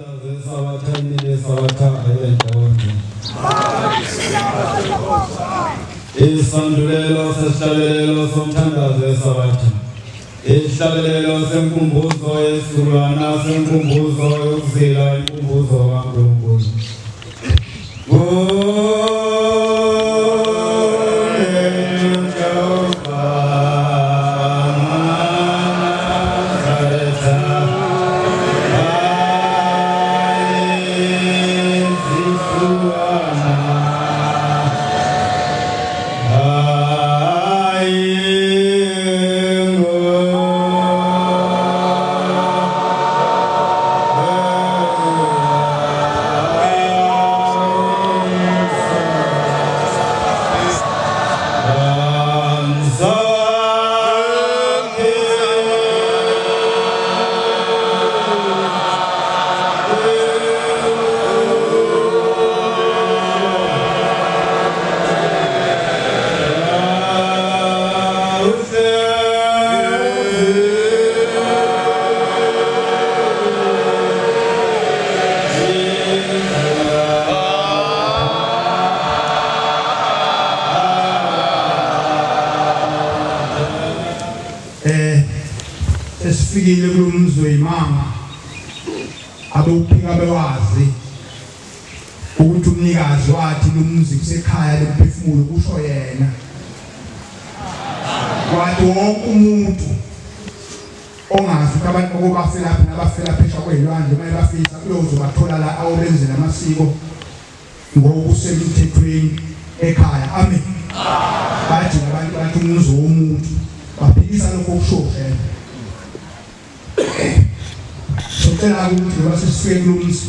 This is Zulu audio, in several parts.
Sabatha imini yesabatha ayendawonye. Isandulelo sesihlabelelo somthandazo wesabatha. Isihlabelelo senkumbuzo yesizukulwana senkumbuzo yokuzila inkumbuzo kaNkulunkulu. Eh sesifikile kulomzi wemanga abewuphika bewazi ukuthi umnikazi wathi lomzi kusekhaya lomphefumulo kusho yena wathi wonke umuntu ongazi ukuthi abantu bokubafelaphi nabafela phesha kwezilwandle uma ebafisa uyozobathola la awobenzela amasiko ngokusemthethweni ekhaya. Amen. Bathi abantu bathi umuzi womuntu baphikisa lokho okusho vele. Socela ukuthi ngoba sesifike kulo mzi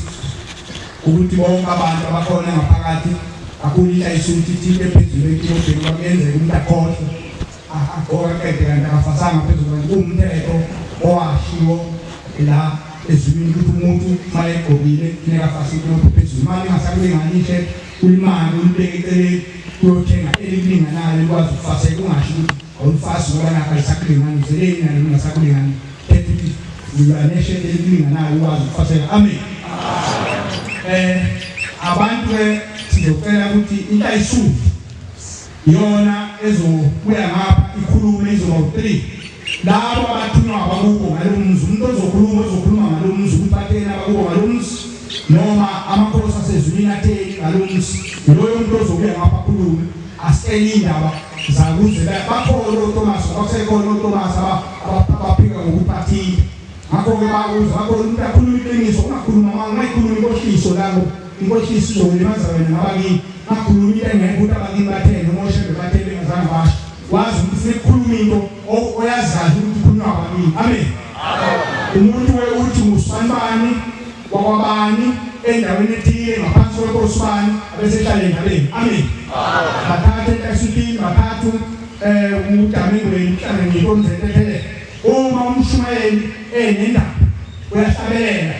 ukuthi bonke abantu abakhona ngaphakathi kakhulu inhla ukuthi ithinte phezulu enkinobheni kwakuyenzeka umuntu akhohlwe agqoka aqede kanti akafasanga phezulu kanti kuwumthetho owashiwo la ezulwini ukuthi umuntu uma egqokile funeka afase inkinobho phezulu uma lingasakulingani inhle ulimane ulibeke eceleni uyothenga elikulinganayo likwazi ukufaseka ungasho ukuthi awulifasi ngoba nakho alisakulingani uzeleni nalo lingasakulingani khetha ukuthi uya neshede elikulinganayo ukwazi ukufaseka amen. Abantu ke sizocela ukuthi into ayisuki Iyona ezobuya ngapha ikhulume izoba u-3 labo abathunywa abakubo ngalo mzi umuntu ozokhuluma ozokhuluma ngalo mzi ukuthi batheni abakubo ngalo mzi noma amakhosi asezulwini atheni ngalo mzi loyo muntu ozobuya ngapha akhulume asicele indaba zakuze bakhona oThomas basekhona oThomas abaphika ngokuthi bathinte ngakho-ke bakuze bakhona umuntu akhuluma iqiniso ungakhuluma amanga ungayikhuluma inkohliso la ngoba inkohliso izokulimaza wena nabakini Ngakhuluma into engekho ukuthi abakini batheni noma oshembe batheni bengazange basho. Wazi ukuthi ufuna ukukhuluma into oyazi kahle ukuthi ikhulunywa abakini. Amen. Umuntu we uthi ngusibanibani wakwabani endaweni ethile ngaphansi kwenkosi bani abesehlala endabeni. Amen. Bathathe entasutini bathathu uDamingweni mhlawumbe ngiyintombi zentethelelo. Uma umshumayeli enendaba uyahlabelela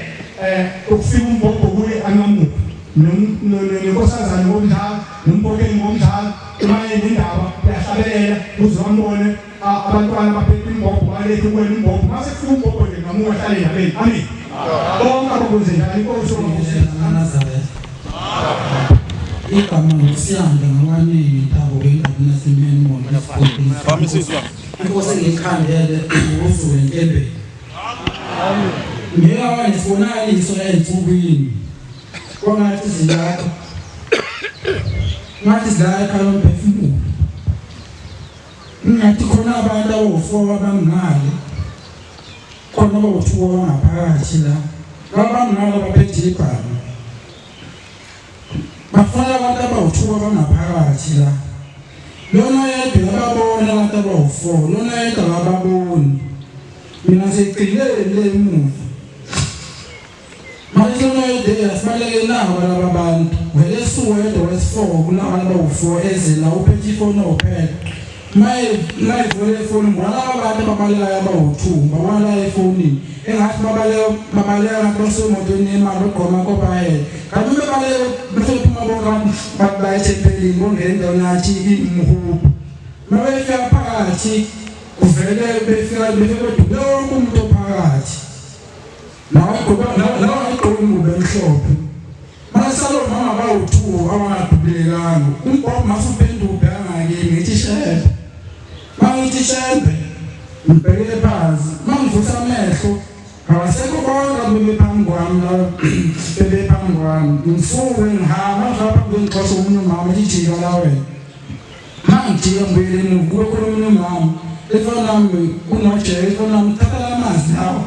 ukufika umbhobho kuye anqamuke. Nenkosazane ngomdlalo nomkhokheli ngomdlalo uma enendaba uyahlabelela uze bambone abantwana baphethe imbhobho balethe kuwena imbhobho mase kufika umbhobho nje ngamuka ahlale endabeni. Amen. Bonke abakwenze njalo inkosi yobabusiza. Igama nguSiyanda ngakwaningi Ntabo endaweni yaseMenmore. Inkosi engiyikhandele uZulu eNkembeni. Ngeke wanesibonakaliso ensukwini kwangathi zilapha ngathi zilapha ekhaya lomphefumulo ngathi khona abantu abawu-four abangale khona abawu-two abangaphakathi la labangale abaphethe ibhamu bafuna abantu abawu-two abangaphakathi la lona yedwa uyababona abantu abawu-four lona yedwa akababoni mina seyigcine le emuva manje lona yedwa asibaleke nabo laba bantu vele suwedwa wesi-four kulaba abawu-four eze la uphethe ifoni ophela maye mayivule ifoni ngwalaba bantu ababalekayo abawu-two babona la efonini engathi babaleka babaleka ngathi basemotweni yemali bagqoma kobayela kanti uma bebaleka besephuma bonke abantu bathi baya ethempelini bongena endaweni yathi imhubhu uma befika phakathi kuvele befika befike bedubule wonke umuntu ophakathi. Nawayigqoka ingubo emhlophe. Basalo mama bawu-two abangadubulekanga. Umbhobho masuphenduka ubheka ngakimi ngithi shembe. Mangithi shembe ngibheke phansi. Mangivusa amehlo awasekho bonke abebephambi kwami la bebephambi kwami. Ngisuke ngihamba ngifika phambi kwengixosha omunye umama ethi jika la wena. Mangijika ngibuyele emuva kube khona omunye umama efana nami unojeke efana nami thatha la manzi lawa.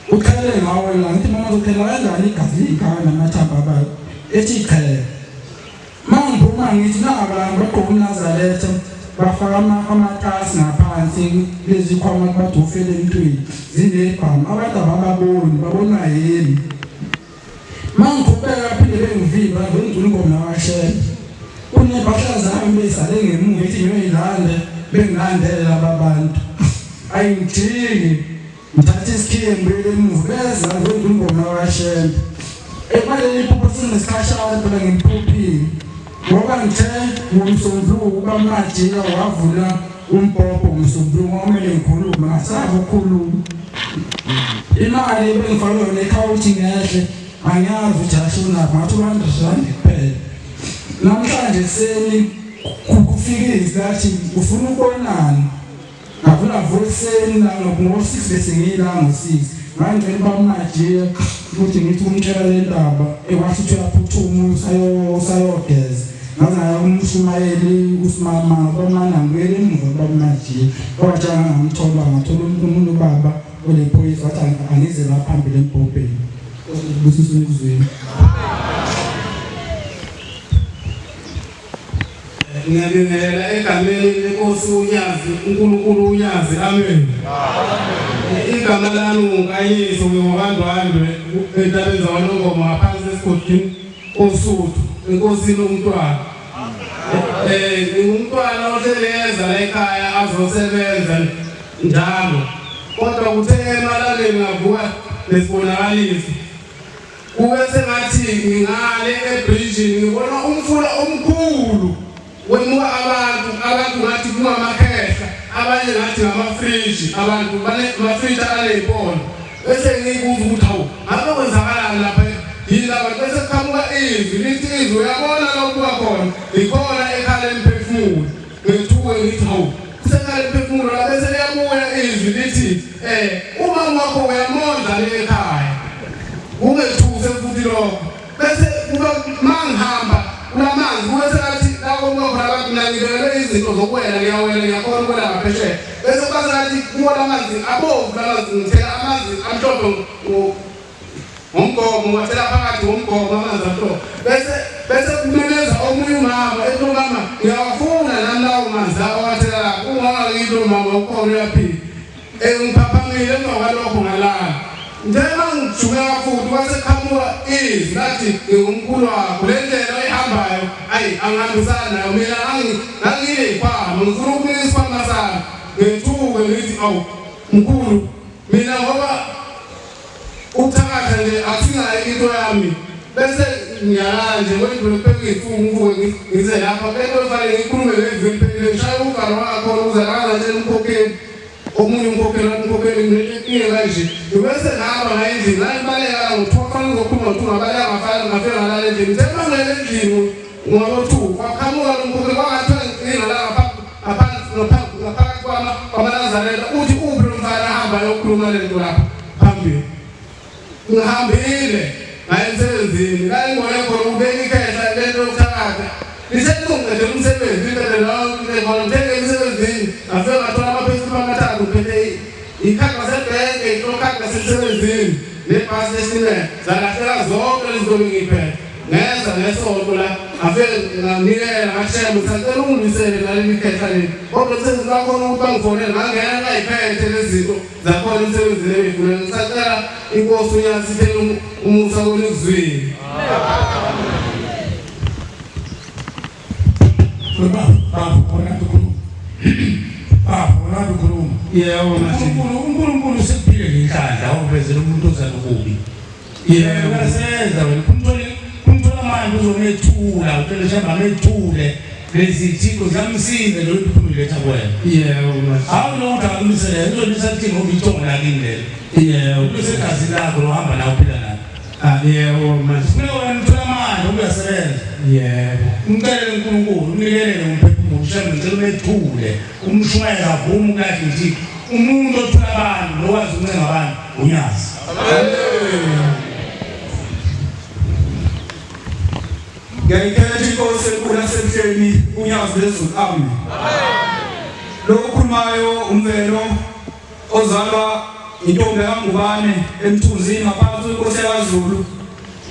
Uqhele ngawo la ngithi mama uzoqhela kanjani igazi lingaka namathambo abayo ethi qhele. Mangiphuma ngithi naba abantu bagqoka umnazaretha bafaka amatasi ngaphansi lezi khwama bathi ufele emntwini zinebhamu abantu abababoni babonwa yimi. Mangiqhubeka phinde bengivimba ngengcula ingoma yakashele. Kunempahla zami bezisale ngemuva ethi ngiyoyilande bengilandele laba bantu. Ayingijiki Ngithatha isikhiye ngibuyele emuva beza ngenza ingoma kaShembe. Emaleli iphupho sinesikhashana phela ngimphupile. Ngoba ngithe ngomsombuluko uba Majika wavula umbhobho ngomsombuluko kwamele ngikhulume ngasazi ukukhuluma. Imali ebengifake yona ekhawuthi ngehle angiyazi ukuthi yashonaphi ngathi u-hundred rand kuphela. Namhlanje ekuseni kufike izwi lathi ufuna ukubonani. Ngavula vuka ekuseni la ngo-six bese ngiyila ngo-six. Ngangicela uba uMajiya ukuthi ngithi umtshela le ndaba ewasho ukuthi uyaphuthuma usayogeza. Ngaze ngaya kumshumayeli usimama kwamana ngibuyele emuva kuba uMajiya. Kwathi angamthola ngathola umuntu ubaba olephoyisa wathi angize la phambili embhobheni. Busisa ukuzwini. Ngiyabingelela egameni lenkosi uNyazi, uNkulunkulu uNyazi, amen. Igama lami nguNkanyiso ngingowakwaNdwandwe entabeni zakwaNongoma ngaphansi esigodini oSuthu enkosini uMntwana. Eh ngingumntwana ohleleza la ekhaya azosebenza njalo. Kodwa kuthe emalangeni ngavuka nesibonakaliso Kube sengathi ngingale ebridgini ngibona umfula omkhulu wemuka abantu abantu ngathi kungamakhehla abanye ngathi ngamafriji abantu bamafriji aney'pondo bese ngiyibuza ukuthi hawu ngabe kwenzakalani lapha yini labantu bese kuqhamuka izwi lithi izwi uyabona la ubuka khona yikhona ekhala emphefumulo ngethuke ngithi hawu kusekhala emphefumulo la bese liyabuya izwi lithi um umama wakho uyamondla le ekhaya Kungethuse futhi lokho. Bese kuba mangihamba kulamanzi kube sengathi la komuka khona abantu mina ngibekelwe izinto zokuwela ngiyawela ngiyakhona ukuwela ngaphesheya. Bese kuba sengathi kuwo lamanzi abomvu lamanzi ngithela amanzi amhlophe ngomgomo ngiwathela phakathi ngomgomo amanzi amhlophe. Bese bese kumemeza omunye umama ethi umama ngiyawafuna nami lawo manzi awathela lapho. Umama ngithi umama ukhona uyaphila. Engiphaphamile emva kwalokho ngalala. Njengoba ngijukeka futhi kwase qhamuka izwi lathi ngingumkhulu wakho le ndlela oyihambayo ayi angihambisani nayo mina ngangineyikhwama ngifuna ukunika isikhwama sami ngethuke ngithi awu mkhulu mina ngoba ukuthakatha nje akusinayo into yami bese ngiyalala nje kwendlule kuphela izifungo ngivuke ngize lapha bento efanele ngikhulume ngezwi eliphelile ngishaye uvalo wangakhona ukuze angangatshela umkhokheli omunye umkhokheli wathi umkhokheli nginenkinga kanje ngibese ngihamba ngaye endlini ngangibaleka ngithiwa kufanele ngizokhuluma ngithiwa ngabaleka ngafana ngafika ngalala endlini ngithe uma ngilele endlini ngabo-two kwaqhamuka lo mkhokheli kwangathiwa ngicinga la ngaphansi ngaphakathi kwamanazaretha uthi uphi lo mfana ahamba ayokhuluma le nto lapha phambili ngihambile ngaye emsebenzini la engibone khona ukubeka ikhehla lento yokuthakatha liselungiqedela umsebenzi impela la ngithenge emsebenzini ngafike ngathola amaphesenti amathathu ngiphethe ikhadi lasebhenke ikhadi lasemsebenzini nebhasi lesitimela zalahleka zonke lezi zinto bengiyiphethe ngeza ngesonto la ngafike nganikela ngashela ukuthi ngicela ungibuyisele naleli khehla leli kodwa umsebenzi wakhona ukuthi bangifonele ngangena ngayiphethe lezi zinto zakhona emsebenzini ebeyifuna ngisacela inkosi uNyazi ithele umusa kolizwini Baba, baba, wena ukhuluma. Baba, wena ukhuluma. Yebo, uNkulunkulu, uNkulunkulu usekuphile ngenhlanhla wakuvezela umuntu oza nobubi. Yebo. Uyasenza wena, kumthole kumthola manje uzomethula, ucele shamba amethule. Lezi thixo ziyamsiza lo phuma letha kuwena. Yebo manje. Hawu lo uthi akumisele uzolisa kuthi ngoba ithongo lakini lelo. Yebo. Usegazini lakho lohamba nawe uphila nawe. Ah yebo manje. Funa wena uthola amandla uyasebenza. Yebo. Umcelele uNkulunkulu, umnikelele umphefumulo, ushembe ngicela umethule, umshumayele avume ukulahla ithixo. Umuntu othola abantu, nokwazi ukuncenga abantu, unyazi. Ngiyayikhetha inkosi enkulu yasemhleni unyazi lezulu amen. Lo okhulumayo umvelo ozalwa intombi kaNgubane emthunzini ngaphansi kwenkosi yakwaZulu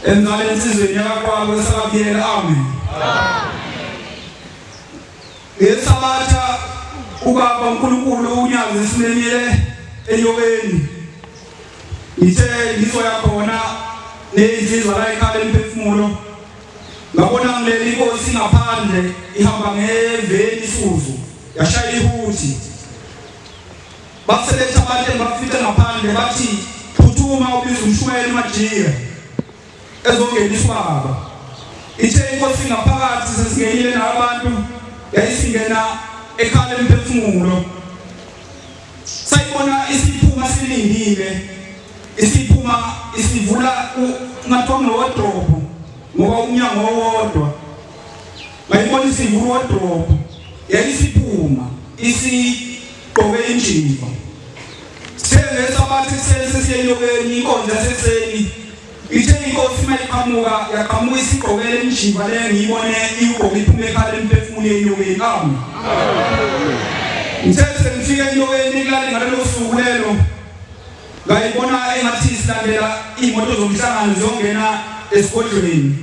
emzala ensizweni yakakwabo esakabiyela amen. Ngesabatha ubaba uNkulunkulu unyazi esimemile enyokeni Ngithe ngizoya khona nezinsizwa la ekhala emphefumulo ngabona ngileli inkosi ngaphandle ihamba ngeveni isuzu yashaya ihuthi baseletha abantu engibafice ngaphandle bathi phuthuma ubiza umshumayeli umajiya ezongeniswa baba ithe inkosi ngaphakathi sesingenile nabantu yayisingena ekhala emphefumulo Sayibona isiphuma silindile isiphuma isivula ngathiwa ngewodrobhu ngoba umnyango owodwa ngayibona isivula uwodrobhu yayisiphuma isigqoke injiva sithe ngesabatha ekuseni sesiyenyokeni inkonzo yasekuseni ithe inkosi uma iqhamuka yaqhamuka isigqokele injiva le ngiyibone iwugqoke iphume ekhala emphefumulweni enyokeni amen ngithe sengifika enyokeni kulale ngalelo suku lelo ngayibona engathi silandela iy'moto zomhlangano ziyongena esigodlweni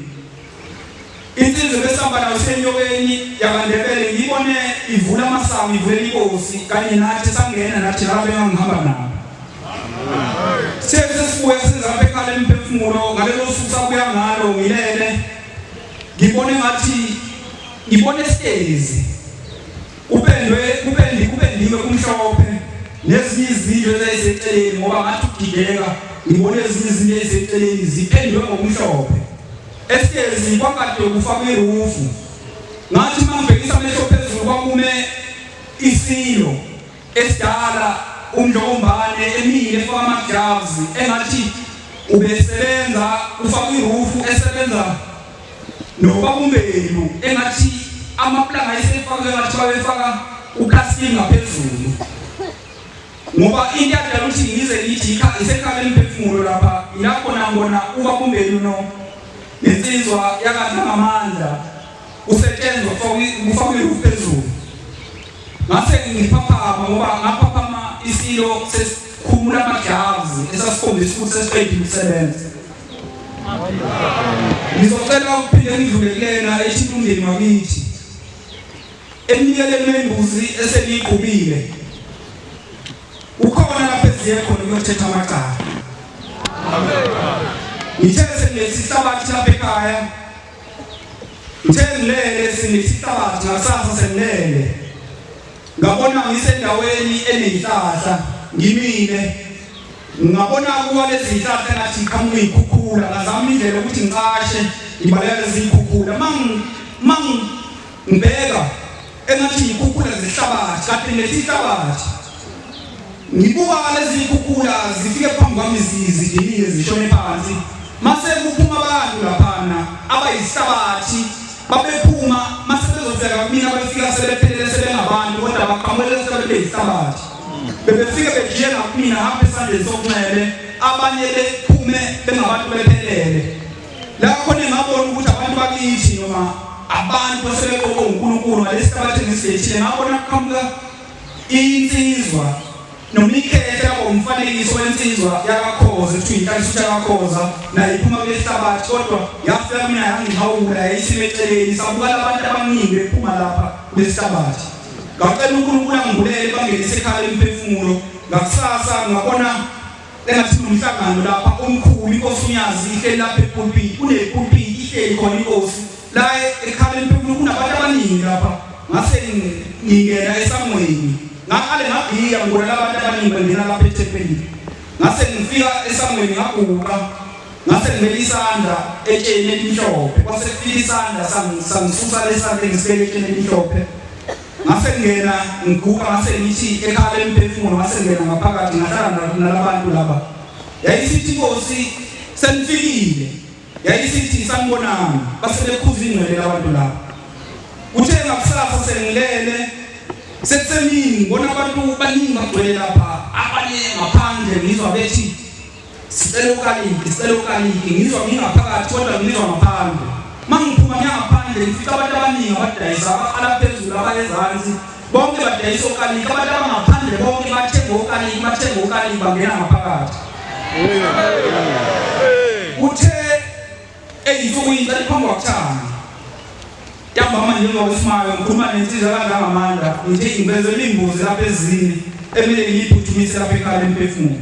insizwa besihamba nayo senyokeni yakandebele ngiyibone ivula amasango ivulela inkosi kanye nathi sangena nathi laba bengangihamba nabo sithe sesibuya siza lapha ekhala emphefumulo ngalelo suku sabuya ngalo ngilele ngibone ngathi ngibone sitezi kupendwe kupendi kupendiwe kumhlophe nezinye izindlu ezayiseceleni ngoba ngathi ukugideka ngibone ezinye izinto eziseceleni zipendwe ngokumhlophe esitezi kwakade kufakwe irufu ngathi uma ngibhekisa amehlo phezulu kwakume isilo esidala umdlokombane emile efaka ama-gloves engathi ubesebenza ufaka irufu esebenza nobabumbelu engathi amaplanga ayesefakwe ngathi babefaka uplastic ngaphezulu ngoba into yadala ukuthi ngize ngithi isekhala emphefumulo lapha ila khona ngibona ubabumbelu no nensizwa yakadla ngamandla kusetshenzwa kufakwe irufu phezulu ngase ngiphaphama ngoba ngaphaphama isilo sesikhumula ama-gloves esasikhombisa ukuthi sesiqedile ukusebenza ngizocela ukuphinde ngidlule kulena ethinta umndeni wakithi emnikeleni wembuzi eseniyiqhubile ukhona lapho eziye khona ukuyothetha amacala ngithe senginesihlabathi lapha ekhaya ngithe ngilele sinesihlabathi ngakusasa sengilele ngabona ngisendaweni enezihlahla ngimile ngabona kuwa lezi zihlahla engathi ngiqhamuka izikhukhula ngazama indlela ukuthi ngicashe ngibaleka lezi zikhukhula mang ngibheka engathi yikhukhula zehlabathi kade ngilethe ihlabathi ngibuka lezi zikhukhula zifike phambi kwami zidilike zishone phansi mase kuphuma abantu laphana abayihlabathi babephuma mase bezofika kumina befika sebephelele sebengabantu kodwa baqhamukele sebebeyihlabathi bebefike bejiye ngakumina hamba esandleni sokunxele abanye bephume bengabantu bephelele la khona ngabona ukuthi abantu bakithi noma abantu asebeqokwe uNkulunkulu ngalesi sihlabathi engisilethile ngabona kuqhamuka insizwa noma ikhethe yabo umfanekiso wensizwa yakakhoza kuthiwa inhlanhla yakakhoza nayo iphuma kule hlabathi kodwa yafika mina yangihawula yayisime eceleni sabukala abantu abaningi bephuma lapha kulesi hlabathi ngacela uNkulunkulu angibulele bangenise ekhaya lemphefumulo ngakusasa ngabona engathi kunomhlangano lapha omkhulu inkosi unyazi ihleli lapha epulpit kunepulpit ihleli khona inkosi la ekhaya lemphefumulo kunabantu abaningi lapha ngase ngingena esangweni ngaqale ngagiya ngibona labantu abaningi bangena lapha ethempelini ngase ngifika esangweni ngaguqa. Ngase ngibeka isandla etsheni elimhlophe, kwase kufika isandla sangisusa lesandla engisibeke etsheni elimhlophe. Ngase ngena ngiguqa ngase ngithi ekhaya lemphefumulo ngase ngena ngaphakathi ngahlala nalabantu laba. Yayisithi inkosi senifikile. Yayisithi sanibonani base bekhuza ingcwele labantu laba. Kuthe ngakusasa sengilele sekusemini ngibona abantu baningi bagcwele lapha abanye ngaphandle ngizwa bethi Sicela ukaliki, sicela ukaliki. Ngizwa ngingaphakathi kodwa ngizwa ngaphandle. Mangiphuma ngiya ngaphandle ngifica abantu abaningi abadayisa abaqala phezulu abayezansi. Bonke badayisa okaliki, abantu abangaphandle bonke bathenga okaliki, bathenga okaliki bangena ngaphakathi. Uthe eyinsukwini cela phambi kwakuthanga. Ntambama njengoba kusimayo ngikhuluma nensizwa kangangamandla ngithi ngivezela imbuzi lapha ezini emele ngiyiphuthumise lapha ekhaya lemphefumulo.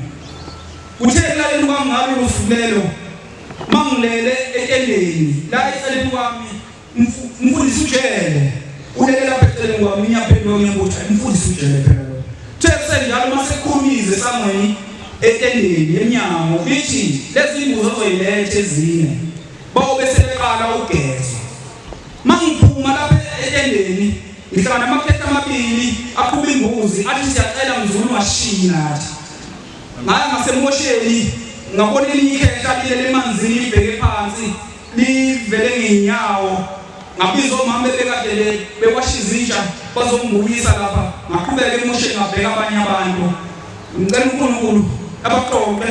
Kuthe ekulaleni kwami ngalolo suku lelo mangilele etendeni la eceleni kwami umfundisi ujele ulele lapha eceleni kwami ngiyaphenduka ngiyambuthi umfundisi ujele phela lo. Kuthe kusenjalo mase kukhulumize esangweni etendeni emnyango lithi lezi imbuzi ozoyiletha ezine bawobe sebeqala ukugezwa. Mangiphuma lapha etendeni ngihlangana namakhehla amabili aqhuba imbuzi athi siyacela mzulu ungashiyi nathi. Ngaya ngasemhosheni ngabona elinye ikhehla lilele emanzini libheke phansi livele ngey'nyawo. Ngabiza omama bebekade bewasha izitsha bazongibuyisa lapha. Ngaqhubeka emhosheni ngabheka abanye abantu. Ngicela uNkulunkulu abaqoqe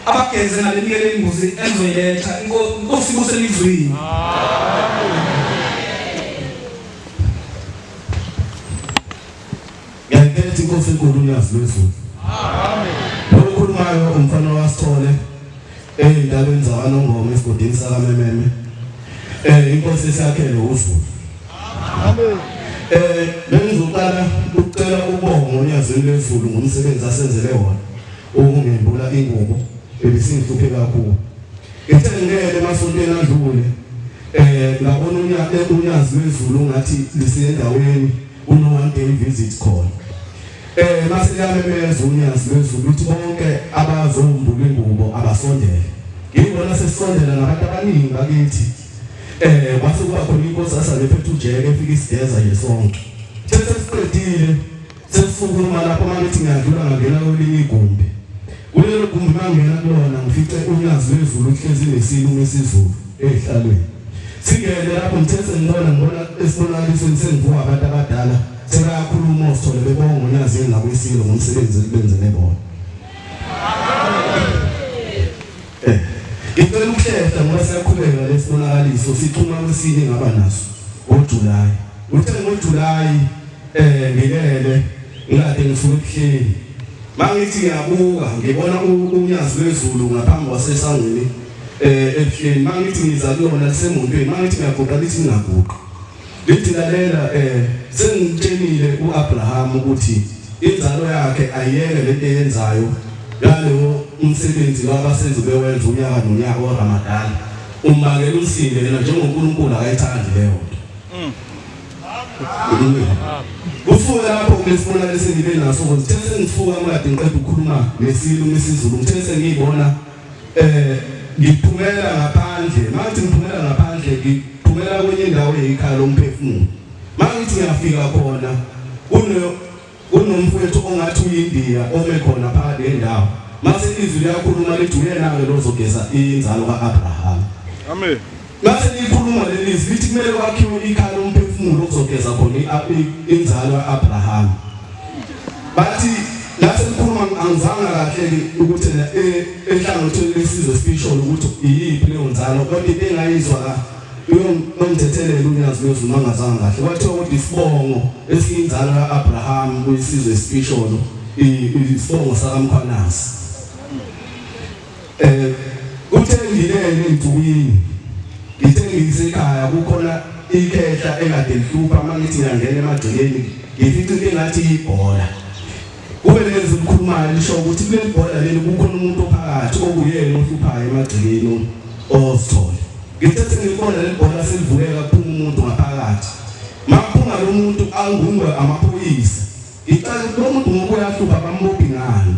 abageze ngale nikele imbuzi engizoyiletha. Inkosi ibuse elizwini. Ngiyayiphetha inkosi enkulu uNyazi lwezulu. Amen. Lokhulumayo umfana waSithole ey'ndabeni zakwaNongoma esigodini sakaMememe. Inkosi esakhele uZulu. Amen. Bengizoqala ukucela ukubonga uNyazini lwezulu ngomsebenzi asenzele wona ukungembula ingubo ebisingihluphe kakhulu. Ngithe ngingene emasontweni adlule ngabona uNyazi lwezulu ngathi lisendaweni uno one day visit khona. Mase liyamemeza uNyazi lwezulu ukuthi bonke abazombula ingubo abasondele. Ngibona sesondela nabantu abaningi bakithi. Kwase kuba khona inkosi asale ephethe ujeke efika isigeza nje sonke. Sesiqedile sesukuma lapho mangithi ngiyadlula ngangena kwelinye igumbi. Kulelo gumbi mangena kulona ngifice uNyazi lwezulu luhlezi nesilo uMisizulu ehlalweni. Singene lapho ngithe sengibona ngibona esibonakalisweni sengivuka abantu abadala sebayakhuluma osithole bebonga uNyazini nakwisilo ngomsebenzi elibenzele bona. Ngicela ukuhlehla ngoba siyaqhubeka lesibonakaliso sixhuma kwesinye ngaba naso ngoJuly. Uthe ngoJuly ngilele ngikade ngisuke ebuhleni. Mangithi ngiyabuka ngibona uNyazi lwezulu ngaphambi kwasesangweni ebuhleni. Mangithi ngiza kulona lisemontweni mangithi ngiyaguqa lithi ngingaguqi. Lithi lalela sengimtshenile uAbraham ukuthi inzalo yakhe ayiyeke lento eyenzayo yalowo umsebenzi wabasenzi bewenza unyaka nonyaka oRamadan umbangela umsindo yena njengoNkulunkulu akayithandi leyo nto. Kusuka lapho kulesibonakaliso engibe naso ngithe sengifuka mkade ngiqeda ukukhuluma nesilo uMisizulu ngithe sengiyibona ngiphumela ngaphandle mangithi ngiphumela ngaphandle ngiphumela kwenye indawo eyikhaya lomphefumulo mangithi ngiyafika khona kunomfowethu ongathi uyindiya ome khona phakathi nendawo mase izwi liyakhuluma lithi uyena-ke lozogeza inzalo ka-Abraham. Amen. Mase likhuluma leli zwi lithi kumele kwakhiwe ikhaya lomphefumulo okuzogeza khona inzalo ka-Abraham. Bathi lase likhuluma angizanga kahle ukuthi enhlangothini lesizwe sibisholo ukuthi iyiphi leyo nzalo kodwa into engayizwa la uyomthethelela uNyazi lwezulu angazanga kahle kwathiwa kodwa isibongo esiyinzalo ka-Abraham kuyisizwe esibisholo isibongo sakaMkhwanazi. Kuthe ngilele ey'nsukwini ngithe ngisekhaya kukhona ikhehla ekade lihlupha uma ngithi ngiyangena emagcekeni ngifica into engathi ibhola. Kube lezi likhulumayo lisho ukuthi kuleli bhola leli kukhona umuntu ophakathi okuyena ohluphayo emagcekeni ozithole. Ngithe sengilibona leli bhola selivuleka kuphuma umuntu ngaphakathi. Makuphuma lo muntu angungwe amaphoyisa. Ngicela ukuthi lo muntu ngoba uyahlupha bambophi ngani.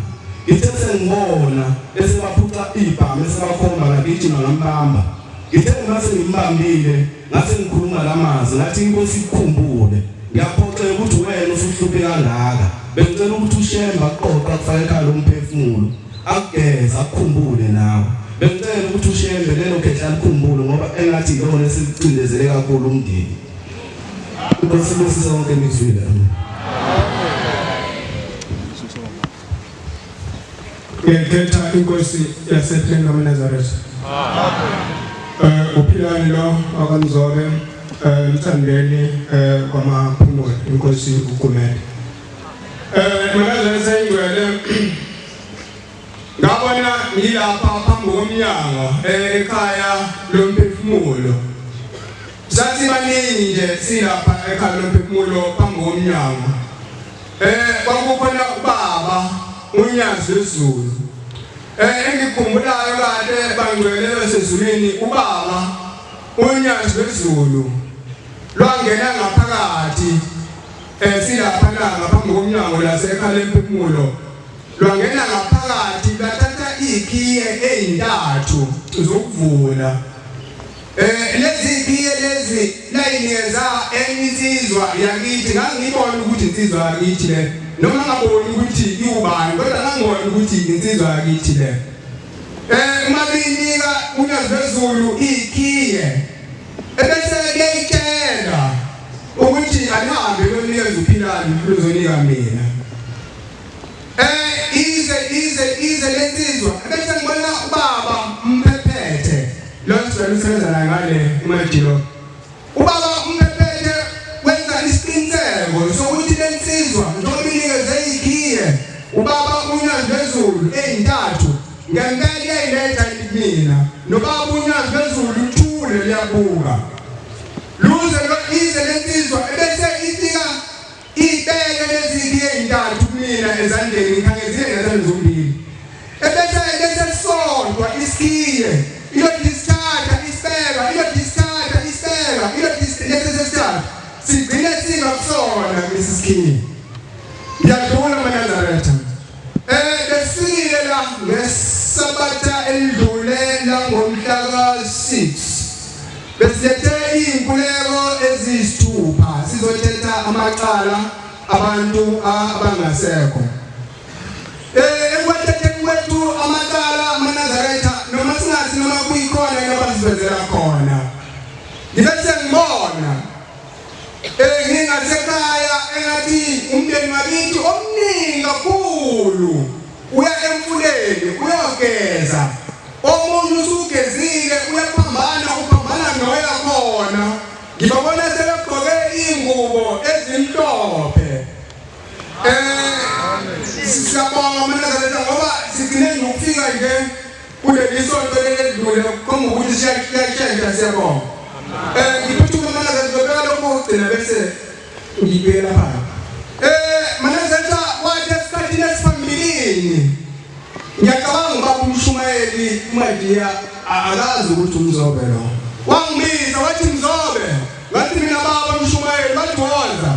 Ngithe sengibona esebaphuca ibhamu esebakhomba ngakithi. ngagijima ngambamba. Ngithe mase ngimbambile ngase ngikhuluma lamazwi ngathi inkosi ikukhumbule. Ngiyaphoxeka ukuthi wena usuhluphe kangaka. Bengicela ukuthi uShembe akuqoqa akufake ekhaya lomphefumulo. Akugeze akukhumbule nawe. Bengicela ukuthi uShembe lelo khehla alikhumbule ngoba engathi ilona esilicindezele kakhulu umndeni. Inkosi ibusise konke enizwile. Amen. Ngiyakhetha inkosi yasePheni wamaNazaretha. Eh uphilani lo wakamzobe eh mthandeni eh kwamaphumulo inkosi uGumede. Eh manazaretha ingcwele ngabona ngilapha phambi komnyango eh, ekhaya lomphefumulo. Sathi baningi nje silapha ekhaya lomphefumulo phambi komnyango. Eh kwakukhona ubaba uNyazi lwezulu. Eh engikhumbulayo kade bangcwele basezulwini ubaba uNyazi lwezulu lwangena ngaphakathi eh silapha la ngaphambi komnyango lasekhala emphefumulo lwangena ngaphakathi lwathatha ikhiye ezintathu zokuvula Eh lezi kiye lezi layinikeza enye insizwa yakithi ngangibona ukuthi insizwa yakithi le noma ngaboni ukuthi iwubani kodwa ngangibona ukuthi insizwa yakithi le eh uma beyinika unyazi lwezulu ikhiye ebese kuyayitshela ukuthi alihambe lonikeza uphilani luzonika mina Eh ize ize ize lensizwa bese ngibona ubaba umphephethe lo sivele usebenza naye ngale umajilo ubaba umphephethe wenza isiqiniseko sokuthi lensizwa njengoba inikeze ikhiye ubaba unyazi lwezulu ezintathu ngempela iyayiletha mina nobaba unyazi lwezulu uthule liyabuka luze lo ize lensizwa ebese ifika Ibeke lezi ezintathu kumina ezandleni ngikhangezile ngezandla zombili. Ebese bese sodwa isikhiye iyodisithatha isibeka iyodisithatha isibeka iyodisithatha sesithathu sigcine singakusona lesi sikhiye. Ngiyadlula maNazaretha. Eh besile la ngesabatha elidlule langomhla ka-6 Besilethe izinkuleko eziyisithupha sizothetha amacala abantu abangasekho. Eh ekwathetheni kwethu amacala amaNazaretha noma singazi noma kuyikhona yini abasivezela khona. Ngibe sengibona eh ngingasekhaya engathi umndeni wakithi omningi kakhulu uya emfuleni uyogeza Omunye usugezile uyaphambana uphambana noya khona. Ngibabona sebegqoke ingubo ezimhlophe. Eh siyabonga manazaretha ngoba sigcine nje ukufika nje kuleli sonto leledlule kukhomba ukuthi siyashesha siyabonga. Eh ngiphuthuma manazaretha ngizobeka lokho kokugcina bese ngibuyela phansi. Eh manazaretha wathi esikhathini esiphambilini Ngiyacabanga ubaba umshumayeli uMadiya akazi ukuthi umzobe lo. Wangibiza wathi mzobe, ngathi mina baba umshumayeli wathi woza.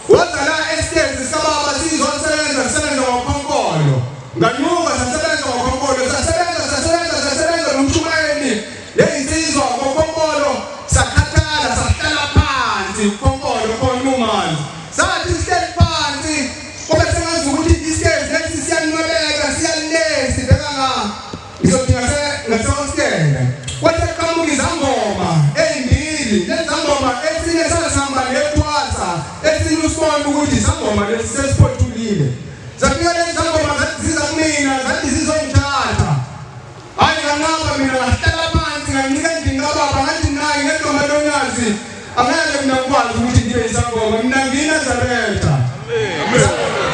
Woza la esitezi sababa sizosebenza sisebenza ngokhonkolo. Nganyuka sasebenza ngokhonkolo, sasebenza sasebenza sasebenza nomshumayeli lezinsizwa ngokhonkolo sakhathala sahlala phansi ukhonkolo khona umanzi. Sathi sihleli phansi Kube sengazi ukuthi isitezi lesi siyanwebeka siyale sibheka nga ngizothi ngase ngasehostela. Kwathe qhamuka izangoma ezimbili lezangoma esinye sasihamba nethwasa esinye usibona ukuthi izangoma lesi sesiphothulile. Zafika lezi zangoma zathi ziza kumina zathi zizongithatha. Hayi nganqaba mina ngahlala phansi ngancika endlini kababa ngathi nayi ngedoma lonyazi angeke mina ngikwazi ukuthi ngibe isangoma mina ngiyinazaretha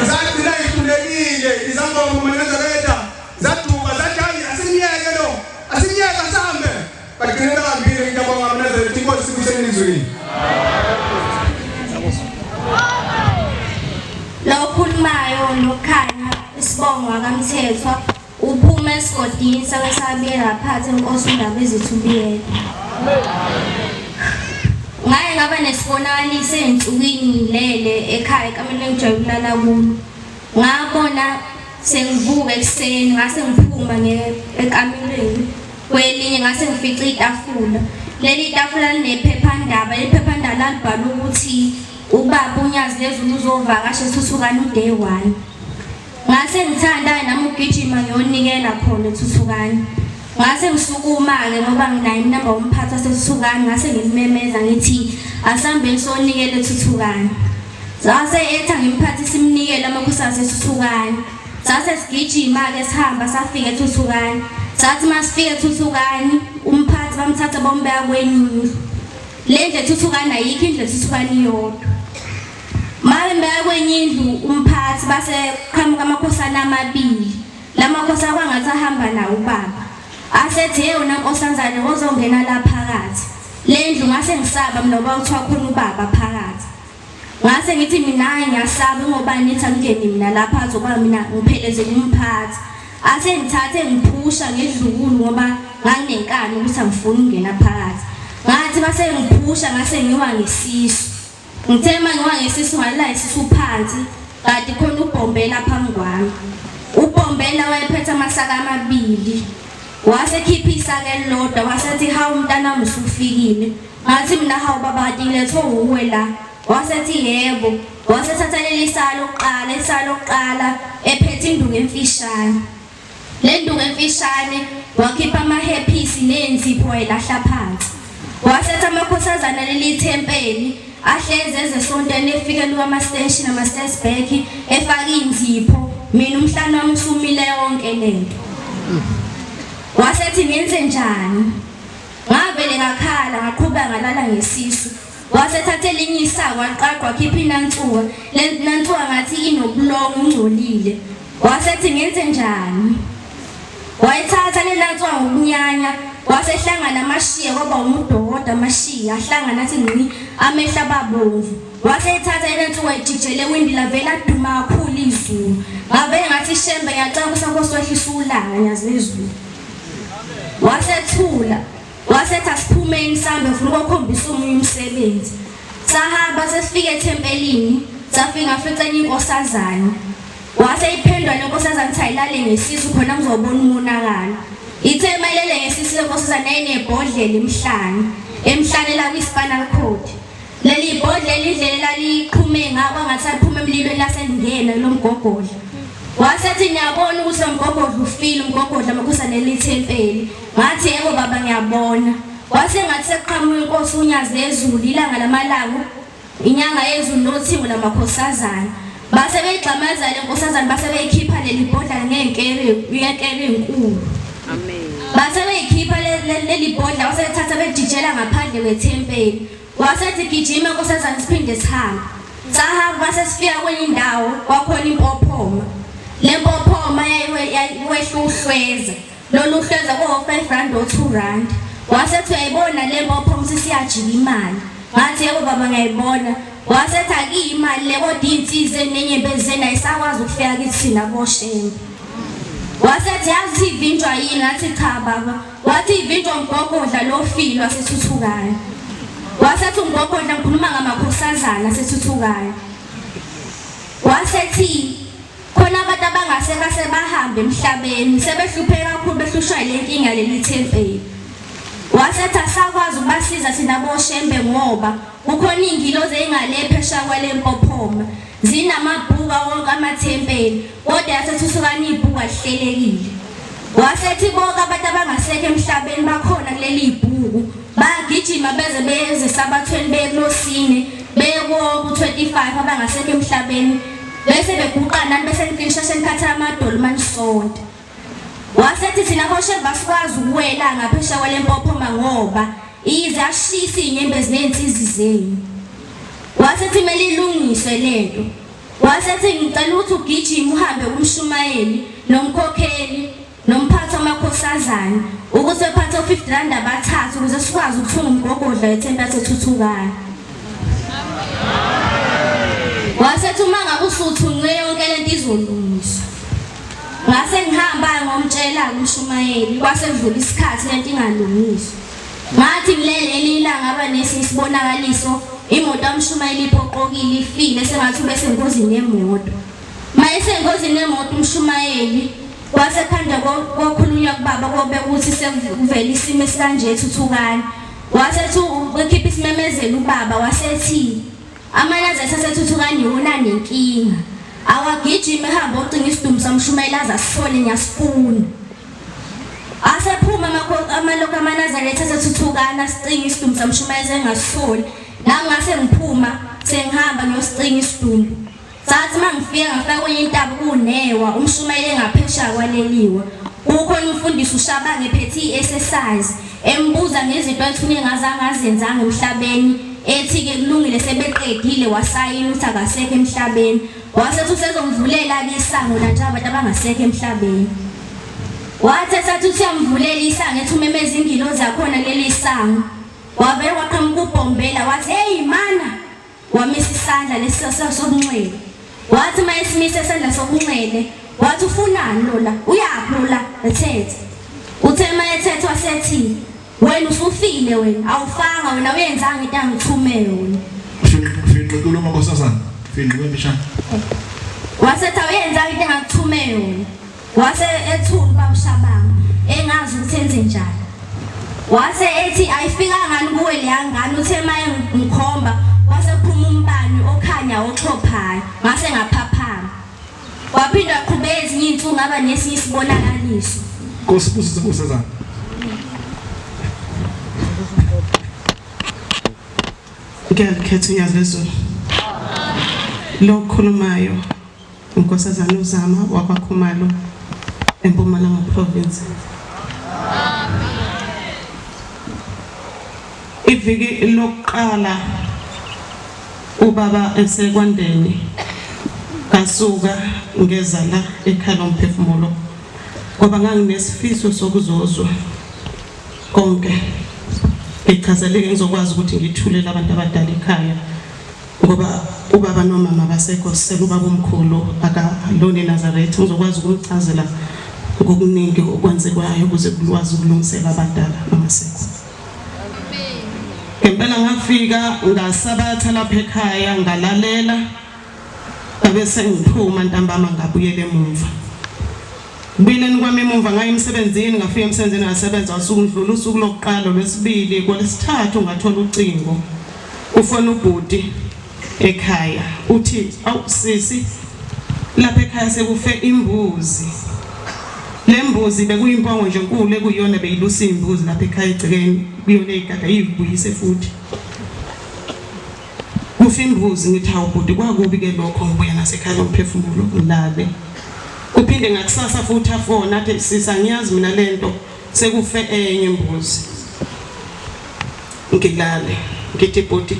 zagcina ihlulekile izangoma manazaretha zaduka zathi hayi asimyeke lo asimyeke asambe bagcine behambile ngiyabonga mnazaretha inkosi kusenizweni Lo okhulumayo nokhanya isibongo wakamthethwa Uphuma esigodini sakwaSabela phathe inkosi uNdabezitha uBiyela. Ngake ngaba nesibonakaliso ey'nsukwini ngilele ekhaya ekamereni engijwayele ukulala kulo. Ngabona sengivuka ekuseni ngase ngiphuma ngiye ekamereni. kwelinye ngase ngifice itafula. Leli tafula linephephandaba, leli phephandaba lalibhala ukuthi ubaba uNyazi lezulu uzovakasha eThuthukani uday 1. Ngase ngithanda nami ukugijima ngiyonikela khona eThuthukani. Ngase ngisukuma-ke ngoba nginayo inamba womphathi waseThuthukani, ngase ngimemeza ngithi asambeni sonikela eThuthukani. Sase etha ngimphathi simnikele amakhosikazi aseThuthukani. Sase sigijima-ke sihamba safika eThuthukani. Sathi uma sifika eThuthukani umphathi bamthatha bambeka kwenye indlu. Le ndlu eThuthukani ayikho indlu eThuthukani iyodwa. Mabembeka kwenye indlu umphathi base qhamuka amakhosana amabili. La makhosi akwangathi ahamba nawo ubaba. Asethi hey wena nkosazane ozongena la phakathi. Le ndlu ngase ngisaba mina ngoba kuthiwa khona ubaba phakathi. Ngase ngithi mina hayi ngiyasaba ngoba nithi angingeni mina lapha azoba mina ngiphelezele umphathi. Ase ngithathe ngiphusha ngedlukulu ngoba nganginenkani ukuthi angifuni ukungena phakathi. Ngathi base ngiphusha ngase ngiwa ngesisu. Ngithe uma ngiwa ngesisu ngalala isisu phansi kanti khona ubhombela phambi kwami. Ubhombela wayephethe amasaka amabili. Wasekhipha isaka elilodwa wasethi hawu mntanami usufikile. Ngathi mina hawu baba kanti ngilethwe wuwe la. Wasethi yebo. Wasethatha leli saka lokuqala, isaka lokuqala ephethe induku emfishane. Le nduku emfishane wakhipha amahephisi nenzipho wayilahla phansi. Wasetha amakhosazana leli thempeli ahlezi ezesontweni efike luka-mastation ama-stesback efaka iy'nzipho mina umhlane wami usumile yonke lento. Wasethi ngenze njani? Ngavele ngakhala ngaqhubeka ngalala ngesisu. Wasethatha elinye isaka waqaqa wakhipha inansuka. Le nansuka ngathi inobulongo ungcolile. Wasethi ngenze njani? Wayithatha le nansuka ngokunyanya wasehlangana amashiya kwaba umudokoda amashiya ahlangana athi ngqi amehla ababomvu. Waseyithatha le nansuka wayijijela ewindi lavele aduma kakhulu izulu. Ngavele ngathi shembe ngiyacela ukuthi Nkosi wehlisa ulaka nyazi lezulu. Wasethula wasethi asiphumeni sihambe ngifuna ukukhombisa omunye umsebenzi. Sahamba sesifika ethempelini safika ngafica enye inkosazane. Wase iphendwa le nkosazane ukuthi ayilale ngesisu khona ngizobona umonakalo. Ithe mayilele ngesisu le nkosazane yayinebhodlela emhlane. Emhlane la kwi-spinal cord. Leli bhodlela indlela elaliqhume ngakho angathi aliphuma emlilweni laselingena lo mgogodla. Wasethi ngiyabona ukuthi lo mgogodla ufile umgogodla makhosana elithempeli. Ngathi yebo baba ngiyabona. Wase ngathi sekuqhamuka inkosi uNyazi lezulu ilanga lamalanga inyanga yezulu nothingo lamakhosazana. Base beyigxamaza le nkosazana base beyikhipha leli bhodlela ngenkere yenkere enkulu. Amen. Base beyikhipha leli bhodla base bethatha bejijela ngaphandle kwethempeli. Wasethi gijima nkosazana siphinde sihambe. Sahamba base sifika kwenye indawo kwakhona impophoma. Le mpophoma yayiwehla uhlweza. Lolu hlweza ko-5 rand o-2 rand. Wasethi uyayibona le mpophoma sisiyajika imali. Ngathi yebo baba ngiyayibona. Wasethi akiyimali le kodwa iy'nsiza enenyembezi zenu ayisakwazi ukufika kithina boshembe. Wasethi yazi ivinjwa yini? Ngathi cha baba. Wathi ivinjwa umgogodla lofile waseThuthukayo. Wasethi umgogodla ngikhuluma ngamakhosazana aseThuthukayo. Wasethi khona abantu abangasekho asebahambe emhlabeni sebehlupheke kakhulu behlushwa yile nkinga leli thempeli. Wasethi asakwazi ukubasiza thina boshembe ngoba kukhona iy'ngilozi ey'ngale phesheya kwale mpophoma zinamabhuku awonke amathempeli kodwa yasethuthukani ibhuku alihlelekile. Wasethi bonke abantu abangasekho emhlabeni bakhona kuleli bhuku bayagijima beze beze sabathweni beye kulosine beye ku-25 abangasekho emhlabeni bese beguqa nani bese nisheshe nikhathala amadolo uma nisonta. Wasethi thina boshembe asikwazi ukuwela ngaphesheya kwale mpophoma ngoba ize ashisa iy'nyembezi ney'nsizi zenu. Wasethi kumele ilungiswe lento. Wasethi ngicela ukuthi ugijime uhambe kumshumayeli nomkhokheli nomphathi wamakhosazane ukuthi bephathe u-50 rand abathathu ukuze sikwazi ukuthunga umgogodla wethempe yaseThuthukani. Wasethi uma ngabe usuthunqe yonke lento izolungiswa. Ngase ngihamba ngomtshela umshumayeli kwase kudlula isikhathi lento ingalungiswa. Ngathi ngilele elinye ilanga ngaba nesinye isibonakaliso imoto yamshumayeli iphoqokile ifile sengathi ube sengozini yemoto. Mayesengozini yemoto umshumayeli Kwase khanda kwakhulunywa kubaba kobe ukuthi sekuvela isimo esikanje ethuthukani. Wasethi ukhipha isimemezelo ubaba wasethi Amanazaretha asethuthukani iwona anenkinga. Awagijime ehambe ocinga isidumbu samshumayeli aze asithole ngiyasifuna. Asephuma amalokhu amanazaretha asethuthukana asicinga isidumbu samshumayeli sengasitholi. Nami ngase ngiphuma sengihamba ngiyosicinga isidumbu. Sathi uma ngifika ngafika kwenye intaba kunewa umshumayeli engaphesheya kwaleliwa. Kukhona umfundisi uShabange ephethe i-exercise embuza ngezinto ayethunywe engazange azenzanga emhlabeni ethi-ke kulungile sebeqedile wasayina ukuthi akasekho emhlabeni wasethi usezomvulela-ke isango la njengabantu abangasekho emhlabeni wathi esathi uthi uyamvulela isango ethi umemeza ingilozi yakhona leli sango wavele waqhamuka ubhombela wathi heyi mana Wamisa isandla lesi sokunxele. Wathi uma esimisa isandla sokunxele, wathi ufunani lo la? Uyaphi lo la? Ethethe. Uthe uma ethethe wasethi, wena usufile wena, awufanga wena awuyenzanga into angithume yona. Finqa inkulumo nkosazana. Finqa kwemfishane. Wasethi awuyenzanga into engakuthume yona. Wase ethula ubaba uShabanga engazi ukuthi enze njani. Wase ethi ayifika ngani kuwe leya ngane uthe maye ngikhomba wase phuma umbani okhanya oxhophayo ngase ngaphaphama. Waphinda waqhubeka ezinye izinsuku ngaba nesinye isibonakaliso. Nkosi busise nkosazana. Ngiyakhetha unyazi lwezulu. Lo okhulumayo uNkosazana uZama wakwaKhumalo eMpumalanga Province. Iviki lokuqala ubaba esekwandeni ngasuka ngeza la ekhaya lomphefumulo ngoba nganginesifiso sokuzozwa konke ngichazeleke ngizokwazi ukuthi ngithulele abantu abadala ekhaya ngoba ubaba nomama basekho sisele ubaba omkhulu akalona eNazaretha ngizokwazi ukumchazela ngokuningi okwenzekwayo ukuze kulwazi ukulungisela abadala abangasekho. Ngempela ngafika ngasabatha lapha ekhaya ngalalela ngabe sengiphuma ntambama ngabuyela emumva. Kubuyeleni kwami emumva ngaya emsebenzini ngafika emsebenzini ngasebenza usuku ngidlula usuku lokuqala lwesibili kwelesithathu ngathola ucingo ufona ubhuti ekhaya uthi awu sisi lapha ekhaya sekufe imbuzi le mbuzi bekuyimpongo nje enkulu ekuyiyona beyilusa imbuzi lapha ekhaya egcekeni kuyona eyigada iyibuyise futhi Kufa imbuzi ngithi hawu bhuti kwakubi ke lokho ngibuya ngasekhaya lomphefumulo ngilale. Kuphinde ngakusasa futhi afona athi sisi angiyazi mina lento sekufe enye imbuzi. Ngilale ngithi bhuti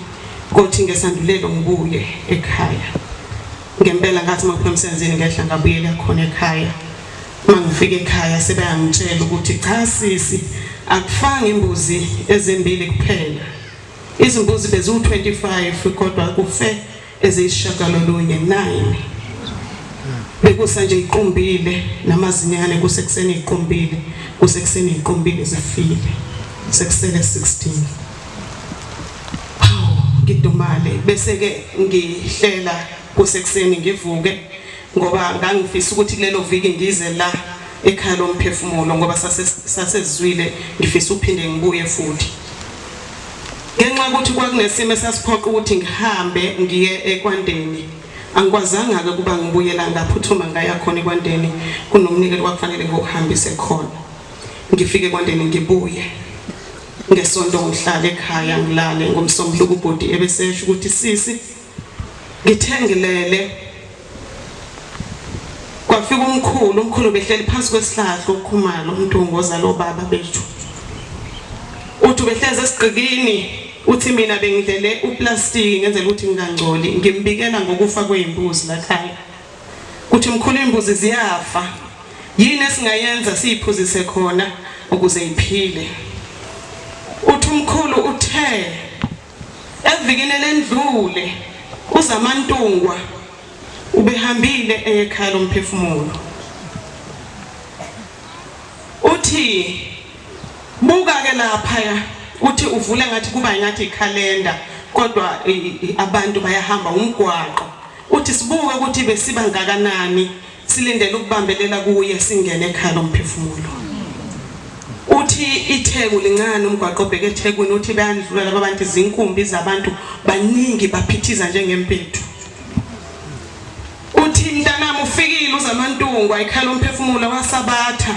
kothi ngesandulelo ngibuye ekhaya. Ngempela ngathi makuphuma emsebenzini ngehla ngabuyela khona ekhaya. Mangifika ekhaya sebeyangitshela ukuthi cha sisi akufanga imbuzi ezimbili kuphela. Izimbuzi beziwu-25 kodwa kufe eziyisishagalolunye, 9. Bekusa nje iqumbile namazinyane kusekuseni iqumbile kusekuseni iqumbile zifile sekusele 16. Hawu ngidumale bese ke ngihlela kusekuseni ngivuke ngoba ngangifisa ukuthi kulelo viki ngize la ekhaya lomphefumulo ngoba sasezwile ngifisa uphinde ngibuye futhi. Ngenxa yokuthi kwakunesimo esasiphoqa ukuthi ngihambe ngiye eKwandeni, angikwazanga-ke ukuba ngibuyela ngaphuthuma ngaya khona eKwandeni kunomnikelo kwakufanele ngiwuhambise khona. Ngifike eKwandeni ngibuye ngeSonto ngihlale ekhaya ngilale ngoMsombuluko ubhuti ebesesho ukuthi sisi ngithe ngilele kwafika umkhulu umkhulu behleli phansi kwesihlahla ukhumalo umuntu ngozalo obaba bethu uthi ubehlezi esigqikini uthi mina bengidlele uplastiki ngenzela ukuthi ngingangcoli ngimbikela ngokufa kwezimbuzi la khaya kuthi mkhulu imbuzi ziyafa yini esingayenza siyiphuzise khona ukuze iphile uthi umkhulu uthe Evikini elendlule uZamantungwa ubehambile eye ekhaya lomphefumulo. Uthi buka ke laphaya uthi uvule ngathi kuba ngathi ikhalenda kodwa abantu bayahamba umgwaqo. Uthi sibuke ukuthi besiba ngakanani. Silindele ukubambelela kuye singene ekhaya lomphefumulo. Uthi iTheku lincane umgwaqo obheke eThekwini uthi bayandlula laba bantu izinkumbi zabantu baningi baphithiza njengempethu. Uthi mntanami ufikile uZamantungwa ekhaya lomphefumulo waSabatha.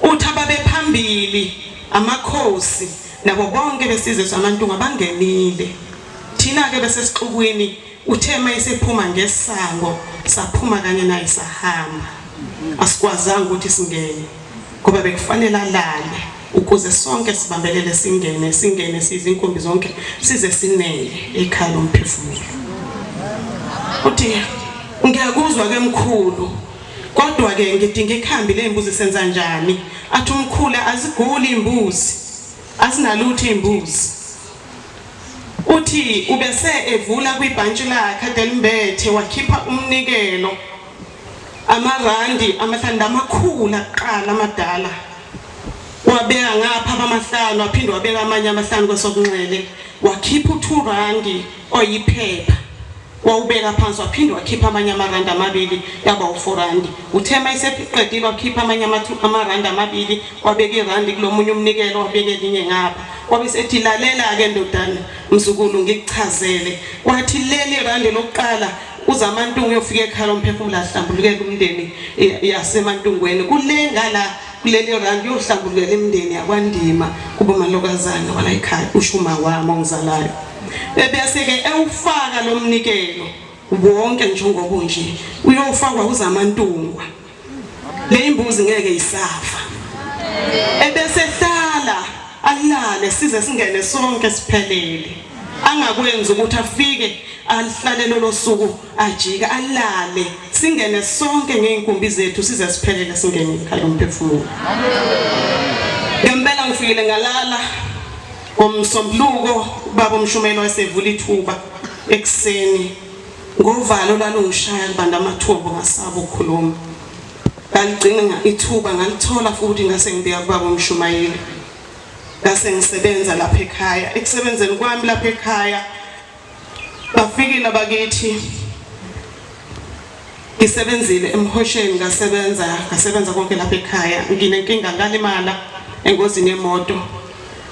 Uthi ababephambili amakhosi nabo bonke besizwe saMantungwa bangenile. Thina-ke besesixukwini uthe mayesephuma ngesango saphuma kanye naye sahamba. Asikwazanga ukuthi singene ngoba bekufanele alale ukuze sonke sibambelele singene singene siyizinkumbi zonke size sinele ekhaya lomphefumulo. Uthi ngiyakuzwa ke mkhulu kodwa ke ngidinga ikhambi lezimbuzi senza njani? Athi umkhulu aziguli imbuzi azinalutho imbuzi. Uthi ubese evula kwibhantshi lakhe adelimbethe wakhipha umnikelo amarandi amahlanu amakhulu akuqala amadala wabeka ngapha abamahlanu waphinde wabeka amanye amahlanu kwesokunxele wakhipha u-2 randi oyiphepha wawubeka phansi waphinde wakhipha amanye amarandi amabili yaba u-4 randi uthe uma eseqedile wakhipha amanye amarandi amabili wabeka irandi kulomunye umnikelo wabeka elinye ngapha wabe sethi lalela-ke ndodana mzukulu ngikuchazele wathi leli randi lokuqala uZamantungu uyofika ekhaya lomphefumulo ahlambulukele umndeni yaseMantungweni kule ngala kuleli randi uyohlambulukela imindeni yakwaNdima kubomalokazana wala ekhaya usho uma wami ongizalayo ebese-ke ewufaka lo mnikelo wonke njengokunje uyofakwa uZamantungwa le imbuzi ngeke isafa ebese hlala alale size singene sonke siphelele angakwenzi ukuthi afike alihlale lolo suku ajike alale singene sonke ngey'nkumbi zethu size siphelele singene ekhaya lomphefumulo ngempela ngifikile ngalala ngomsombuluko ubaba umshumelo wayesevula ithuba ekuseni Ngovalo lalungishaya kubanda amathumbu ngasaba ukukhuluma. Ngaligcina ithuba ngalithola futhi ngase ngibika kubaba umshumayeli. Ngase ngisebenza lapha ekhaya. Ekusebenzeni kwami lapha ekhaya bafikile abakithi ngisebenzile emhosheni ngasebenza ngasebenza konke lapha ekhaya nginenkinga ngalimala engozini yemoto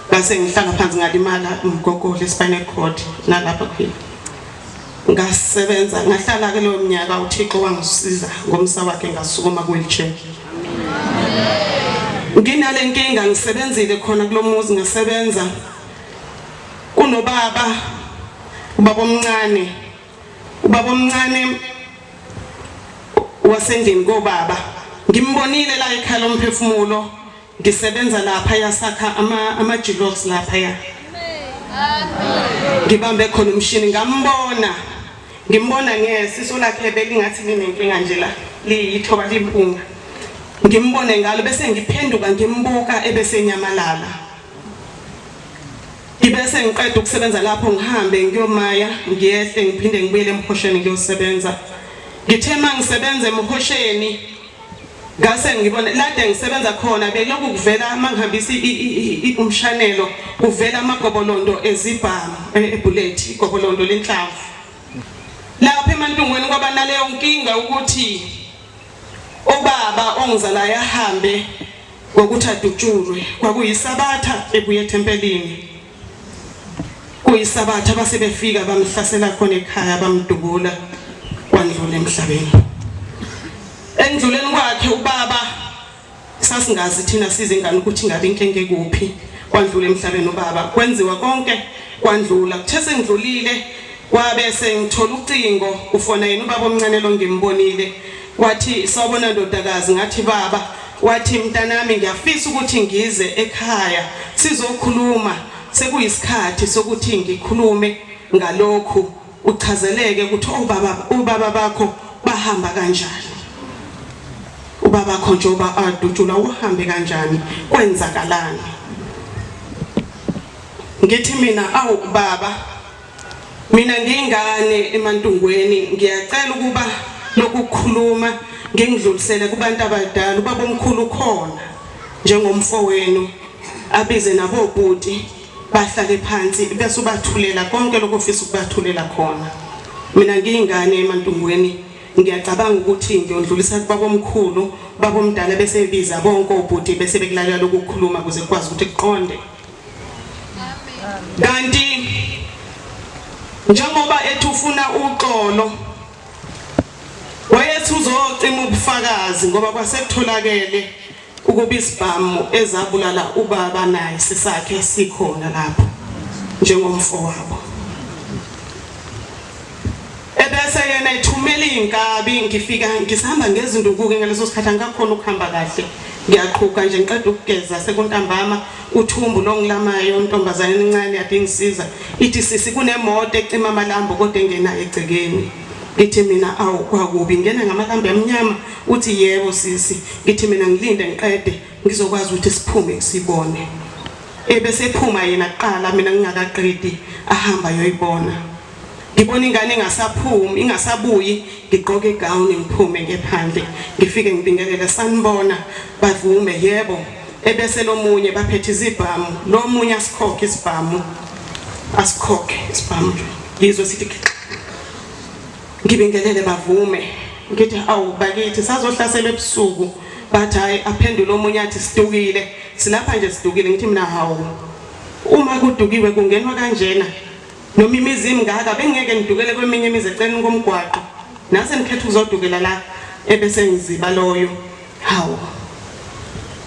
ngase ngihlala phansi ngalimala umgogodla spinal cord nalapha kuphila Ngasebenza ngahlala ke leyo minyaka uThixo wangisiza ngomsa wakhe ngasukuma ku-wheelchair. Nginale nkinga ngisebenzile khona kulomuzi ngasebenza kunobaba ubaba omncane ubaba omncane wasendlini kobaba ngimbonile la ekhaya lomphefumulo Ngisebenza lapha yasakha ama ama jilox lapha ya. Ngibambe khona umshini ngambona. Ngimbona ngesiso lakhe belingathi linenkinga nje la liyithoba limpunga. Ngimbone ngalo bese ngiphenduka ngimbuka ebese nyamalala. Ngibese ngiqeda ukusebenza lapho ngihambe ngiyomaya ngiyehle ngiphinde ngibuyele emhosheni ngiyosebenza. Ngithe mangisebenza emhosheni ngase ngibona lade ngisebenza khona belokhu kuvela mangihambisa umshanelo kuvela amagobolondo ezibhamu ebullet igobolondo lenhlamvu lapha emantungweni kwaba naleyo nkinga ukuthi ubaba ongizalayo ahambe ngokuthi adutshulwe kwakuyisabatha ebuye ethempelini Kuyisabatha base befika bamhlasela khona ekhaya bamdubula wandlula emhlabeni. Endluleni kwakhe ubaba sasingazi thina sizingane ukuthi ngabe inkenke kuphi kwandlula emhlabeni ubaba kwenziwa konke kwandlula kuthe sengidlulile wabe sengithola ucingo ufona yena ubaba omncane lo ngimbonile wathi sawubona ndodakazi ngathi baba Wathi, Mntanami, ngiyafisa ukuthi ngize ekhaya sizokhuluma, sekuyisikhathi sokuthi ngikhulume ngalokhu, uchazeleke ukuthi obaba obaba bakho bahamba kanjani. Ubabakho njengoba adutshulwa uhambe kanjani, kwenzakalani? Ngithi mina, awu baba, Mina ngiyingane eMantungweni ngiyacela ukuba lokukhuluma ngingidlulisele kubantu abadala ubaba omkhulu ukhona njengomfowenu abize nabobhuti bahlale phansi bese ubathulela konke lokho ofisa ukubathulela khona mina ngiyingane eMantungweni. Ngiyacabanga ukuthi ngiyondlulisa kubabomkhulu, babomdala bese ebiza bonke obhuti bese bekulalela ukukhuluma kuze kukwazi ukuthi kuqonde. Kanti njengoba ethi ufuna uxolo wayethi uzocima ubufakazi ngoba kwasekutholakele ukuba isibhamu ezabulala ubaba naye sisakhe sikhona lapho njengomfowabo. Ebese yena ethumela izinkabi ngifika ngisahamba ngezinduku-ke ngaleso sikhathi angikakhona ukuhamba kahle ngiyaqhuga nje ngiqeda ukugeza sekuntambama uthumbu lo ngilamayo intombazane encane yade ingisiza ithi sisi kunemoto ecima amalambu kodwa engenayo egcekeni ngithi mina awu kwakubi ngena ngamalambu amnyama uthi yebo sisi ngithi mina ngilinde ngiqede ngizokwazi ukuthi siphume sibone ebese ephuma yena kuqala mina ngingakaqedi ahamba yoyibona ngibona ingane ingasaphumi ingasabuyi ngigqoke igawuni ngiphume ngephandle ngifike ngibingelele sanibona bavume yebo ebese lomunye baphethe izibhamu lomunye asikhokhe isibhamu asikhokhe isibhamu ngizwe sithi ngibingelele bavume ngithi awu bakithi sazohlaselwa ebusuku bathi hayi aphendule omunye athi sidukile silapha nje sidukile ngithi mina hawu uma kudukiwe kungenwa kanjena Noma imizi imingaka bengeke ngidukele kweminye imizi eceleni komgwaqo. Nase ngikhetha ukuzodukela la ebese ngiziba loyo. Hawu.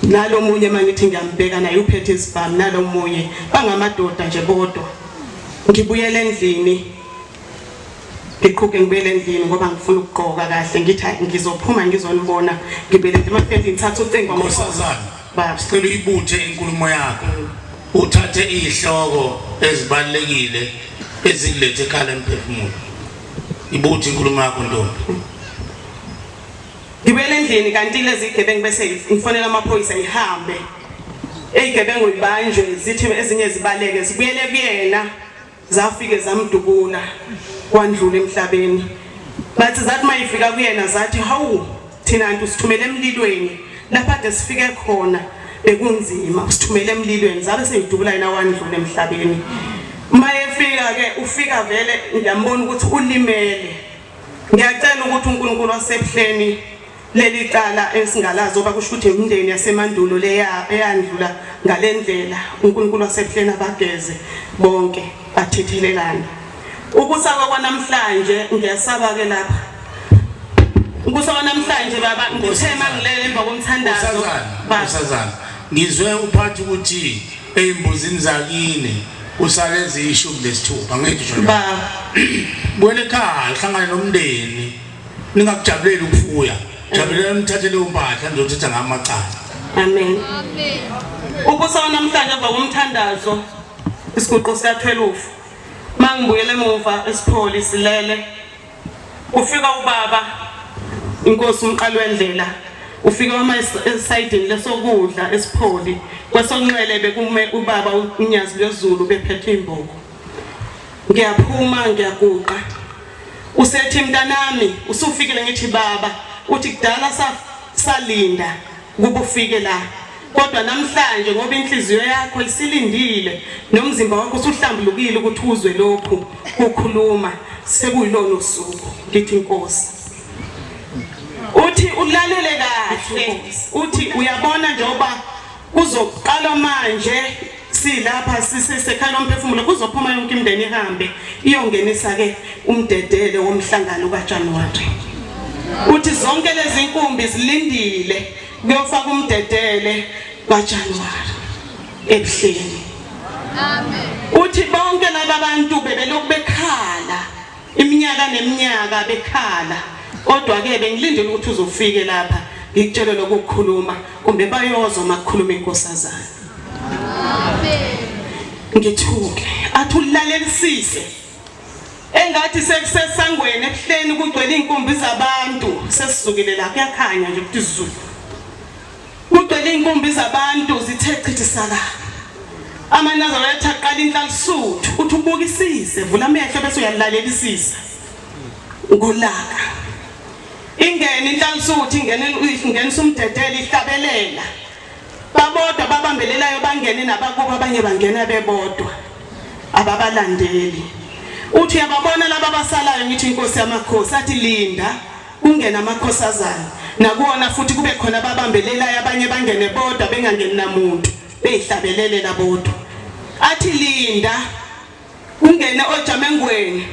Nalo munye mangithi ngiyambheka naye uphethe isibhamu nalo munye bangamadoda nje bodwa. Ngibuyele endlini ngiqhuge ngibuyele endlini ngoba ngifuna ukugqoka kahle ngithi hayi ngizophuma ngizonibona ngibuyele endlini mafike ngithatha ucingo Nkosazana, sicela uyibuthe inkulumo yakho. Uthathe izihloko ezibalekile ezikulethe ekhala emphefumulo. Ibuthe inkulumo yakho ntombi. Ngibuyele endlini kanti lezi gebengu bese ngifonela amaphoyisa ihambe. Eyigebengu ibanjwe zithi ezinye zibaleke zibuyele kuyena Zafike zamdubula wandlula emhlabeni. Bathi zathi mayifika kuyena zathi hawu thina ntu sithumele emlilweni lapha ade sifike khona bekunzima usithumele emlilweni zabe seyidubula yena wandlula emhlabeni. Mayefika ke ufika vele ngiyambona ukuthi ulimele. Ngiyacela ukuthi uNkulunkulu wasebuhleni leli cala esingalazi oba kusho ukuthi imindeni yasemandulo leya eyandlula ngalendlela uNkulunkulu wasebuhleni abageze bonke bathethelelana ukusaba kwanamhlanje ngiyasaba ke lapha ukusaba kwanamhlanje baba ngithe mangilele emva komthandazo baba ngizwe uphathi ukuthi ezimbuzini zakini usale eziyishumi nesithupha ngithi nje baba buyele ekhaya uhlangane nomndeni ningakujabuleli ukufuya jabulela nithathe leyo mpahla nizothetha ngamacala amen ubuso namhlanje emva komthandazo isiguqo sika-12 mangibuyele emuva esipholi silele ufika ubaba inkosi umqali wendlela ufika wama esayidini lesokudla esipholi kwesonxele bekume ubaba unyazi lwezulu bephethe imbuko Ngiyaphuma ngiyaguqa. Usethi mntanami usufikile ngithi baba uthi kudala salinda ukuba ufike la. Kodwa namhlanje ngoba inhliziyo yakho isilindile nomzimba wakho usuhlambulukile ukuthi uzwe lokhu kukhuluma sekuyilona usuku ngithi inkosi. Uthi ulalele kahle uthi uyabona njengoba kuzoqala manje silapha sisekhaya lomphefumulo kuzophuma yonke imindeni ihambe iyongenisa ke umdedele womhlangano kaJanuary uthi zonke lezi nkumbi zilindile kuyofaka umdedele kaJanuary ebuhleni amen uthi bonke laba bantu bebelokhu bekhala Iminyaka neminyaka bekhala kodwa ke bengilindele ukuthi uzofike lapha ngikutshele lokhu kukhuluma kumbe bayozwa makukhuluma inkosazana. Amen. Ngithuke athi ulalelisise engathi sekusesangweni ebuhleni kugcwele inkumbi zabantu sesizukile la kuyakhanya nje ukuthi izulu Kugcwele iy'nkumbi zabantu zithe chithi saka. AmaNazaretha aqala inhlalisuthi uthi ubukisise vula amehlo bese uyalalelisisa ngolaka. Ingene inhlalisuthi ingene ingenisa umdedele ihlabelela. Babodwa babambelelayo bangene nabakubo abanye bangena bebodwa. Ababalandeli. Uthi uyababona laba abasalayo ngithi inkosi yamakhosi athi linda. Kungene amakhosazana nakuwona futhi kube khona ababambelelayo abanye bangene bodwa bengangeni namuntu beyihlabelelela bodwa. Athi linda kungene ojamengweni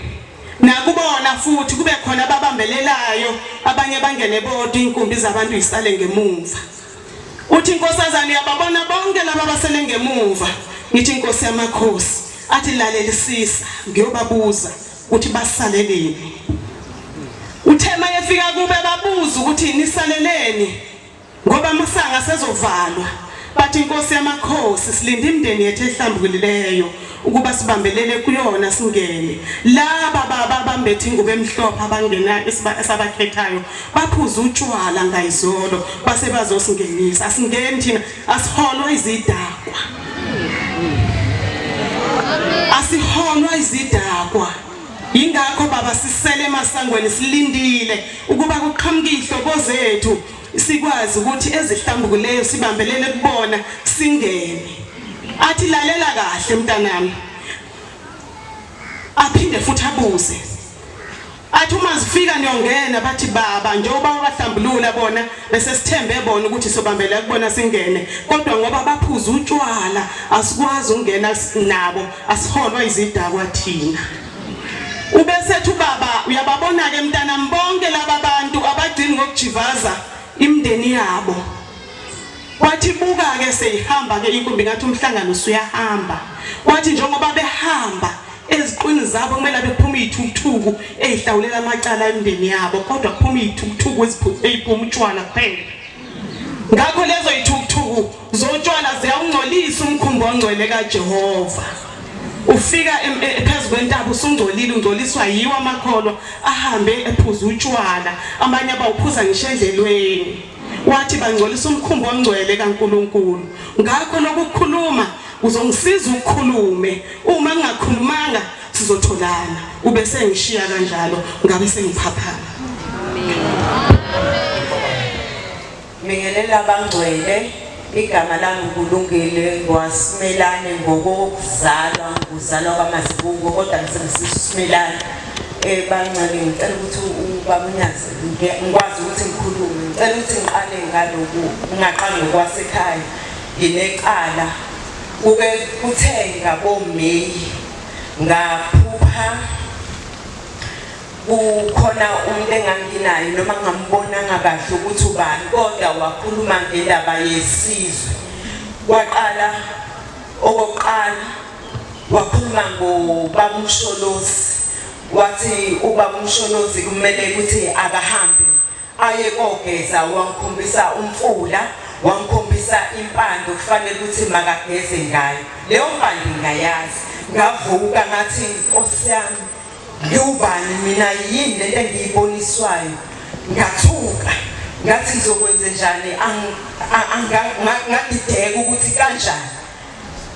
nakubona futhi kube khona ababambelelayo abanye bangene bodwa inkumbi zabantu isale ngemuva. Uthi inkosazana uyababona bonke laba abasele ngemuva ngithi inkosi yamakhosi athi lalelisisa ngiyobabuza ukuthi basaleleni. Uthe mayefika kube babuza ukuthi nisaleleni ngoba amasanga sezovalwa bathi inkosi yamakhosi silinde imindeni yethu ehlambukileyo ukuba sibambelele kuyona singene laba baba bambethe ingubo emhlophe abangena esabakhethayo baphuza utshwala ngayizolo base bazosingenisa asingeni thina asiholwa izidakwa asiholwa izidakwa ingakho baba sisele emasangweni silindile ukuba kuqhamuke ihlobo zethu sikwazi ukuthi ezihlambukileyo sibambelele kubona singene athi lalela kahle mntanami aphinde futhi abuze athi uma zifika niyongena bathi baba njengoba wabahlambulula bona bese sithembe bona ukuthi sobambela kubona singene kodwa ngoba baphuza utshwala asikwazi ukungena nabo asiholwa izidakwa thina ubesethi ubaba uyababona ke mntanami bonke laba bantu abagcini ngokujivaza imindeni yabo Kwathi buka ke seyihamba ke inkumbi ngathi umhlangano usuyahamba. Kwathi njengoba behamba eziqwini zabo kumele bephume izithukuthuku ezihlawulela amacala emindeni yabo kodwa kuphuma izithukuthuku eziphuma utshwala kuphela. Ngakho lezo zithukuthuku zotshwala ziyawungcolisa umkhumbi ongcwele kaJehova. Ufika phezu kwentaba usungcolile ungcoliswa yiwo amakholwa ahambe ephuza utshwala amanye abawuphuza ngisho endlelweni. Wathi bangcolisa umkhumbi ongcwele kaNkulunkulu. Ngakho lokukhuluma uzongisiza ukukhulume. Uma ngingakhulumanga sizotholana. Ube sengishiya kanjalo ngabe sengiphaphama. Bingelela abangcwele igama lami ngulungile ngwasimelane ngokokuzalwa nguzalwa kwamazibuko kodwa ngisebenzisa usimelane eh bangcwele ngicela ukuthi ubaba unyazi ngikwazi ukuthi ngikhulume ngicela ukuthi ngiqale ngaloku ngingaqali ngokwasekhaya nginecala kuke kuthe ngabomeyi ngaphupha kukhona umuntu enganginaye noma ngambonanga kahle ukuthi ubani kodwa wakhuluma ngendaba yesizwe waqala okokuqala wakhuluma ngobaba uMsholozi wathi ubaba uMsholozi kumele ukuthi akahambe aye kogeza wangikhombisa umfula wangikhombisa impande kufanele ukuthi makageze ngayo leyo mpande ngayazi ngavuka ngathi nkosi yami ngiwubani mina yini lento engiyiboniswayo ngathuka ngathi ngizokwenze njani ngadideka ukuthi kanjani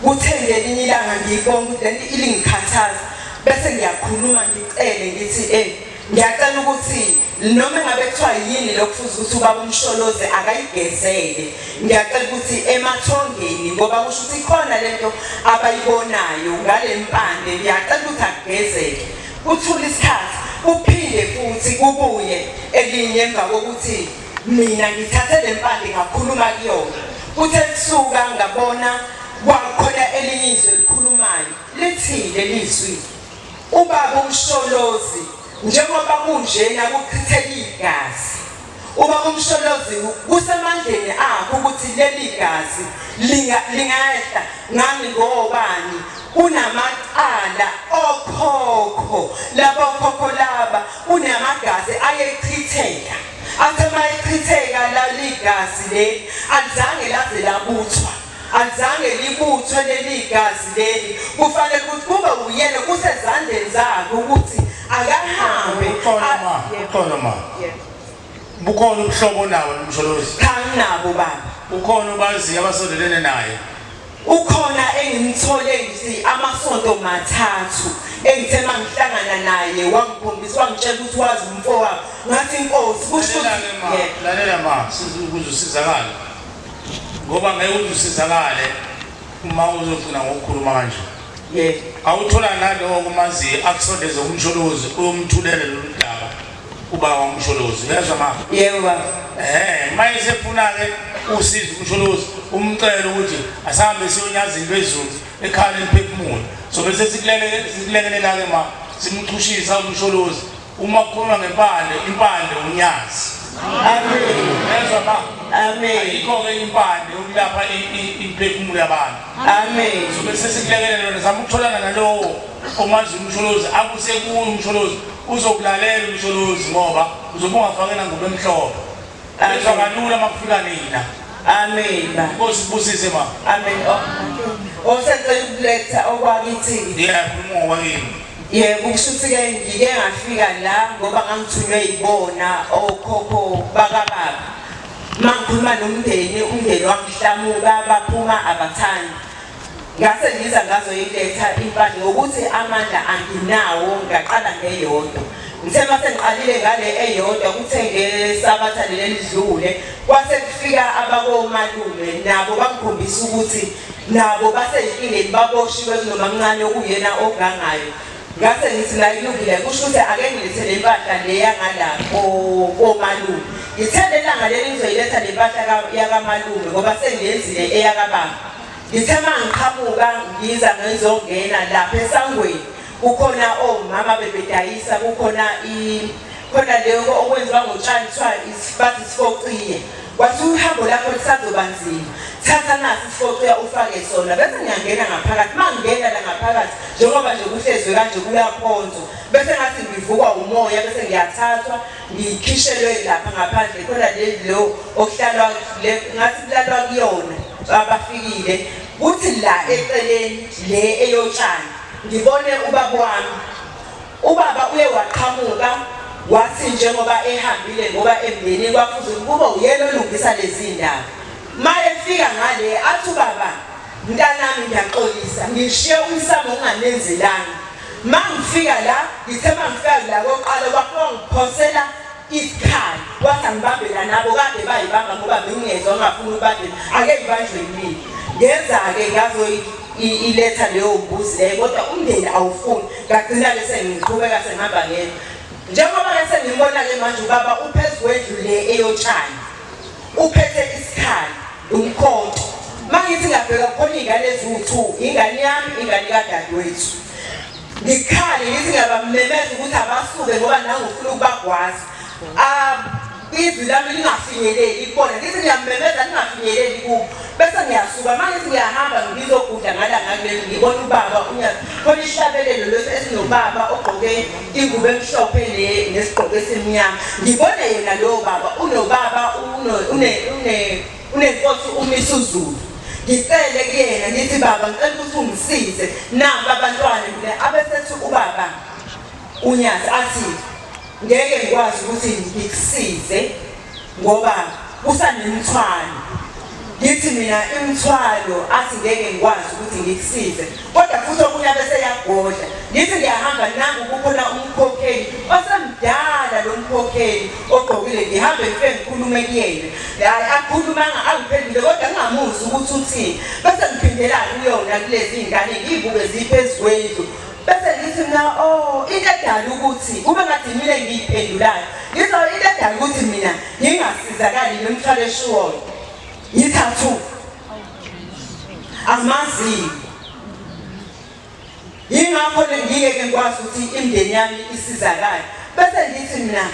Kuthe ngelinye ilanga ngiyibona ukuthi lento ilingikhathaza bese ngiyakhuluma ngicele ngithi eh ngiyacela ukuthi noma engabe kuthiwa yini lokufuza ukuthi ubaba umsholozi akayigezele ngiyacela ukuthi emathongeni ngoba kusho ukuthi ikhona lento abayibonayo ngale mpande ngiyacela ukuthi akugezeke kuthula isikhathi kuphinde futhi kubuye elinye emva kokuthi Mina ngithathe le mpande ngakhuluma kuyona. Kuthe kusuka ngabona kwakhona elinye izwi elikhulumayo. Lithi leli zwi, Ubaba uMsholozi njengoba kunjena kuchitheka igazi. Ubaba uMsholozi kusemandleni akhe ukuthi leli gazi lingehla ngani ngobani kunamacala okhokho labo khokho laba kunamagazi ayechitheka Athe uma echitheka lali gazi leli alizange laze labuthwa alizange libuthwe leli gazi leli kufanele ukuthi kube uyena kusezandleni zakhe ukuthi akahambe Uxolo ma, uxolo ma. Bukhona ubuhlobo nawo nomsholozi. Cha nginabo baba. Ukhona obaziyo abasondelene naye. Ukhona engimthole ngithi amasonto mathathu engithe mangihlangana naye wangikhombisa wangitshela ukuthi wazi umfowabo ngathi inkosi kusho ukuthi lalela ma ukuze usizakale ngoba ngeke uze usizakale uma uzogcina ngokukhuluma kanje yebo awuthola nalowo kumaziyo akusondeze kumsholozi uyomthulela lolu daba. Ubaba uMsholozi uyezwa ma? Yebo baba. Eh, maye sefuna ke usizo uMsholozi umcela ukuthi asambe siyonyaza into ezulu ekhaya lemphefumulo. So bese sikulele sikulekelela ke ma simchushisa uMsholozi uma kukhulunywa ngempande impande unyazi. Amen. Uyezwa ma? Amen. Ayikho ke impande yokulapha imphefumulo yabantu. Amen. So bese sikulekelela wena zama ukutholana nalowo omazi uMsholozi akusekuye uMsholozi uzokulalela uMsholozi ngoba uzobe ungafake nangubo emhlophe. Bezwa kalula uma kufika nina. Amen. Ba. Nkosi ibusise ma. Amen. Oh, osecela ukuletha okwakithi. Yeah, khuluma ngokwakini. Yebo, kusho ukuthi ke ngike ngafika la ngoba ngangithunywe yibona okhokho bakababa. Mangikhuluma nomndeni, umndeni wangihlamuka baphuma abathandi. Ngase ngiza ngazoyiletha impande ngokuthi amandla anginawo ngaqala ngeyodwa. Ngithe mase ngiqalile ngale eyodwa kuthe ngesabatha leli elidlule kwase kufika abakomalume nabo bangikhombisa ukuthi nabo baseyinkingeni baboshiwe kunomamncane okuyena ogangayo. Ngase ngithi la ilungile kusho ukuthi ake ngilethe le mpahla le yangala komalume. Ngithe lelanga leli ngizoyiletha le mpahla yakamalume ngoba sengiyenzile eyakababa. Ngithe mangiqhamuka ngiza ngizongena lapha esangweni kukhona omama bebedayisa kukhona i khona leyo okwenziwa ngotshani kuthiwa bathi isifociye wathi uhambo lakho lisazoba nzima thatha nasi isifociya ufake sona bese ngiyangena ngaphakathi uma ngingena la ngaphakathi njengoba nje kuhlezwe kanje kuyakhonzwa bese ngathi ngivukwa umoya bese ngiyathathwa ngikhishelwe lapha ngaphandle khona leli lo okuhlalwa le ngathi kulalwa kuyona abafikile kuthi la eceleni le eyotshani ngibone ubaba wami ubaba uye waqhamuka wathi njengoba ehambile ngoba emndenini kwafuze ukuba uyena olungisa lezi ndaba mayefika ngale athi ubaba mntanami ngiyaxolisa ngishiye umsamo unganenzelanga mangifika la ngithe mangifika la koqala kwafika ngiphosela isikhali wathi angibambela nabo kade bayibamba ngoba bengingezwa ngingafuni ukubambela ake ibanjwe yimina ngenza-ke ngazoyiletha leyo mbuzi leyo kodwa umndeni awufuni ngagcina-ke sengiqhubeka sengihamba ngedwa njengoba-ke sengimbona-ke manje ubaba uphezu kwendlu le eyotshani uphethe isikhali umkhonto mangithi ngabheka kukhona iy'ngane eziwu-two ingane yami ingane kadadewethu ngikhale ngithi ngiyabamemeza ukuthi abasuke ngoba nangifuna ukubagwaza ah, izwi lami lingafinyeleli kubona ngithi ngiyamemeza lingafinyeleli kubo bese ngiyasuka uma ngithi ngiyahamba ngizogudla ngala ngakuleli ngibona ubaba unyazi khona isihlabelelo leso esinobaba ogqoke ingubo emhlophe nesigqoko esimnyama ngibone yena lowo baba unobaba unenkosi uMisuzulu ngicele kuyena ngithi baba ngicela ukuthi ungisize naba abantwana mina abesethi ubaba uNyazi athi ngeke ngikwazi ukuthi ngikusize ngoba kusanemithwalo ngithi mina imithwalo athi ngeke ngikwazi ukuthi ngikusize kodwa futhi okunye abese yagodla ngithi ngiyahamba nangu kukhona umkhokheli osemdala lo mkhokheli ogqokile ngihambe ngifike ngikhulume kuyena hayi akhulumanga angiphendule kodwa ngingamuzwa ukuthi uthini bese ngiphindela kuyona kulezi iy'ngane ngiy'buke ziphezu kwendlu bese ngithi mina oh into edala ukuthi kube ngathi mina engiyiphendulayo ngithi oh, into edala ukuthi mina ngingasizakali nomthwalo eshiwoyo yithathu amazinyo yingakho ngingeke ngikwazi ukuthi imindeni yami isizakale bese ngithi mina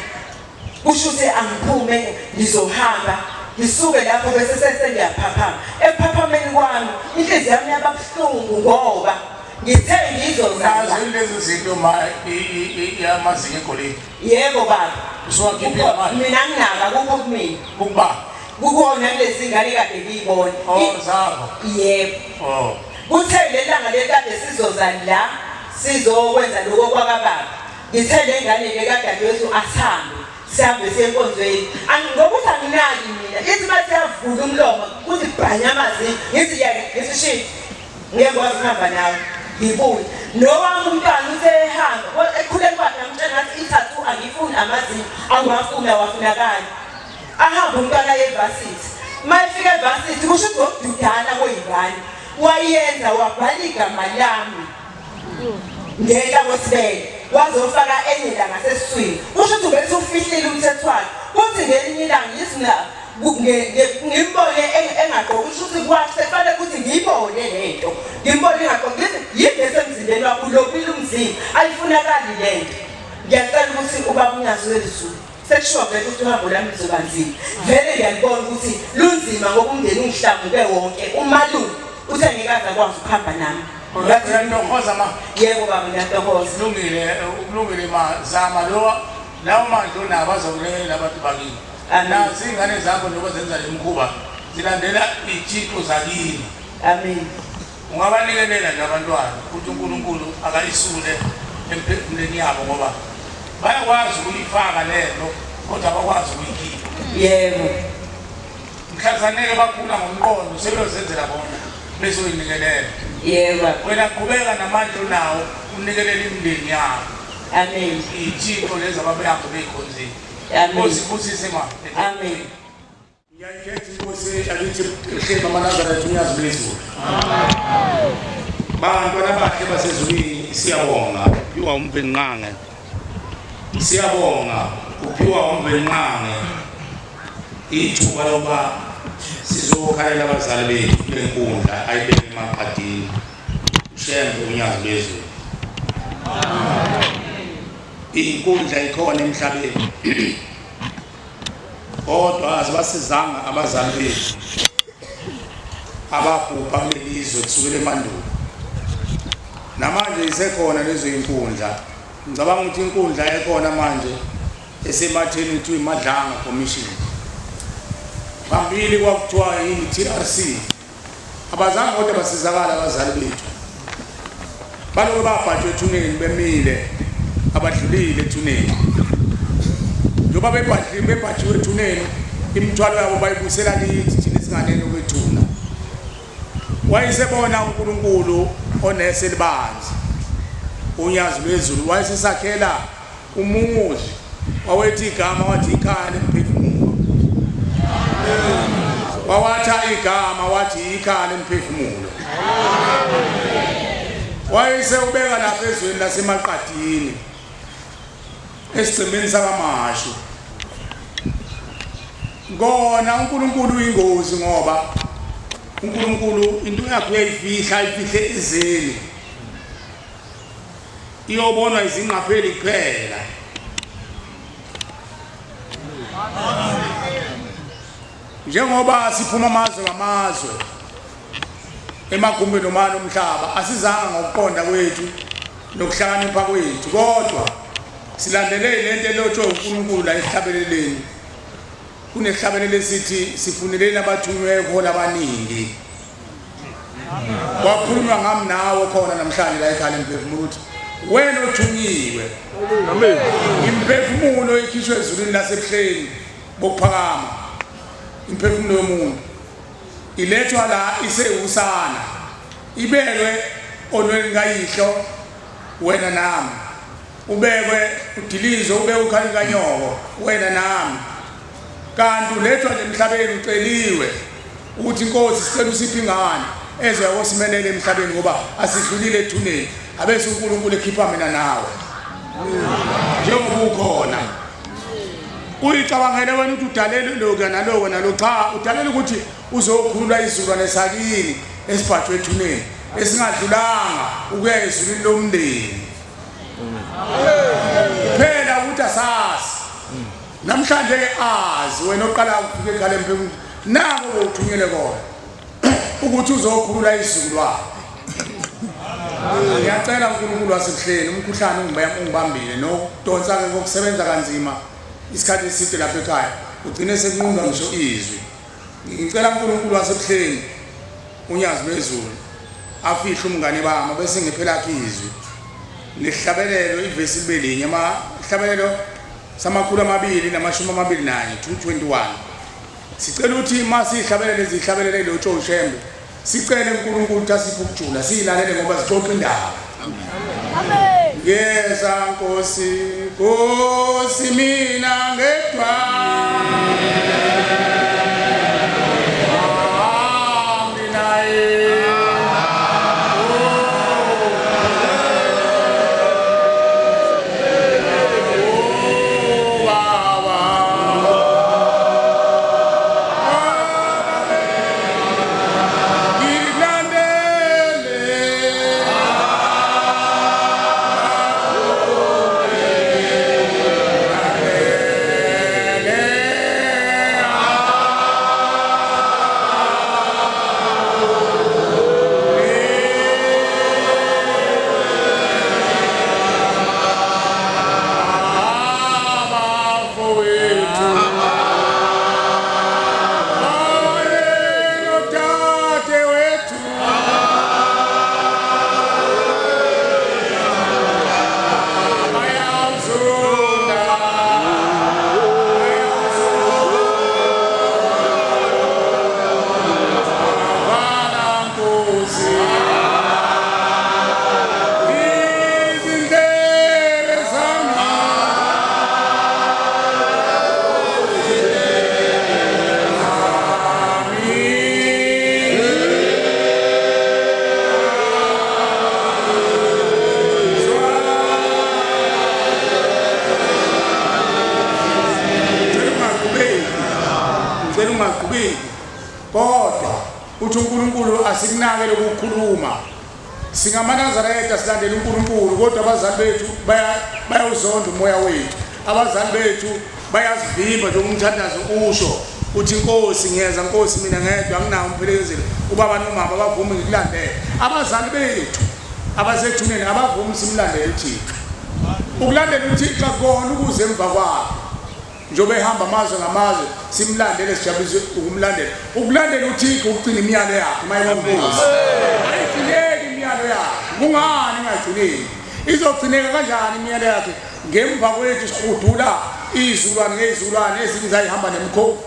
kusho ukuthi angiphume ngizohamba ngisuke lapho bese sesengiyaphaphama ekuphaphameni kwami inhliziyo yami yababuhlungu ngoba ngithe ngizozala lezi zinto ma amazinyo egolide yebo baba usuwakhiphile manje mina nginaka kukho kumina kukuba kukhona kulezi ngane kade ngiyibona oh zakho yebo oh kuthe lelanga lekade sizoza la sizokwenza lokho kwakababa ngithe le ngane le kadadewethu asihambe sihambe siye enkonzweni ngokuthi anginaki mina ithi bathi yavula umlomo kuthi bhanya amazinyo ngithi yena ngithi shi ngeke ngikwazi ukuhamba nawe ngibuye nowami umntwana uthe ehamba ekukhuleni kwakhe ngamtshela ngathi ithathu angifuni amazinyo angiwafuni awafunakali ahambe umntwana aye evasithi uma efika evasithi kusho ukuthi ngokududana kwey'ngane wayenza wabhala igama lami ngehla kwesibele. wazofaka enye la ngasesiswini kusho ukuthi ubese ufihlile umthetho wakhe kuthi ngelinye ilanga ngithi ngimbone engagqoki kusho ukuthi kwasefanele ukuthi ngiyibone lento ngimbone engagqoki ngithi yini esemzimbeni wakho ulobile umzimba ayifunakali lento ngiyacela ukuthi ubaba unyazi welizulu sekushiwa vele ukuthi uhambo lami luzoba nzima vele ngiyalibona ukuthi lunzima ngoba umndeni ungihlamuke wonke umalume uthe ngeke aze akwazi ukuhamba nami Uyatohoza ma. Yebo baba ngiyatohoza. Kulungile, kulungile ma zama lo lawo mandla onawo azokulekelela abantu bakini. Nazi ingane zakho njengoba zenza le mkhuba zilandela iy'thixo zakini. Amen. Ungabanikelela nje abantwana ukuthi uNkulunkulu akayisule emphefumulweni yabo ngoba bayakwazi ukuyifaka lento kodwa abakwazi ukuyikhipha. Yebo. Mhlazaneke bakhula ngomqondo sebeyozenzela bona bese uyinikelela. Yebo. Wena qhubeka namandla onawo unikelele imindeni yakho. Amen. Iy'thixo lezi ababehamba beyikhonzile. Amen. Nkosi ibusise ma. Amen. Ngiyayikhetha inkosi akithi ehleli amaNazaretha unyazi lwezulu. Bantwana bakhe basezulwini siyabonga uphiwa uMvelinqange. Siyabonga uphiwa uMvelinqange ithuba lokuba sizokhalela abazali bethu kule nkundla ayibeke emaqadini. Ushembe unyazi lwezulu. Inkundla ikhona emhlabeni. Kodwa azibasizanga abazali bethu ababhubha kuleli zwe kusukela emandulo. Namanje isekhona lezo inkundla. Ngicabanga ukuthi inkundla ekhona manje esematheni kuthiwa iMadlanga Commission. Phambili kwakuthiwa yini TRC. Abazange kodwa basizakala abazali bethu. Baloke babhajwa ethuneni bemile abadlulile ethuneni. Njengoba bebhadliwe bebhajiwe ethuneni imithwalo yabo bayibuyisela kithi thina esinganeno kwethuna. Wayesebona uNkulunkulu onese libanzi unyazi lwezulu wayesesakhela umuzi wawethi igama wathi ikhaya lemphefumulo wawatha igama wathi ikhaya lemphefumulo wayesewubeka lapha ezweni lasemaqadini esigcemeni sakamashu kona uNkulunkulu uyingozi ngoba uNkulunkulu into yakhe uyayifihla ayifihle ezeni iyobonwa izingqapheli kuphela njengoba siphuma amazwe ngamazwe emagumbini omane omhlaba asizanga ngokuqonda kwethu nokuhlakanipha kwethu kodwa silandele lento elotshwe uNkulunkulu la esihlabeleleni kunehlabelelo esithi sifuneleni abathunywe kuhola abaningi Kwakhulunywa ngami nawe khona namhlanje la ekhaya lemphefumulo ukuthi wena othunyiwe. Amen. Imphefumulo ikhishwe ezulwini lasebuhleni bokuphakama. Imphefumulo yomuntu ilethwa la isewusana ibekwe onweni kayihlo wena nami ubekwe udilizwe ubekwe ukhali kanyoko wena nami kanti ulethwa nje emhlabeni uceliwe ukuthi inkosi sicela usiphe ingane ezoya kosimelela emhlabeni ngoba asidlulile ethuneni abese uNkulunkulu ekhipha mina nawe njengoba ukhona uyicabangele wena ukuthi udalele lokhu naloko nalo cha udalele ukuthi uzokhulula izulwane sakini esibhajwe ethuneni esingadlulanga ukuya ezulwini lomndeni phela ukuthi asazi namhlanje ke azi wena oqala ukufika ekhaya lemphefumulo nako bowuthunyelwe kona ukuthi uzokhulula isizukulwane ngiyacela uNkulunkulu wasebuhleni umkhuhlane ungibambile nokudonsa ke kokusebenza kanzima isikhathi eside lapha ekhaya ugcine sekunqundwa ngisho izwi ngicela uNkulunkulu wasebuhleni unyazi lwezulu afihle umngane bami bese ngiphela izwi lihlabelelo ivesi libe linye amahlabelelo samakhulu amabili namashumi amabili nanye 221 sicela ukuthi uma siyihlabelele zihlabelele lo Shembe sicele uNkulunkulu ukuthi asiphe ukujula siyilalele ngoba zixoxa indaba Amen Ngiyeza Nkosi Nkosi mina ngedwa Singaqhubeki kodwa uthi uNkulunkulu asikunake lokukhuluma. SingamaNazaretha silandela uNkulunkulu kodwa abazali bethu bayawuzonda umoya wethu. Abazali bethu bayasivimba njengoba umthandazo usho uthi inkosi ngiyeza nkosi mina ngedwa anginawo umphelekezeli ubaba nomama bavumi ngikulandele. Abazali bethu abasethuneni abavumi simlandele uThixo. Ukulandela uThixo akukona ukuze emva kwakhe. Njengoba ehamba amazwe ngamazwe simlandele sijabulise ukumlandela. Ukulandela uThixo ukugcina imiyalo yakhe mayibonkosi. Ayigcineki imiyalo yakhe. Kungani ingagcineki? Izogcineka kanjani imiyalo yakhe ngemva kwethu sihudula izizukulwane ngezizukulwane ezinye zayihamba nemikhovu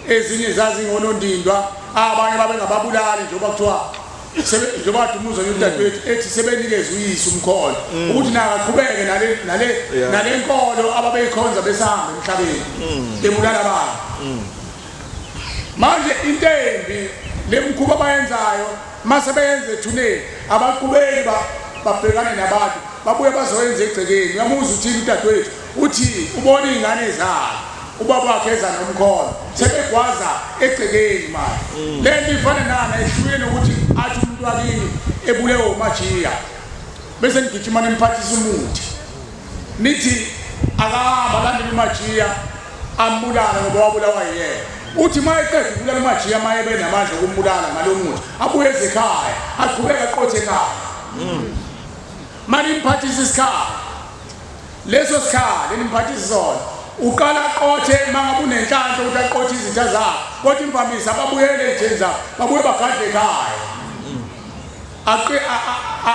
ezinye zazingonondindwa abanye babengababulali njengoba kuthiwa njengoba kade umuzwa nje udadewethu ethi sebenikeza uyise umkholo mm. ukuthi naye aqhubeke nale nale nale nkolo ababeyikhonza besahamba emhlabeni mm. bebulala abantu mm. manje into embi lemkhuba abayenzayo mase beyenza ethuneni abaqhubeki babhekane nabantu babuye bazoyenza egcekeni uyamuzwa uthini udadewethu uthi ubona iy'ngane zakhe ubaba wakhe eza nomkhono sebegwaza egcekeni manje mm. le nto ifana nana ehlukile nokuthi athi umuntu wakini ebulewe umajiya bese nigijima nimphathisa umuthi nithi akahamba alandele umajiya ambulala ngoba wabulawa yena uthi uma eqeda ukubulala umajiya uma ebe namandla okumbulala ngalo muthi abuye ezekhaya aqhubeke aqothe ekhaya mm. manimphathisa isikhala Leso sikhali enimphathisa sona uqala aqothe uma ngabe unenhlanhla ukuthi aqothe izitha zakhe kodwa imvamisa ababuyele ey'theni zabo babuye bagadle ekhaya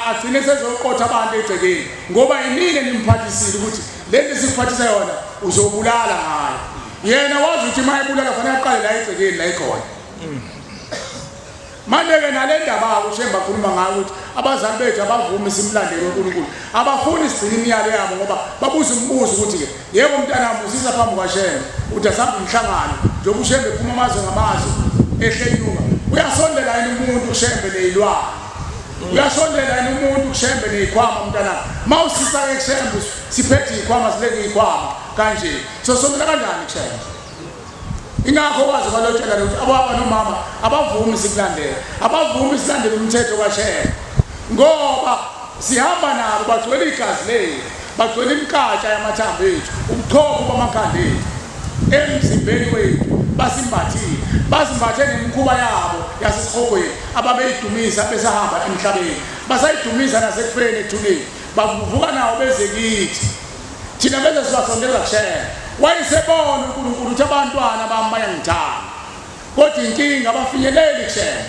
agcine sezoqotha abantu egcekeni ngoba yinini enimphathisile ukuthi le nto esikuphathisa yona uzobulala ngayo yena wazi ukuthi uma ebulala fanele aqale la egcekeni la ikhona Manje-ke nale ndaba-ke uShembe akhuluma ngayo ukuthi abazali bethu abavumi simlandele uNkulunkulu, abafuni sigcine imiyalo yabo ngoba babuza umbuzo ukuthi-ke yebo mntanami usisa phambi kwaShembe uthi asambe umhlangano njengoba uShembe ephuma amazwe ngamazwe ehlenyuka uyasondela yini umuntu kuShembe neyilwane uyasondela yini umuntu kuShembe neyikhwama mntanami uma usisa-ke kuShembe siphethe iyikhwama sileke iyikhwama kanje sosondela kanjani kuShembe Ingakho waze walotshela ukuthi ababa nomama abavumi sikulandele, abavumi silandele umthetho kaShembe ngoba sihamba nabo bagcwele igazi lethu, bagcwele imikatsha yamathambo ethu, ubuchopho bamakhanda ethu emzimbeni wethu basimbathile, basimbathe nemikhuba yabo yasesihogweni ababeyidumisa besahamba emhlabeni, basayidumisa nasekufeni ethuneni, bavuka nawo beze kithi. Thina bese sibasondeza kushela. Wayesebona uNkulunkulu ukuthi abantwana bami bayangithanda. Kodwa inkinga abafinyeleli kushela.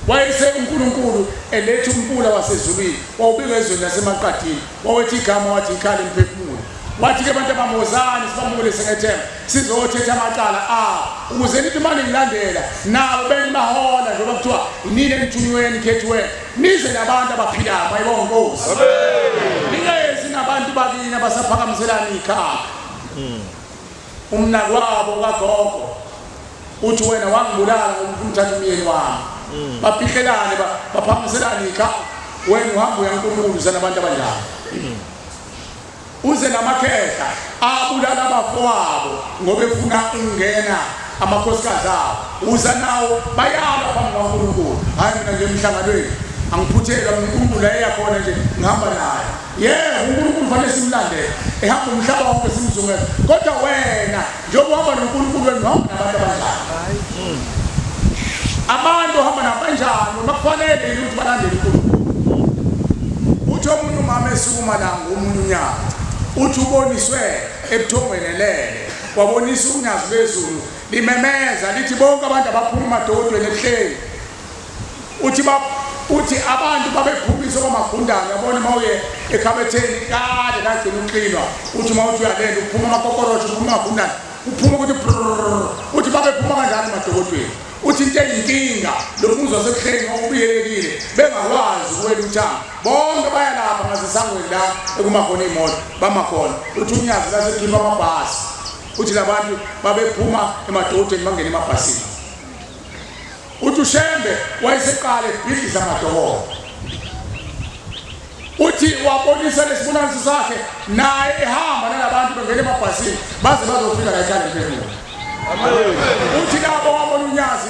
Wayese uNkulunkulu eletha umfula wasezulwini wawubika ezweni lasemaqadini wawethi igama wathi ikhala imphefumulo wathi ke abantu abamozani sibamukele sengethemba sizothetha amacala a ukuze nithi uma ningilandela nabo benibahola njengoba kuthiwa inini enithunyiweni khethiwe nize nabantu abaphilayo mayibonga inkosi ningezi nabantu bakini abasaphakamiselana ikhaya umnakwabo kagogo uthi wena wangibulala ngoba ufuna uthatha umyeni wami mm. baphihlelane baphakamiselane ikhaya wena uhamba uyankulunkulu uze nabantu abanjalo mm. Uze namakhehla abulala abafowabo ngoba efuna ukungena amakhosikazi abo. Uza nawo bayalwa phambi kwaNkulunkulu. Hhayi mina nje emhlanganweni angiphuthelwa mina uNkulunkulu la eya khona nje ngihamba naye. Yebo uNkulunkulu fanele simlandele. Ehamba umhlaba wonke simzungeze. Kodwa wena njengoba uhamba noNkulunkulu wena uhamba nabantu abanjani? Abantu ohamba nabanjani noma kufanele yini ukuthi balandele uNkulunkulu? Uthi omunye umama esukuma la ngomunye unyaka uthi uboniswe ebuthongweni elele wabonisa unyazi lwezulu limemeza lithi bonke abantu abaphuma emadodweni ebuhleni uthi ba uthi abantu babephumisa kwamagundane yabona uma uye ekhabetheni kade kagcina ukuklinwa uthi uma uthi uyalenda uphuma amakokorosho uphuma amagundane uphuma ukuthi uthi babephuma kanjani emadokodweni uthi into eyinkinga lo muzi wasebuhleni okubiyelekile bengakwazi ukuwela uthango bonke bayalapha ngasesangweni la ekuma khona iy'moto bama khona uthi unyazi lasekhipha amabhasi uthi labantu babephuma emadolobheni bangena emabhasini uthi ushembe wayeseqala ebhidliza amadolobha uthi wabonisa lesibonakaliso sakhe naye ehamba nalabantu bengena emabhasini baze bazofika la ekhaya lemphefumulo. Uthi labo wabona unyazi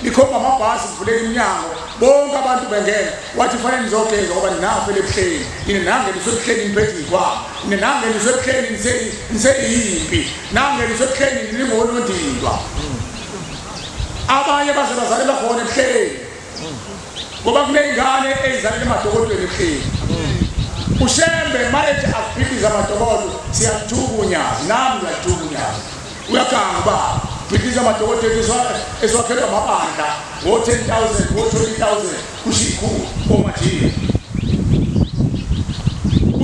likhomba amabhasi kuvuleka iminyango bonke abantu bengena wathi fanele nizogeza ngoba ninafe lebuhleni nina nangeniswe ebuhleni niphethe izikhwama nina nangeniswe ebuhleni niseyimpi nangeniswe ebuhleni ningonondindwa abanye baze bazalelwa khona ebuhleni ngoba kuney'ngane ey'zalele emadokodweni ebuhleni ushembe mayethi akubhidlize amadokodo siyamthuka unyazi nami ngiyalithuka unyazi uyaganga ubaba bhidliza amadokodo ethu esiwakhelwa amabandla ngo-10 000 ngo-20 000 kusho ikhulu omajini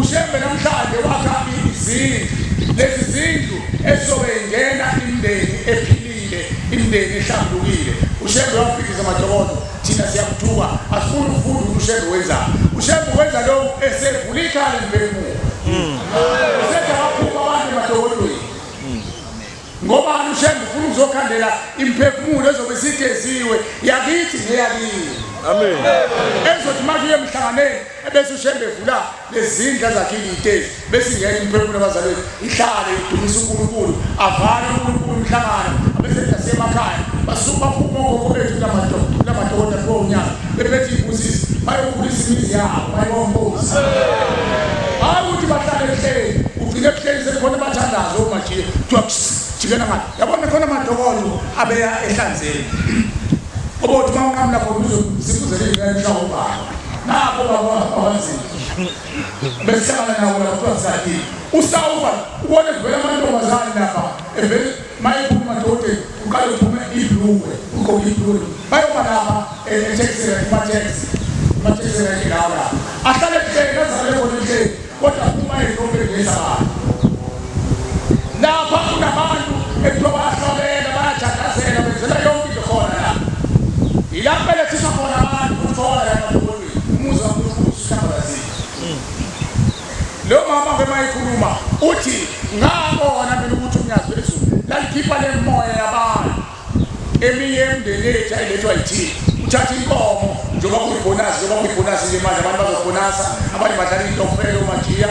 ushembe namhlanje wakha izindlu lezi zindlu ezizobe ingena imindeni ephilile imindeni ehlambulukile ushembe wabhidliza amadokodo thina siyamthuka asifuni ukufunda ukuthi ushembe wenzani ushembe wenza lokhu esevula ikhala emphefumulo esethi akaphuma abantu emadokodweni Ngobani uShembe ufuna ukuzokhandela imphefumulo ezobe isigeziwe yakithi neyakini. Amen. Ezothi manje uye emhlanganweni ebese uShembe evula lezindlu azakhile itezi bese ingena imphefumulo abazalweni ihlale idumisa uNkulunkulu avale uNkulunkulu umhlangano abese siya emakhaya basuka baphuma okhokho bethu kulamadokotela kuwo unyaka bephethe iy'busiso bayokhulisa imizi yabo bayombusi hhayi ukuthi bahlale ehleli ugcine ebuhleni sekukhona abathandazo omajiye kuthiwa jikela ngale yabona khona amadokodo abeya ehlanzeni obothi uma unqamula khona uzosifuzela iy'ngane mhlawumbe ubaba nakho baba abanzima besihlangana nawo la kuthiwa sikadile usawuba ubone kuvela amantombazane lapha evele mayephuma emadodeni uqale uphume ibhlukwe ugqoke ibhlukwe bayoba lapha etheksini kumatheksi kumatheksi lawo lapha ahlale ebuhleni azale khona ebuhleni kodwa phuma edolobheni ngezabantu lapha kunabantu ekuthiwa bayahlabela bayajadazela benzela yonke into khona la yilapho belethiswa khona abantu ukuthola la emadolobheni umuzi kaNkulunkulu usuhlambalazile lo mama ke mayikhuluma uthi ngabona mina ukuthi unyazi lwezulu lalikhipha le moya yabantu eminye emndeni yethu ayilethwa yithini uthatha inkomo njengoba kuyibhonasi njengoba kuyibhonasi nje manje abantu bazobhonasa abanye badlala intokfela omajiya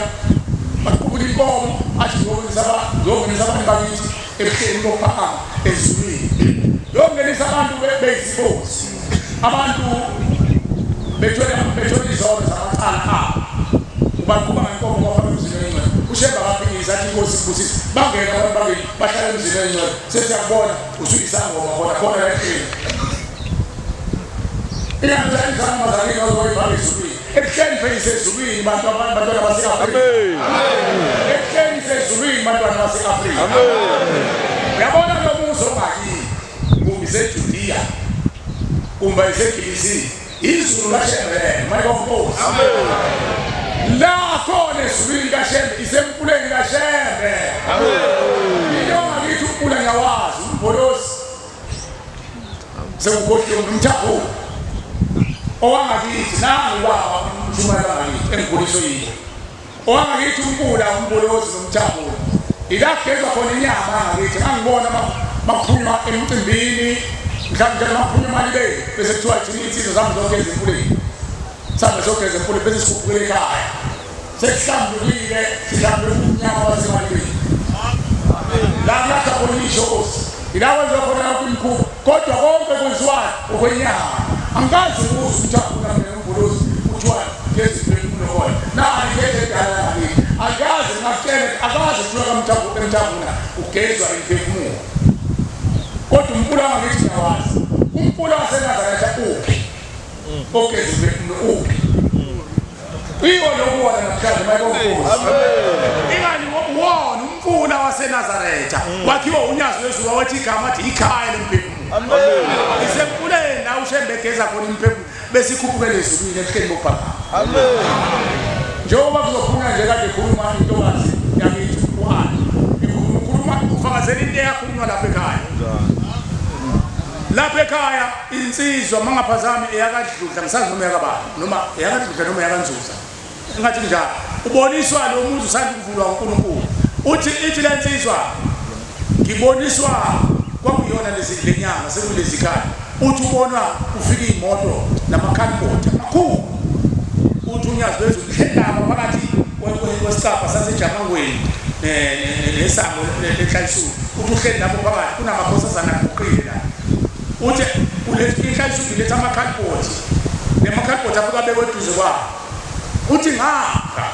baqubula inkomo athi ngizongenisa abantu bakithi ebuhleni bokuphakama ezulwini ngiyongenisa abantu beyizibozi abantu bethwele bethwele izono zamacala abo ubaqhuba ngenkomo bafaka emzini oyingcwele ushemba akaphikisa athi inkosi ibusise bangena abantu babili bahlala emzini oyingcwele sesiyakubona usuyisangoma khona khona la ehleni ingamtshela izangoma zakini ozoyibamba ezulwini ebuhleni phela isezulwini bantu abantwana base-afrika ebuhleni isezulwini bantwana base-afrika uyabona lo muzi ongakini kumbe isejudiya kumbe isegilisini izulu kashembe lelo mayibonkosi la khona ezulwini kashembe isemfuleni kashembe into ongakithi umfula ngiyawazi umbholosi sewukhohliwe nomthaphu owangakithi nangu ubaba umshumayela wangakithi engikhuliswe yiyo Owangakithi umfula umbolozi nomthambo ila kugezwa khona inyama angakithi ngangibona makuphuma emcimbini mhlawumbe njalo makuphuma imali be bese kuthiwa thina insizwa zami zogeza emfuleni sambe sogeza emfuleni bese sikhuphukela ekhaya sesihlambulukile sihlambuluka umnyama wasemalibeni la kulapha khona ishozi ila kwenziwa khona yonke imikhuba kodwa konke kwenziwayo okwenyama angikaze ngikuzwe ukuthi akuna mina umbolozi kuthiwa lezi khona nani ngeke edala ngakithi akaze ngakutshela akaze kuthiwa kamthavu emthavuna ugezwa imphefumulo kodwa umfula wangakithi ngiyawazi umfula wasenazaretha uphi ogeza umphefumulo uphi iwo lokuwona namhlanje mayibonkosi ingani wona umfula wasenazaretha wakhiwa unyazi lwezulu wathi igama athi ikhaya lemphefumulo isemfuleni la ushembe egeza khona imphefumulo bese ikhuphukela ezulwini ebuhleni bokubhakama amen njengoba kuzokhulunywa nje kade khuluma intokazi yakithi uAli ikhuluma ukhuluma ufakazela into eyakhulunywa lapha ekhaya lapha ekhaya insizwa mangaphazami eyakadludla ngisazi noma eyakabani noma eyakadludla noma eyakanzuza engathi njalo uboniswa lo muzi usanda ukuvulwa uNkulunkulu uthi ithi lensizwa ngiboniswa kwakuyona lezi lenyanga sekulezi khathi uthi ubonwa kufika iy'moto namakhadibhodi amakhulu uthi unyazi lwezulu hlelaba phakathi kwesicabha sasejamangweni nesango lenhlayisulu Uthi uhleli lapho phakathi kunamakhosazana aguqile la. Uthi uletha inhlayisudu iletha amakhadibhodi. Lemakhadibhodi afika abekwe eduze kwawo. Uthi ngapha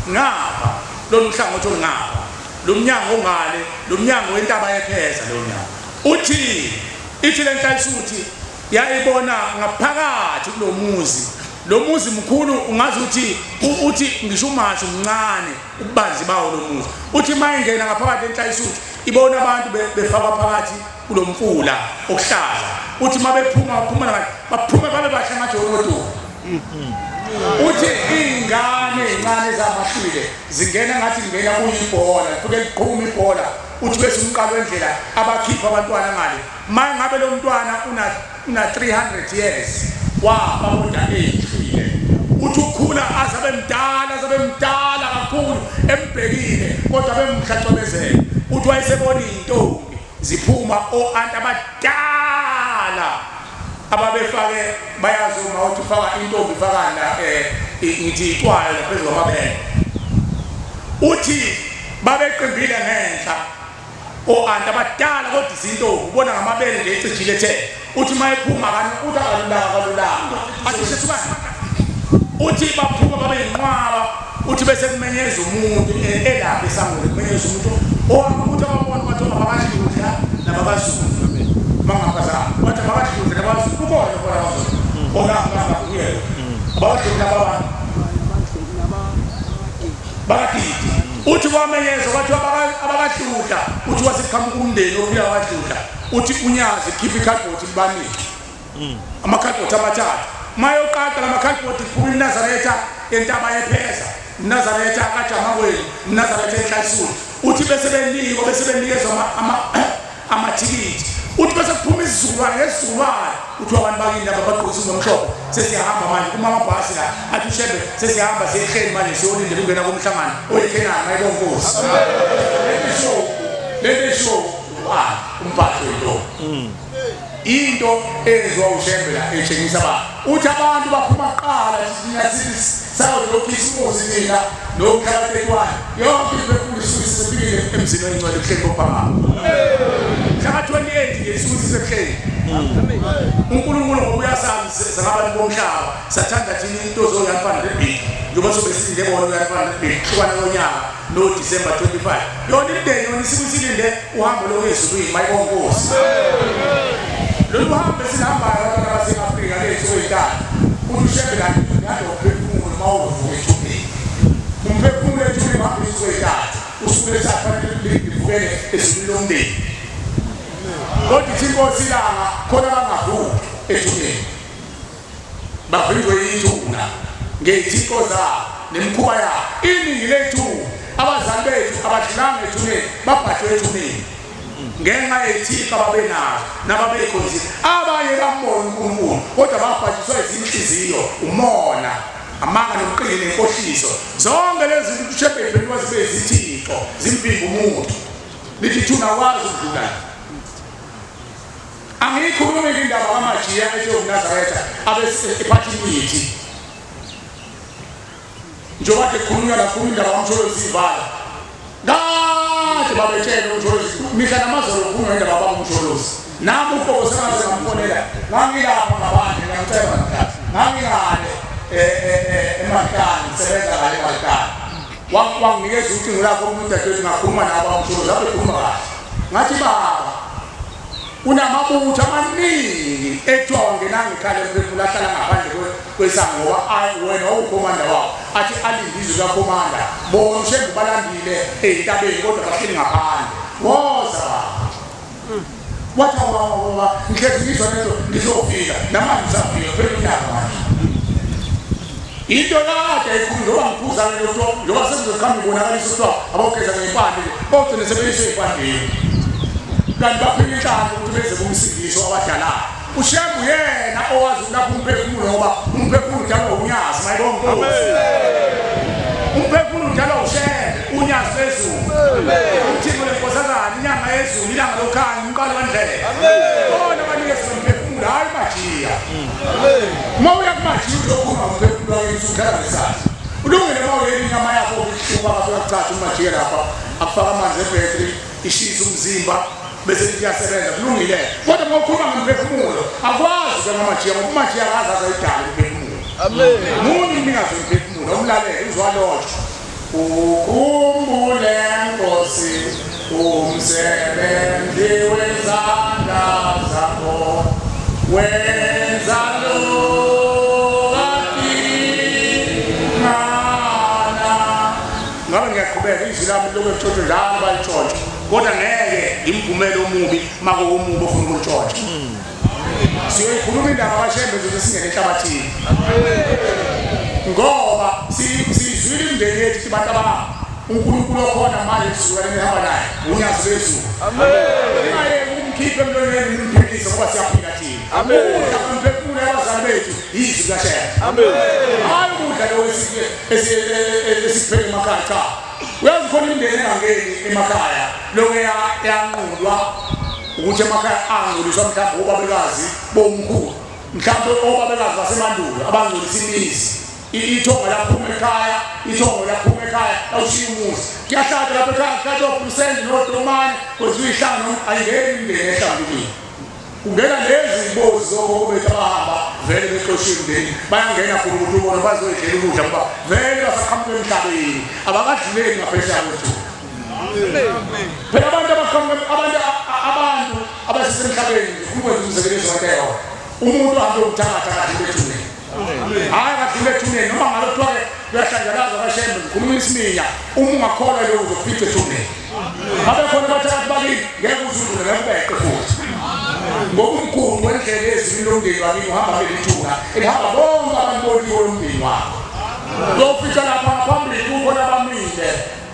ngapha lolu hlangothi olungapha lo mnyango ongale lo mnyango wentaba yepheza lo mnyango. Uthi ithi le nhlayisuthi yayibona ngaphakathi kulomuzi lo muzi mkhulu ungazi uthi uthi ngisho umasho mncane ububanzi bawo lo muzi uthi uma ingena ngaphakathi enhlayisuthi ibona abantu befakwa phakathi kulo mfula okuhlaza uthi uma bephuma baphuma ngathi baphume babe bahle ngathi onoduku uthi iy'ngane ey'ncane ezamahlwile zingena ngathi ngena kuyibhola lifike liqhuma ibhola uthi bese umqalo wendlela abakhipha abantwana ngale ma ngabe lo mntwana una una 300 years wafa kodwa ehlwile uthi ukhula aze abe mdala aze abe mdala kakhulu embhekile kodwa bemhlacwebezela uthi wayesebona iy'ntombi ziphuma o-anti abadala ababefake bayazi uma uthi ufaka intombi ifaka la um ngithi itwayo laphezu kwamabele uthi babeqimbile ngenhla O-anti abadala kodwa izintombi ubona ngamabele nje ecijile ethe uthi uma ephuma kani uthi akalulanga akalulanga athi sesukani uthi baphuma babe yinqwaba uthi bese kumenyeza umuntu e, elapha esangweni kumenyeza umuntu uthi ababona bathi abakadludla nabakazulu mangaphazama bathi abakadludla nabakazulu kukhona khona abazulu bona abakuyena abakadludla abantu bakadidi uthi kwamenyezwa kwathiwa abakadludla uthi waseqhamuka umndeni ophila wakadludla uthi unyazi khipha ikhadibhodi libanike amakhadibhodi amathathu mayoqaqa la makhadibhodi kuphuma imnazaretha yentaba yepheza mnazaretha kajamakwenu mnazaretha enhlayisulu uthi bese benikwa bese benikezwa amathikithi uthi bese kuphuma isizukulwane ngesizukulwane uthi abantu bakini laba bagqokisa umhlophe sesiyahamba manje kuma amabhasi la athi ushembe sesiyahamba siyehleni manje siyolindela ukungena komhlangano oyikhenani mayibonkosi lento esho umphathi wento into eyenziwa ushembe la etshengisa ba uthi abantu baphuma kuqala thina sithi sayokhisimusi thina nomhla ka-31 yonke imphefumulo isuke isisefikile emzini oyingcwele ebuhleni bophakama mhla ka-28 nje isuke isisebuhleni uNkulunkulu ngoba uyasazi sangabantu bomhlaba sathanda thina into zoyanifana nebhiki njengoba sobe silinde bona uyanifana nebhiki kuhlukana konyaka no-December 25 yona imndeni yona isuke isilinde uhambo lokuya ezulwini mayibonkosi lolu hambo esihambayo abantwana base-Afrika ley'nsuku ey'ntathu uthi ushembe kanti ngade umphefumulo uma uvuka ethuneni umphefumulo ethuneni uhamba iy'nsuku ey'ntathu usuku lwesithathu fanele livukele ezulwini lomndeni kodwa ithi inkosi ilanga khona bangavuki ethuneni bavinjwe yithuna ngey'thixo zabo nemikhuba yabo iningi lethu abazali bethu abadlulanga ethuneni babhajwe ethuneni ngenxa yey'thixo ababenazo nababeyikhonzile abanye bambona uNkulunkulu kodwa babhajiswa izinhliziyo umona amanga nobuqili nenkohliso zonke lezi zinto ushembe iphenduka zibe izithixo zimvimba umuntu lithi thuna wazi ukudlula Angiyikhulumi ke indaba kaMajiya ethi umNazaretha abe ephatha imithi. Njengoba kade kukhulunywa kakhulu indaba kaMsholozi ivala. Kade babetshela uMsholozi mihla namazolo kukhulunywa indaba kaMsholozi. Nami uqobo sengaze ngamfonela ngangilapha ngaphandle ngiyamceba namhlanje. Ngangingale eMalikane ngisebenza ngale eMalikane. Wanginikeza ucingo lakho omunye udadewethu ngakhuluma nabo kaMsholozi abe khuluma kahle. Ngathi baba Kunamabutho amaningi ekuthiwa wangenanga ekhaya lemphefumulo ahlala ngaphandle kwesango ngoba wena wawukhomanda wawo athi alinde izwi likakhomanda bona ushembe ubalandile ey'ntabeni kodwa bahleli ngaphandle woza baba wathi awawawa ngihlezi ngizwa lento ngizofika namanje usafika phela unyaka manje into kade ayikhulu njengoba ngiphuza le nto njengoba sekuzoqhamba ibonakalisa kuthiwa abawugeza ngey'mpande bawugcine sebeyiswe ey'mpandeni kanti baphila inhlanhla ukuthi beze kumsindiso abadalayo ushembe uyena owazi ukulapha umphefumulo ngoba umphefumulo udalwa unyazi mayibonga inkosi umphefumulo udalwa ushembe unyazi lwezulu uthixo lenkosazana inyanga yezulu ilanga lokukhanya umqalo wendlela bona banikeza umphefumulo hhayi majiya Uma uya kumajiya uzokhuluma ngomphefumulo wakini usudlala ngesandla. Ulungile uma uyela inyama yakho ukuhlupha ngafika kuchacha umajiya lapha akufaka amanzi ebhetri ishisa umzimba. Bese liyasebenza kulungile. Kodwa uma ukhuluma ngomphefumulo akwazi ke ngamajiya ngoba umajiya akaze aze ayidale umphefumulo. Amen. Munye umnikazi womphefumulo umlalele uzwalotshwa. Ukhumbule Nkosi umsebenzi wezandla zakho wenza lokadingana. Ngabe ngiyaqhubeka izwi lami lokhu elitshontshe njalo balitshontshe kodwa ngeke ngimvumele omubi makuwumubi ofuna ukulitshontsha. Siyoyikhuluma indaba kaShembe zoze singene enhlabathini. Ngoba siyizwile imindeni yethu ukuthi bantu ababa uNkulunkulu okhona manje isizukulwane enihamba naye unyazi lwezulu. Amen. Ningayeki ukumkhipha emlonyeni nimphikise ngoba siyaphila thina. Amen. Ukudla kwemphefumulo yabazali bethu yizwi likaShembe. Amen. Hayi ukudla lokho esikupheka emakhaya cha. Uyazi khona imindeni engangeni emakhaya lokho yanqulwa ukuthi emakhaya angcoliswa mhlawumbe obabekazi bomkhulu mhlawumbe obabekazi basemandulo abangcolisa imizi ithongo laphuma ekhaya ithongo laphuma ekhaya lawushiya umuzi kuyahlatshwa lapha ekhaya kuhlatshwa ophusende nodomane kwenziwa ihlangano ayingeni imindeni ehlambulukile kungena lezi zibozi zokhokho bethu abahamba vele bexoshiwe emndenini bayangena khona ukuthi ubona bazoyidlela ukudla ngoba vele basaqhamuka emhlabeni abakadluleli ngaphesheya kwethu phela abantu abaqhamuka abantu abantu abasesemhlabeni ngifuna ukwenza umzekeliso wento eyodwa umuntu ohambe umthakatha akadlule ethuneni hhayi akadlule ethuneni noma ngabe kuthiwa-ke kuyahlanjalazwa kashembe ngikhuluma isiminya uma ungakholwa leyo uzofica ethuneni babe khona abathakathi bakini ngeke uzudlule ngeke ubeqe futhi ngoba umgudu wendlela ezwini lomndeni wakini uhamba kuleli thuna elihamba bonke abantu boliwe lomndeni wakho uyofica lapha ngaphambili kukhona abamile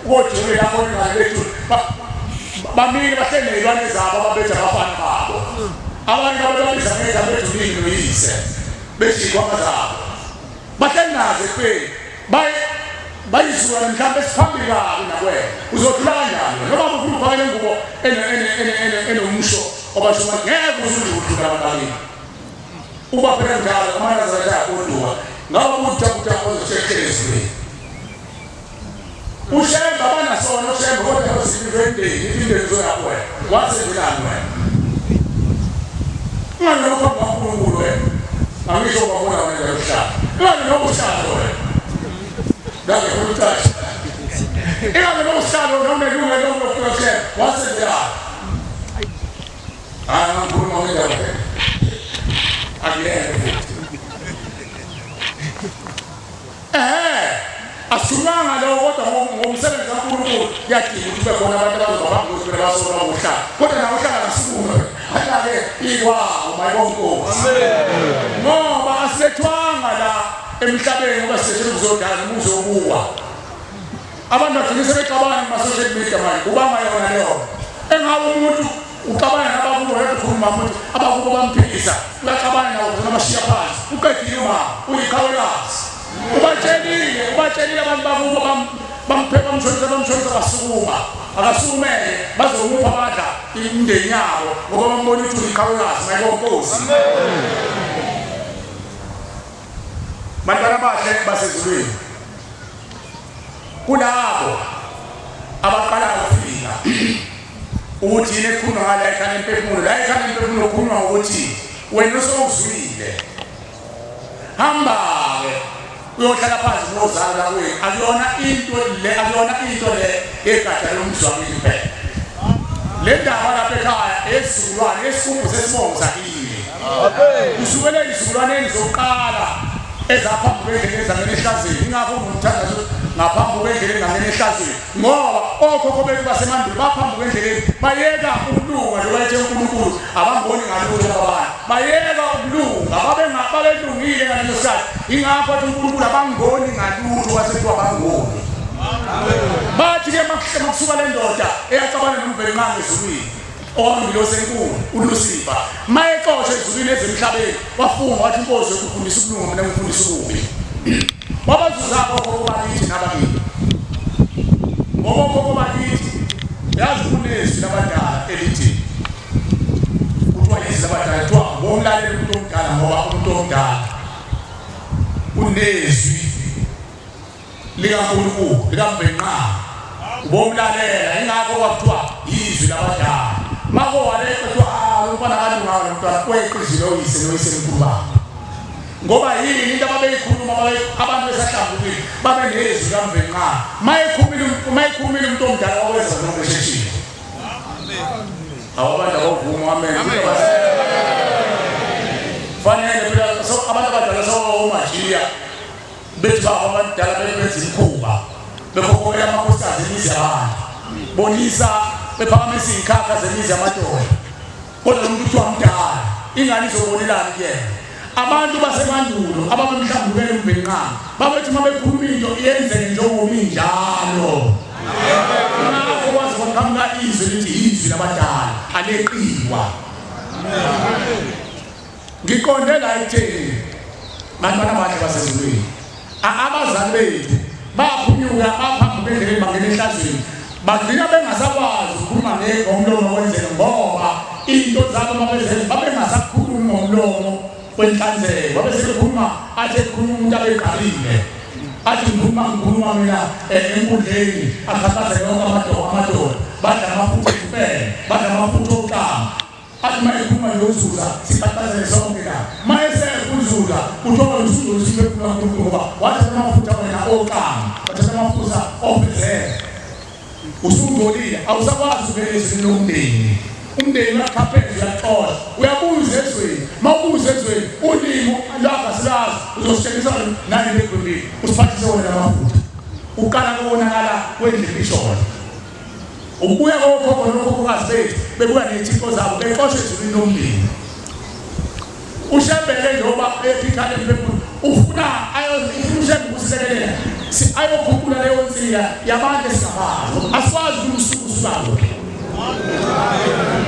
kojule lapho ingane bethu bamile bahleli ney'lwane zabo ababetha abafana babo abanye babebabiza ngegama ejulini noyise bethi iy'khwama zabo bahleli nazo ekufeni baye bayizukulwane mhlawumbe esiphambili kabi nakwena uzodlula kanjani noma ufuna ufake le ngubo enomusho obasho ukuthi ngeke uzudlula abantu bakini uba phela njalo amanazaretha ayagoduka ngabe ukuthi ozosheshela ezulwini uShembe abanasona uShembe kodwa losiphi lwendeni ithi indeni uzoyaphi wena wasenzelani wena ungani noma phambi kaNkulunkulu wena angisho ubabona wena njalo uhlala ungani noma uhlala wena ngaze funa ucaca ingane noma uhlala wena unelungelo lokufika kuShembe wasenzelani hayi angikhuluma ngendaba akuyena futhi Ehhe, asithunywanga lokho kodwa ngomsebenzi kaNkulunkulu kuyadinga ukuthi kube khona abantu abazoba phambi kwethu phela basola ukuhlala. Kodwa nawe uhlala ngasukume. Ahlale ikwawo mayibonkosi. Ngoba asilethwanga la emhlabeni ngoba silethele ukuzodala noma ukuzobuka. Abantu bagcina sebexabana kuma-social media manje ubanga yona leyo. Engabe umuntu uxabana nabakubo yedwa ukhuluma ukuthi abakubo bamphikisa uyaxabana nabo khona bashiya phansi uqedile uma uyiqhawekazi ubatshelile ubatshelile abantu bakubo bampheka bamshonisa bamshonisa basukuma akasukumele bazomupha abadla imindeni yabo ngoba bambona ukuthi uyiqhawekazi mayibonkosi bantwana bahle basezulwini kulabo abaqala ukufika ukuthi yini ekhulunywa ngala ekhaya lemphefumulo la ekhaya lemphefumulo kukhulunywa ukuthi wena usowuzwile hamba-ke uyohlala phansi nozalo lakwenu akuyona into le akuyona into le yegatsha lomzwa kini phela le ndaba lapha ekhaya esizukulwane esikhumbu sesibongo sakini kusukela ezizukulwaneni zokuqala ezaphambi kwendlela ezangena ehlazweni ingakho ngumthandazo ngaphambi kwendlela engangena ehlazweni ngoba okhokho bethu basemandulo baphambi kwendleleni bayeka ukulunga njengoba ethe uNkulunkulu abangoni ngalutho abantu bayeka ukulunga babelungile ngaleso sikhathi ingakho athi uNkulunkulu abangoni ngalutho wasekuthiwa bangoni bathi-ke makusuka le ndoda eyaxabana noMvelinqangi ezulwini owawungilosi enkulu uLusifa mayexoshwa ezulwini ezemhlabeni wafunga wathi inkosi yokufundisa ukulunga mina ngifundisa ububi wabazuza okhokho bakithi nabakini ngoba okhokho bakithi yazi kunezwi labadala elithi kuthiwa izwi labadala kuthiwa ngomlalela umuntu omdala ngoba umuntu omdala unezwi likaNkulunkulu likaMvenqaba ubomlalela ingakho kwakuthiwa izwi labadala Makowale kuthiwa ah umfana kalungayo lo mntwana weqizile oyise noyise mkhulu babo. Ngoba yini into ababeyikhuluma abantu besahlambulukile babe nezwi kaMvelinqangi. Mayekhulumile mayekhulumile umuntu omdala wakwenza noma esheshile. Awu abantu abavuma amen. Fanele phela so abantu abadala somajiya bethi baba abadala benza imikhuba bekhokhela amakhosikazi emizi yabantu bonisa bephakamisa iy'khakha zemizi yamadoda kodwa lo muntu kuthiwa mdala ingane izobonelani kuyena abantu basemandulo ababemhlambukela uMvelinqangi babethi uma bekhuluma into iyenzeke njengoba injalo ngakho kwaze kwaqhamuka izwi lithi izwi labadala aleqiwa ngiqonde la ekutheni bantwana abahle basezulwini abazali bethu baphunyuka baphambuka endleleni bangena ehlazweni bagcina bengasakwazi ukukhuluma ngomlomo wenzeka ngoba into zabo babezenza babengasakhulumi ngomlomo wenhlanzeko babe sebekhuluma athi ekhuluma umuntu abegqabile athi ngikhuluma ngikhuluma mina eh, enkundleni akhathaze yonke amadoda amadoda badla amafutha ekufele badla amafutha okuqamba athi uma ekhuluma nozuza siqaqazele sonke la uma esekho uzuza kuthiwa uzuza usuke ekhuluma uNkulunkulu ngoba wathatha amafutha wena oqamba wathatha amafutha ofezele usungcolile awusakwazi ukungena ezwini lomndeni umndeni uyakhapheza uyaxosha uyabuza ezweni uma ubuza ezweni ulimi lwakho asilazi uzositshengisa nani legwembili usiphathise wena amafutha uqala kubonakala kwendlela ishona Ukubuya kokhokho nokhokhokazi bethu bebuya ney'thixo zabo bexosha ezulwini lomndeni. UShembe-ke njengoba ephikhala emphefumulo ufuna ufuna uShembe ukusilekelela ayokhuphula leyo nsika yabantu esingabazi asikwazi ukuthi usuku usuka kuphi.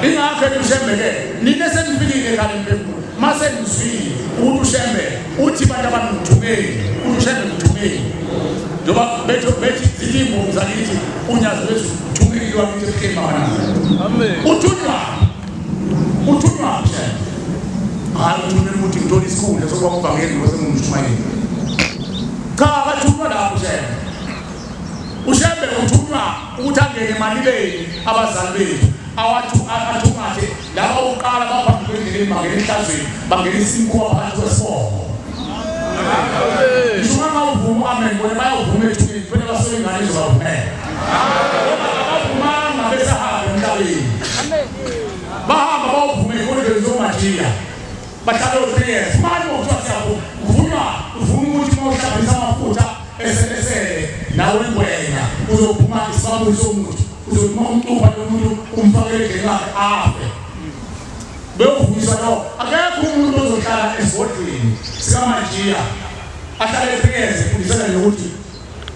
Ingakho-ke uShembe-ke nina esenifikile ekhaya emphefumulo mase ngizwile ukuthi uShembe uthi bantu abangithumeli uthi uShembe ngithumeli njengoba bethu bethi zithi imbongi zakithi unyazi lwethu thumeli lwakithi ebuhleni mabana amen uthunywa uthunywa Shembe hayi uthumela ukuthi ngithole isikhundla sokuba umvangeli ngoba sengumshumayeli cha akathunywa lapho Shembe uShembe uthunywa ukuthi angene emalibeni abazali bethu awathu athungathe Laba bokuqala baphambi kwendleleni bangena ehlazweni, bangena isinkwa phakathi kwesibongo. Ngisho uma ungawuvuma amen, bona bayawuvuma ethuneni, kufanele basole ingane izobavumela. Ngoba abavumanga besahamba emhlabeni. Bahamba bawuvuma ey'kolweni zomajiya. Bahlale o-three years. Manje kuthiwa siyavuma, kuvunywa, uvuma ukuthi uma uhlambisa amafutha eselesele nawe ingwenya uzophuma isibabuli somuthi. Uzothi uma umcupha lo muntu umfakele endlini yakhe afe. Beyovuyiswa lo. Akekho umuntu ozohlala esigodlweni sikaMajiya ahlale efikeze efundisana nokuthi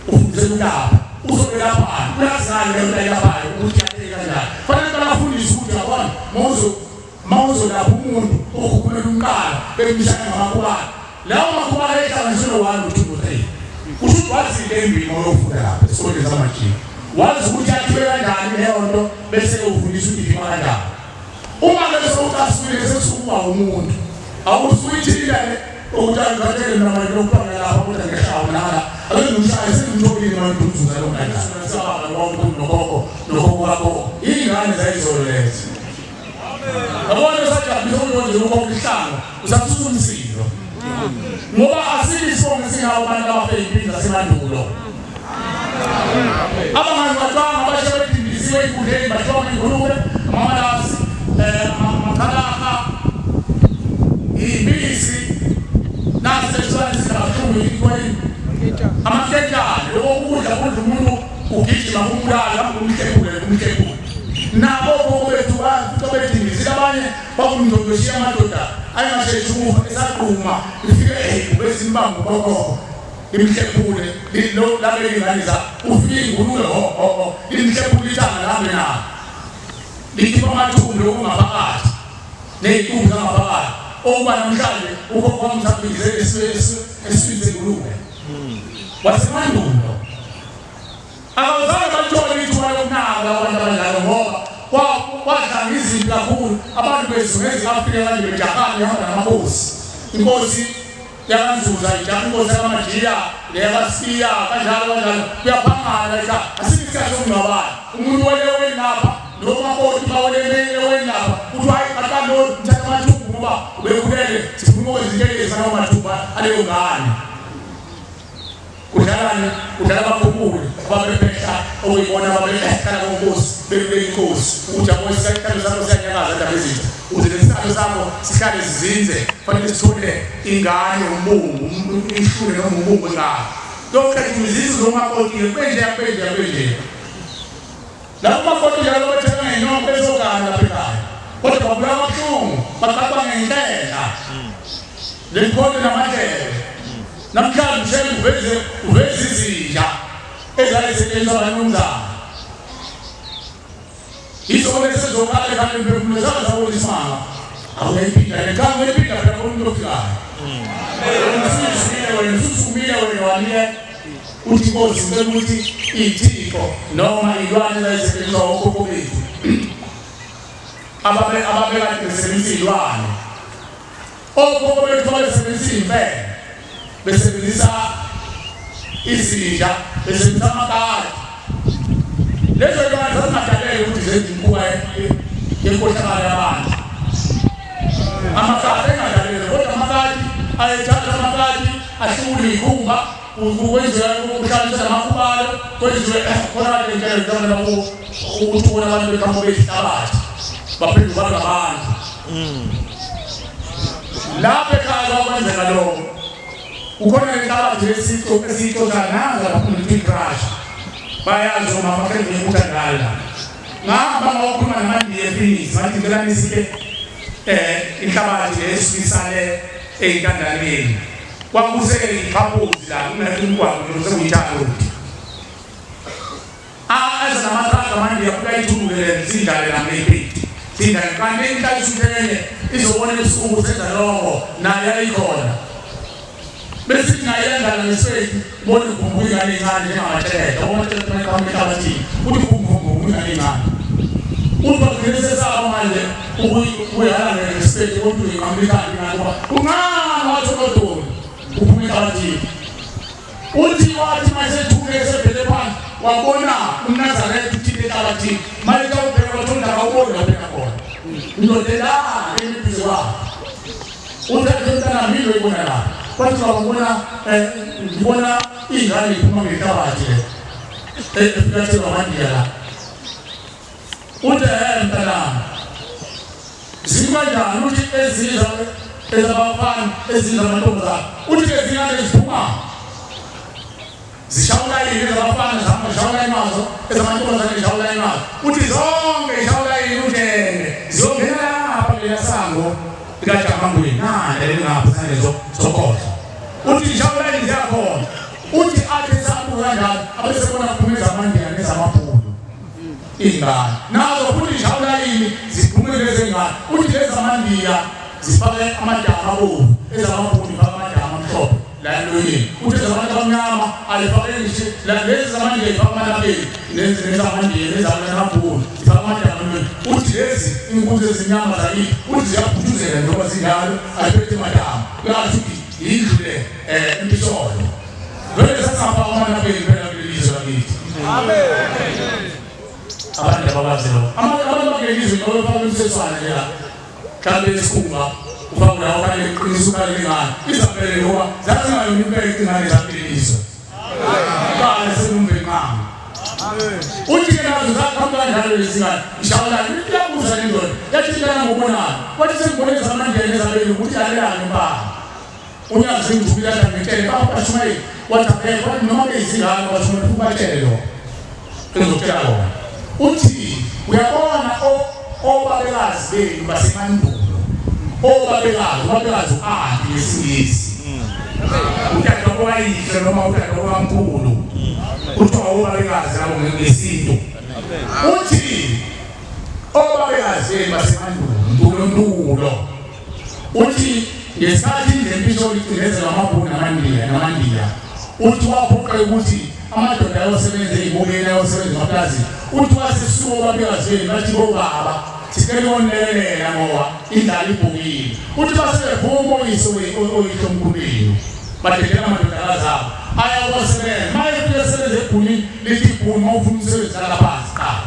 ufundisela ukulapha. Uzobe laphani? Uyazi ngani leyo nto ayilaphayo ukuthi yakheke kanjani? Fanele qala afundise ukuthi yabona mawuzo mawuzolapha umuntu okhukhumela umqala bemshaya ngamakhubane. Lawo makhubane ehlanganiswe no-1 no-2 no-3. Kusho ukuthi wazi into embili uma uyofunda lapha esikoleni samajika. Wazi ukuthi yakhiwe kanjani leyo nto bese ufundisa ukuthi ivima kanjani. Uma ke sewucasukile sekusukuba umuntu. Awusuyithile le ukuthi angikhathele mina manje lokubanga lapha kodwa ngishawa nala. Ake ngishaye sengimtholile manje umzuza lo kanjani. Sababa nobamkhulu nogogo nogogo wakho. Ingane zayizolo lezo. Yabona usajabulisa umuntu nje ukhokha ihlango usasusa umsindo. Ngoba asikho isibongo singawo abantu abafe impilo zasemandulo. Abangangcwatshwanga abashe bedindisiwe ey'nkundleni bathiwa ingulube, amamalasi, eh, amakhalaha, iy'mpisi, nasi lesilwane singabuhlungu yintweni. Amaketshane, lokho kudla kudla umuntu ugijima kumbulala, kumhlephule, kumhlephule. Nabo okhokho bethu bafica bedingizile abanye bakumndondoshiya amadoda ayengasheshi ukufa esaqhuma lifike ebhubesi limbamba ukhokho limhlephule labe lingane za ufike ingulube ho ho ho limhlephule ithanga lihambe nalo likhipha amathumbu lokungaphakathi ney'nkumbi zangaphakathi okuba namhlanje ukhokho wami usabhize esiswini sengulube wasemandulo Abazange balithole ithuba lokunaka abantu abanjalo ngoba kwadlanga izinto kakhulu abantu bezungeza i-Afrika kanje bejahana ihamba namakhosi. Inkosi yakaNzuza ijaha inkosi yakaMajiya neyakaSibiya kanjalo kanjalo kuyaphangana ekhaya. Asikho isikhathi sokungcwabana. Umuntu wele welapha Nomakoti bawelemele wendaba kuthiwa hayi qaqani lo mthatha amathumbu ngoba ubekhulele sifuna ukwenza into ezifana amathumbu aleyo ngane. Kudlalani? Kudlala abakhukhuli ababephehla okuyibona ababehlala konkosi belule inkosi ukuthi yabo isihlalo sakho siyanyakaza ndaba ezintsha ukuze lesihlalo sakho sihlale sizinze fanele sithole ingane umbungu ishune noma umbungu wengane lokhetha izisu zomakoti-ke kube njeya kube njeya kube njeya Labo makoti njalo bethenga ngenyongo bezogana lapha ekhaya. Kodwa babulawa kabuhlungu, baqaqwa ngenhlenhla. Lemkhonto namadlebe. Namhlanje uShembe uveze uveze izinja ezazisetshenziswa abanumzane. Izona esizokhala ekhaya lemphefumulo zaze zabona isimanga. Awuyayiphinda le cha uyayiphinda phela umuntu ofikayo. Wena usuyizwile wena ususukumile wena wamile Uthi inkosi ngicela ukuthi iy'thixo noma iy'lwane ezazisetshenziswa okhokho bethu ababe ababekade besebenzisa iy'lwane okhokho bethu babesebenzisa iy'mfene besebenzisa izinja besebenzisa amakati lezo lwane zazingadaleki ukuthi zenze imikhuba yenkohlakalo yabantu amakati engadaleki kodwa amakati ayethatha amakati ahlukule iy'khumba Kwenziwe kuhlanganiswe namakhubalo kwenziwe khona kade ngitshela njengoba ukuthi ubona abantu beqhamuka beyihlabathi baphenduka babe ngabantu lapha ekhaya kwakwenzeka lokho kukhona inhlabathi yesico esiyixosha nazo lapha i-crush bayazi omama khe ngiyibutha ngayo la ngahamba ngayokhuluma namandiya ePhoenix ngathi ngicela nisike inhlabathi le esuke isale eyintandaneni Kwakuse ixhaphozi la kungekho umgwaqo nje sekuyitshalo ukuthi. Aza namatraka manje yabuka ithuluke le sindlale la ngepeti. Sindlale kanti inhlalisa enye izobona ebusuku senza lokho naye ayikhona. Bese ithi naye yandlala ngesipeti ubona igumbu ingane encane njengamatshele. Amatshele aqhamuka ehlabathini. Uthi gumbu gumbu ingane encane. Uthi bagcine sesaba manje ukuyala ngesipeti kodwa uyinqamula ikhanda ingane ngoba kuncane wathi odoli uphuma ehlabathini. Uthi wathi masethuke esebhele phansi wabona umNazaretha uthile ehlabathini. Manje xa ubheka wathi umntaka awuboni la ubheka khona. Indoda la emiphizo wakhe. Uthi umntana yini oyibona la? Wathi baba ngibona ngibona ingane iphuma ngehlabathi le. Efika amandiya la. Uthi mntanami zimi kanjani uthi ezinye ezabafana ezinye zamantombazane uthi lezingane ziphuma zishawula yini ezabafana zihamba zishawula imazo ezamantombazane zishawula imazo uthi zonke zishawula yini utshele ziyongena lapha kulela sango likajamangweni nanda lelingapha esandleni sokhohlo uthi zishawula yini ziyakhona uthi athi esabuka kanjalo abesebona kuphuma ezamandiya nezamabhulu Iy'ngane nazo futhi zishawula yini ziphume lezengane uthi lezamandiya zifake amadama abovu ezamabhunu zifake amadama amhlophe la emlonyeni uthi ezabantu abamnyama alifake ngisho la lezi zamandiya zifake amalapeni nezamandiya nezamabhunu zifake amadama emlonyeni uthi lezi inkunzi ezimnyama zakithi uthi ziyabhutshuzela njengoba zinjalo ayiphethe madama kuyasho ukuthi yindlu le um impisolo Vele sasingafaka amalapeni phela kuleli lizwe lakithi. Amen. Abantu abakwazi lokho. Abantu bakuleli lizwe ngoba bafaka umseswana nje la. Mhlawumbe isikhumba ufaka la okanye iqiniso ukhale ingane. Izavele ngoba zazingayona impela ingane zakuleli lizwe. Qala sekumbe inqama. Uthi ke nazo zaqhamuka kanjalo lezi ngane. Ishawulani iyabuza le ndoda. Yathi intana ngobonani. Wathi sengibone zamandlela ezabeli ukuthi lalelani impala. Uyazi ngizubile athi angitshele baba bashumayeli wathi abekho wathi noma beyizingane bashumayeli futhi batshele lo engizokutshela kona uthi uyabona obabekazi benu basemandulo obabekazi ubabekazi u-anti ngesingisi utata kwayihlo noma utata kwamkhulu kuthiwa obabekazi labo ngesintu uthi obabekazi benu basemandulo ntulo Uthi ngesikhathi indlu icindezela amabhunu namandiya namandiya uthi waphoqeka ukuthi amadoda ayosebenza ey'bukeni ayosebenza emaplazini uthi wasesuka obabekazweni bathi bobaba sicela ukonilekelela ngoba indlala ibhukile uthi basebevuma oyise oyihlomkhulwini badedela amadodakazi abo aya kosebenza uma efika esebenza ebhunini lithi ibhunu uma ufuna umsebenzi hlala phansi qala.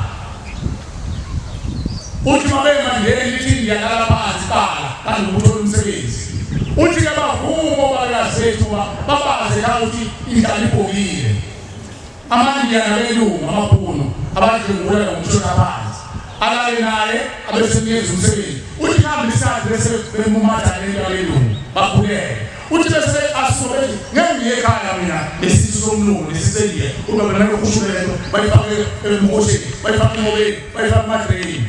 Uthi mabemandeni lithi ngiyalala phansi qala kanti ukuthola umsebenzi. Uthi ke bavuma obabekazi bethu babaze la ukuthi indlala ibhokile. AmaNdiya nabelungu amabhunu abadlwengula ngokushona phansi. Alale naye abesemnikeza umsebenzi. Uthi kuhambe isikhathi bese bemumatha lento abelungu bakhulele. Uthi bese beqasuka bethi ngeke ngiye ekhaya mina nesisu somlungu nesisu sendiya. Uma bona lokhushule lento bayifake emhosheni bayifake emobeni bayifake ematreyini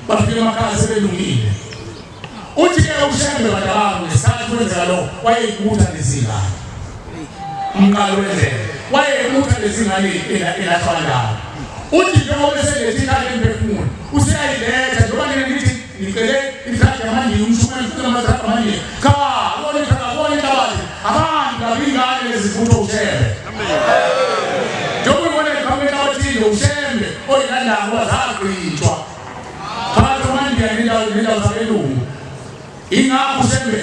bafike emakhaya sebelungile. Uthi-ke uShembe bantabami ngesikhathi kwenzeka lokho wayeyibutha lezingane. Umqalo wendlela. Wayeyibutha lezingane elahlwa ndawo. Uthi njengoba eselethe ikhadi emphefumulo useyayiletha njengoba nina nithi ngicele ikhadi yamandiya umshumayeli ucela amakhadi amandiya. Cha, akubona ikhadi akubona inhlabathi. Abantu kabi ingane lezi zibutho uShembe. Njengoba ubona iqhamuka enhlabathini uShembe oyilandayo ngoba zagqitshwa. Phakathi kwamandiya nendawo nendawo zabelungu. Ingakho uShembe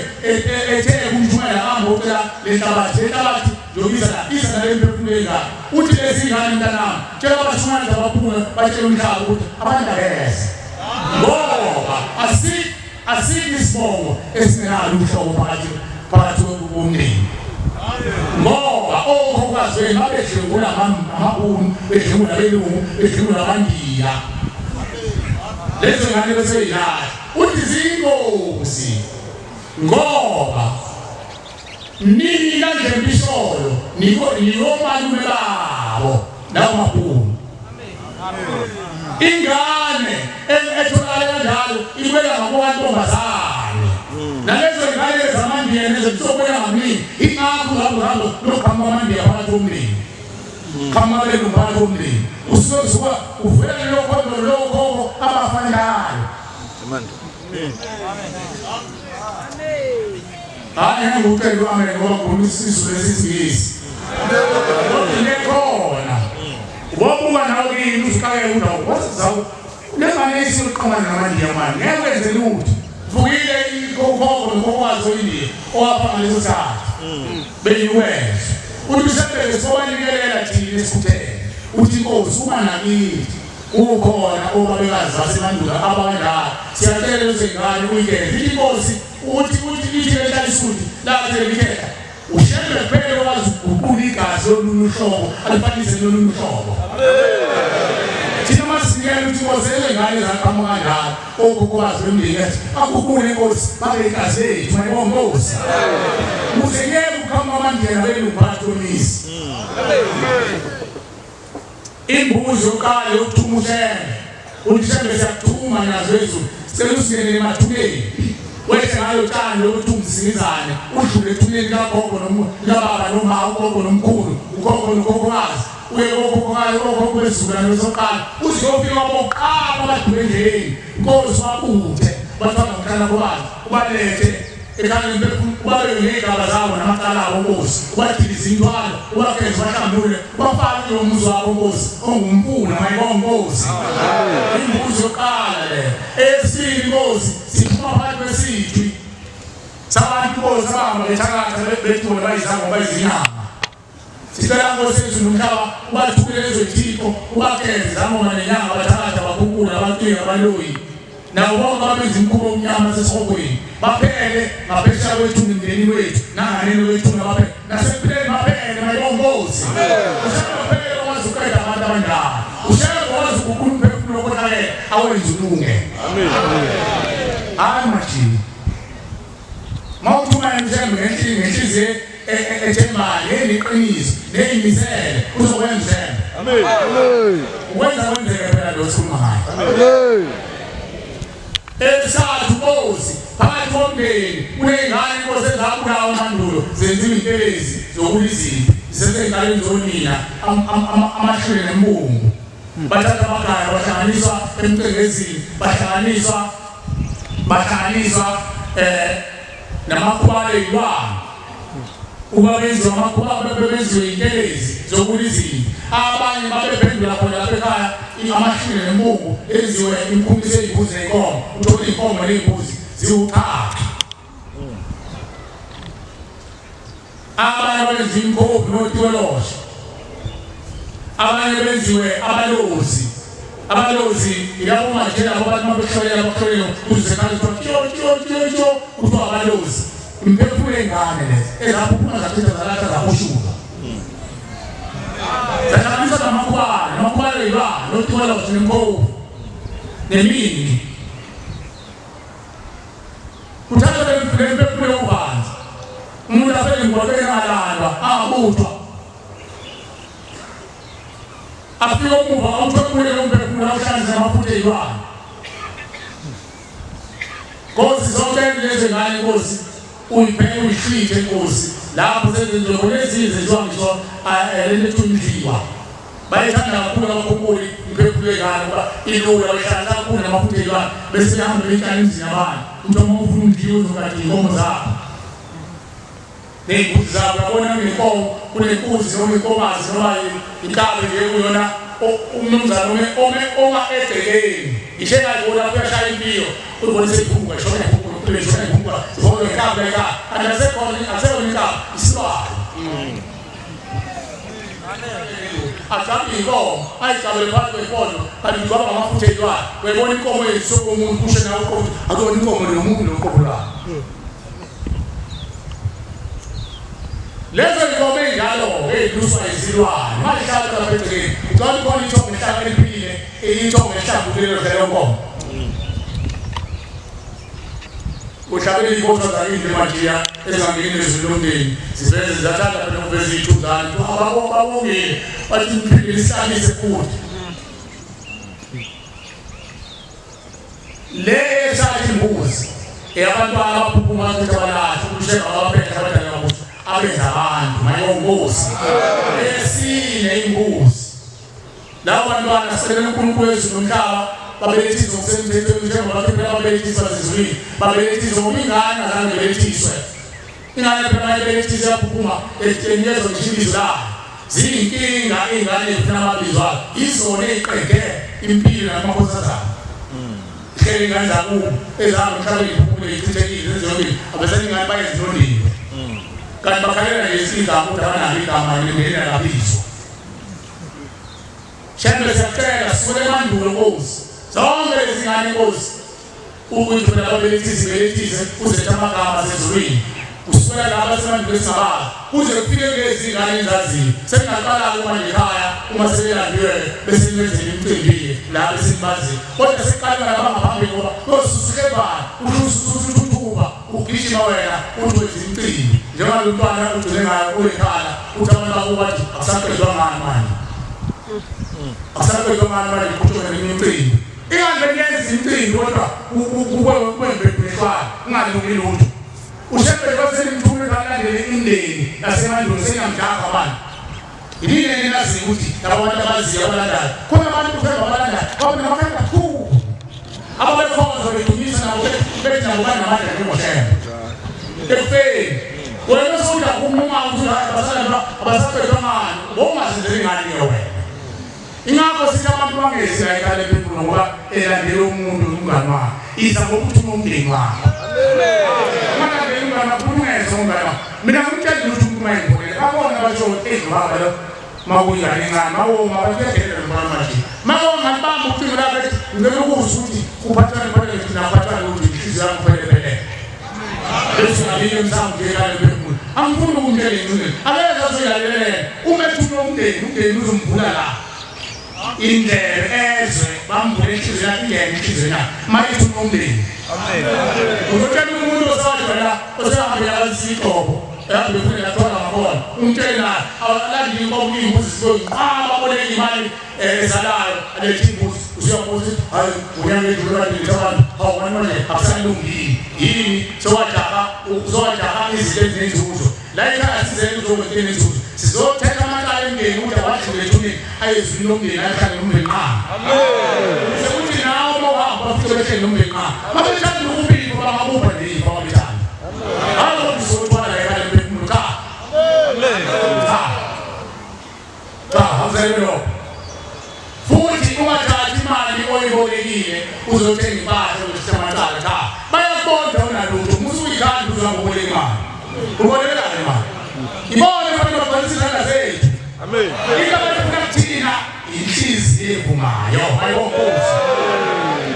ethe kumthumela ahambe ocela le nhlabathi. Le nhlabathi njengoba la iza nale mphefumulo engaka. Uthi lezi ngane mntanami, tshela abashumayeli abaphume batshele umhlaba ukuthi abantu abeze. Ngoba asikho isibongo esingenalo uhlobo phakathi phakathi komndeni. Ngoba okhokhokazi benu babedlwengula amabhunu, bedlwengula abelungu, bedlwengula amandiya. Lezo ngane bese yilahla. Uthi ziyingozi ngoba nina nje mbisholo niko niyomalume babo lawo mabhunu. Ingane etholakala kanjalo ibuyela ngakukantombazane. Nalezo ngane zamandiya lezo zizobuya ngamini. Ingakho lapho lapho loqhamuka amandiya phakathi komndeni. Qhamuka abelungu phakathi komndeni. Usuke usuka uvela lelo khondo lowo khokho abafanayo. Hayi ngeke ucele u-amen ngoba ngibona isiZulu esisiNgisi. Kodwa into ekhona. Wobuka nawe kini uziqakele ukuthi awu wazawu le ngane isiyoqhamana namandiya manje ngeke wenze lutho. Vukile ukhokho nokhokwazi oyindiya owapha ngaleso sikhathi. Beyiwezwe. Uthi uShembe sobanikelela thina esikhuthele. Uthi inkosi uma nakithi Kukhona obabekazi basemandulo abanjalo. Siyacela lezo zingane uyigeze. Ithi inkosi uthi uthi ithi lehla lisuthi lathi likhehla. UShembe kuphela okwazi ukuguqula igazi lolunye uhlobo alifanise lolunye uhlobo. Thina masinikela ukuthi inkosi lezi ngane zaqhamuka kanjalo okhokho bazo bemndeni ethi baguqule inkosi babe igazi lethu mayibonga inkosi. Ukuze ngeke uqhamuka amandlela belungu phakathi kwemizi. Imbuzi yokuqala yokuthuma uShembe. Uthi Shembe siyakuthuma nazo ezulu. Sicela usingenele emathuneni. Wehle ngayo tshani lokuthi umsingizane udlule ethuneni kagogo likababa noma ugogo nomkhulu ugogo nogogokazi uye kokhokhokayo okhokho bezizukulwane besoqala uze uyofika kwabokuqala abadlule endleleni nkosi wabuthe bathwala ngomhlala kubantu ubalethe Ekhaya ubabeke ngey'gaba zabo namacala abo Nkosi, ubadilize imithwalo, ubageze ubahlambulule, ubafake kulo muzi wakho Nkosi, ongumfula, mayibonge Nkosi. Imbuzi yokuqala leyo. Eyesibili Nkosi, siphuma phakathi kwesithwi sabantu Nkosi abahamba bethakatha bethule bayizangoma bayizinyanga. Sicela Nkosi yezulu nomhlaba ubathukele lezo thixo ubageze zangoma nenyanga abathakathi abakhukhula abacwinga abaloyi nabo bonke ababenza imikhuba omnyama sesihogweni baphele ngaphesheya kwethuna emndenini wethu nanganeno kwethuna baphele nasekuphileni baphele mayibongozi ushembe phele okwazi ukuqeda abantu abanjalo ushembe okwazi ukuguqula umphefumulo okonakele awenze ulunge hayi majini Mawuthuma emshembe ngenhliziyo ethembayo neyiqiniso neyimisele uzokwenza ushembe. Amen. Ukwenza kwenzeke phela lo sikhuluma ngayo. Amen. Esathu Nkosi phakathi komndeni kuney'ngane inkosi ezabulawa mandulo zenziwa intelezi zokulwa izimpi zisesey'nkalweni zonina amahlule nembungu bathatha amagaya bahlanganiswa emcengezini bahlanganiswa bahlanganiswa eh namakhubalo eyilwane uma benziwa amakhuba benziwe intelezi zokulwa izimpi abanye babephendula khona lapha ekhaya amahlule nembungu enziwe imkhumiso ey'mbuzi ney'nkomo uthole iy'nkomo ney'mbuzi ziwuqhaqa abanye benziwa imkhophi notiweloshe abanye benziwe abalozi. Abalozi yilabo manje labo abantu mabehlolela bakuhlolela uze khale kuthiwa tyo tyo tyo tyo kuthiwa abalozi. Imphefumulo yengane lezi ezaphuphuma zachitha zalahla zahushulwa. Zahlanganiswa namakhubalo, amakhubalo yilwane, notiwela nemkhovu nemindi. Kuthathwa lemphefumulo yokubanzi. Umuntu afele emgwaqeni angalandwa, angabuthwa. Afike umuva awuthwebule lo mphefumulo awuhlanze amafutha eyilwane. Nkosi zonke lezi ngane Nkosi uyibheke uyihlwithe Nkosi lapho sezenziwe khona ezinye zenziwa ngisho lento ethi umdliwa bayithanda kakhulu abakhukhuli imphefumulo yengane ngoba ilula bayihlanza kakhulu namafutha eyilwane bese behamba beyitshala emzini yabantu ukuthi uma ufuna umdliwa uzogada iy'nkomo zakho ney'mbuzi zabo uyabona kunenkomo kunenkunzi noma inkomazi noma inkabi nje kuyona umnumzane ome ome oma egcekeni ngisho engayibona uyashaya impilo uyibona seyiphumuka ishona iphumuka ishona iphumuka ibona inkabi ekhaya kanti asekhona asekhona inkabi isilwane agcabhe inkomo ayigcabele phakathi kwempondo kanti ugcwaba ngamafutha eyilwane uyayibona inkomo yensuku umuntu kusho nawe uqobo akuyona inkomo nomuntu noqobo lwayo Lezo zinkomo ey'njalo ey'luswa izilwane mayihlatshwa lapha egcekeni ucabanga khona ithongo elihlakaniphile ithongo elihlambulukile lelo nkomo uhlabele iy'boshwa zakini emajiya ezingangeni nezwi lomndeni ziveze ziyathanda phela ukuveza iy'thunzane babongile bathi niphinde nisihlalise futhi Le esathi imbuzi eyabantwana abaphuphuma ukuthi abalahla ukusheba abaphethe abadala kabusha abenza abantu mayongozi esine imbuzi labo bantwana sicela uNkulunkulu wezulu nomhlaba babelethiswe ngokusemthethweni njengoba baphela babelethiswa ezulwini babelethiswe ngoba ingane azange belethiswe ingane phela mayibelethiswe yaphuphuma ehlengezwa ngisho ibizo layo ziyinkinga iy'ngane ezifuna amabizo azo izona ey'qede impilo namakhosazana hlele ingane zakubo ezihamba emhlabeni iphumule ichithekile zenziwe abesele ingane bayezinondiwe kanti bakhalela nje isigama ukuthi abanalo igama nemindeni yakabizwa Shembe siyacela sukela emandulo Nkosi zonke lezi ngane Nkosi ukuthi wena babelethise belethise uzethe amagama asezulwini kusukela laba semandulo esingabazi kuze kufike kulezi ngane engizaziyo sengingaqala-ke manje ekhaya uma sebelandiwe bese nimenzela imicimbi-ke la besinibaziyo kodwa sekuqala laba ngaphambili ngoba kosusuhlevana ususuthuthuba ugijima wena uthi wenza imicimbi njengoba lo mntwana ugcine ngayo uyekhala uthi abantu babo bathi akusaqedwa ngani manje akusaqedwa ngani manje kuqhutshwe neminye imicimbi Ingani beniyenza imicimbi kodwa kube mbebheshwana kungalungi lutho. UShembe kwaselimthuma ekalandele imndeni yasemandulo sengiyamjaha abantu. Yini enaziyo ukuthi laba bantu abaziyo abalandayo. Khona abantu uShembe abalandayo babe namakhaya kakhulu. Ababekhonza bedumisa nabo bethi nabo banamandla njengoShembe. Ekufeni wena usudla kumuma ukuthi abasaqedwa ngani bowungazenzeli ngani ke wena. Ingakho sithi abantu bangezi la ekhaya lemphefumulo ngoba elandela umuntu umngane wakhe. Iza ngokuthuma umndeni wakho. Ungalandeli umngane wakho ungeze umngane wakho. Mina ngimtshela ukuthi umuntu mayengibonele. Babona basho ukuthi eyi baba lo makuyingane encane mawoma bakuyadelela lo mfana manje. Mawoma ngibamba ucingo lakhe ethi ngicela ukuzwa ukuthi uphathani phathani ngithi naphathani ukuthi inhliziyo yami phelephelele. Bese ngabike mhlawumbe ekhaya lemphefumulo. Angifuni ukumtshela ingcingweni. Akeze azoyilalelela. Uma ethuma umndeni, umndeni uzomvula la. Indlebe ezwe bamvule inhliziyo yakhe ingene enhliziyweni yakhe. Uma ethuma umndeni. Uzotshela umuntu osewajwayela osehambela abazisigqoko. Ehambe efuna yathola ngakhona. Umtshele naye awalandile inkomo iy'mbuzi zibe yinqaba aboleka imali ezalayo alethe imbuzi usuyabuza ukuthi hayi unyaka edlule kade ngithi abantu hawu manje manje akusalungile yini sowajaha uzowajaha izinto ezinenzuzo la ekhaya sizele uzokwenza into enenzuzo sizothetha amacala emndeni ukuthi awadlule ethuneni ayezwini lomndeni ayohlala nomndeni qha sekuthi nawe uma uhamba bafike behleli nomndeni qha babethanda ukubipha bangabupha nje ifa babethanda hayi kodwa uzothwala la ekhaya lemphefumulo cha cha Cha, akuzelwe lokho. Futhi ungathathi imali oyibolekile uzothenga impahla uzothatha amacala. Cha, bayakubonda unalutho. Musu uyikhanda uzoboleka imali. Ubolekela imali. Ibona abantu bagcwalisa izandla zethu. Amen. Into abayifuna kuthina inhliziyo evumayo. evumayo. Ayibonkosi.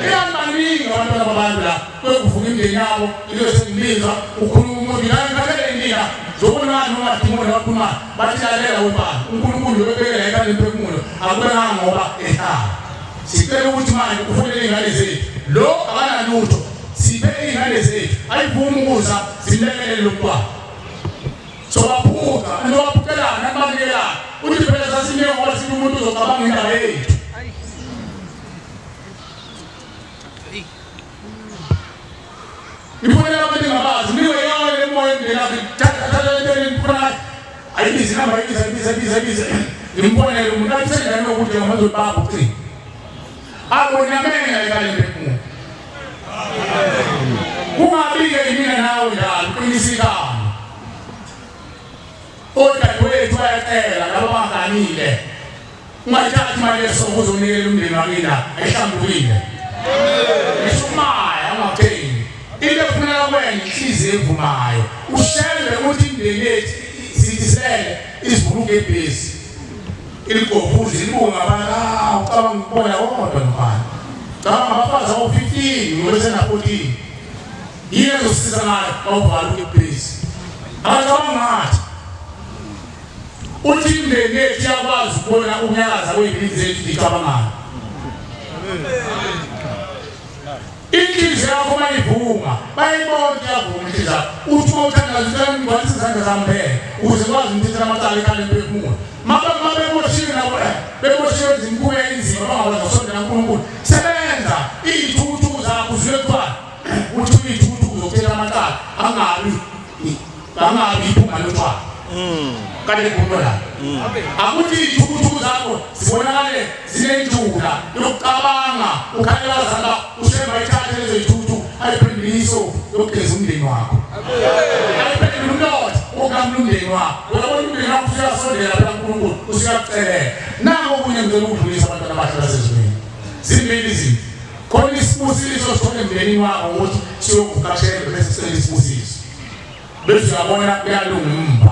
Iyani baningi abantwana babantu la kwekuvuka imindeni yabo into sengibizwa ukhuluma umuntu la ngikhathele inkinga zobonani noma dimoni abakhuluma bathi lalela webani uNkulunkulu lobekela ekhanda imphefumulo akubekanga ngoba ehlala. Sicela ukuthi manje ufonele iy'ngane zethu lo akanalutho siphe iy'ngane zethu ayivumi ukuza zimlekelele lo mntwana. Sobaphuca nobaphucelana nabanikelana uthi phela sasinike ngoba sithi umuntu uzocabanga indaba yethu. Ngifonela abantu engabazi niwe yonke le moya emndenakhe thatha thatha lento enifuna ayibizi inamba ayibizi ayibizi ayibizi ayibizi ngimfonele umuntu athi ukuthi ngamazwe baba ucingo abonamela ekale mphefumulo kungabi-ke yimina nawe njalo qinisikana odadewethu bayacela laba banganile ungayithathi imali yesongo uzonikela umndeni wakini ayihlambulukile ngisho umaya ungakuthengi into efuneka kuwena inhliziyo evumayo ushembe ukuthi imindeni yethu sithisele izibhuluke ebhesi iligobhuzi libuke ngabantu ah ucabanga ukubona kodwa mfana cabanga abafazi awu-15 ngoba sena-14 yini ezosiza ngayo bawuvala ugebhesi abacabanga ngathi uthi imindeni yethu iyakwazi ukubona ukunyakaza kwey'mpilo zethu icabangayo inhliziyo yakho uma ivuma bayayibona ukuthi iyavuma inhliziyo yakho uthi uma uthandaza ucela ngigcwalise izandla zami phela ukuze kwazi ngithethela amacala ekhala emphefumulo mabeboshiwe nabo eh, beboshiwe izinkulu enzima bangakwazi ukusondela kuNkulunkulu sebenza iy'thukuthuku zakho uzwile kuthiwa uthi iy'thukuthuku zokuthela amacala angabi angabi iphunga lotshwala kade likhulunywa la akuthi iy'thukuthuku zakho zibonakale zinenjula yokucabanga ukhalela zala ushemba ithathe lezo y'thukuthuku ayiphendule isofu yokugeza umndeni wakho ayiphendule umlotha wokulamula umndeni wakho uyabona umndeni wakho usuyasondela phela uNkulunkulu usuyakucelela nango okunye ngicela ukudlulisa abantwana abahle basezulwini zimbili izinto khona isibusiso sithole emndenini wakho ukuthi siyoguqashela bese sicela isibusiso bese uyabona kuyalunga umba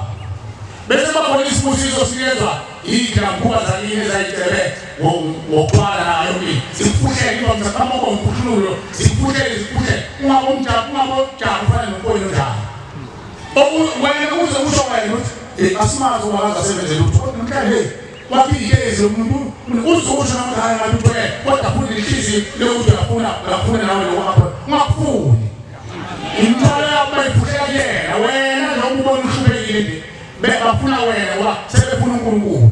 bese bakhona isibusiso sikezwa iy'dlamkhuba zakini ezayicebe ngokuthwala nayo mina zikufuhlele into msaqhamuka ngomkhuhlulo zikufuhlele zikufuhlele ungabomjabu ungabomjabu ufana nomfowenu njalo wena uze usho wena ukuthi asimazi uba kaze asebenze lutho kodwa namhlanje wathi iyezi lo muntu uze usho namhlanje hayi ngathi uthwele kodwa futhi inhliziyo lokuthi uyafuna uyafuna nawe lokho apho ungakufuni imithwalo yakho bayifuhlela kuyena wena njengoba ubona uhlubekile nje bafuna wena ngoba sebefuna uNkulunkulu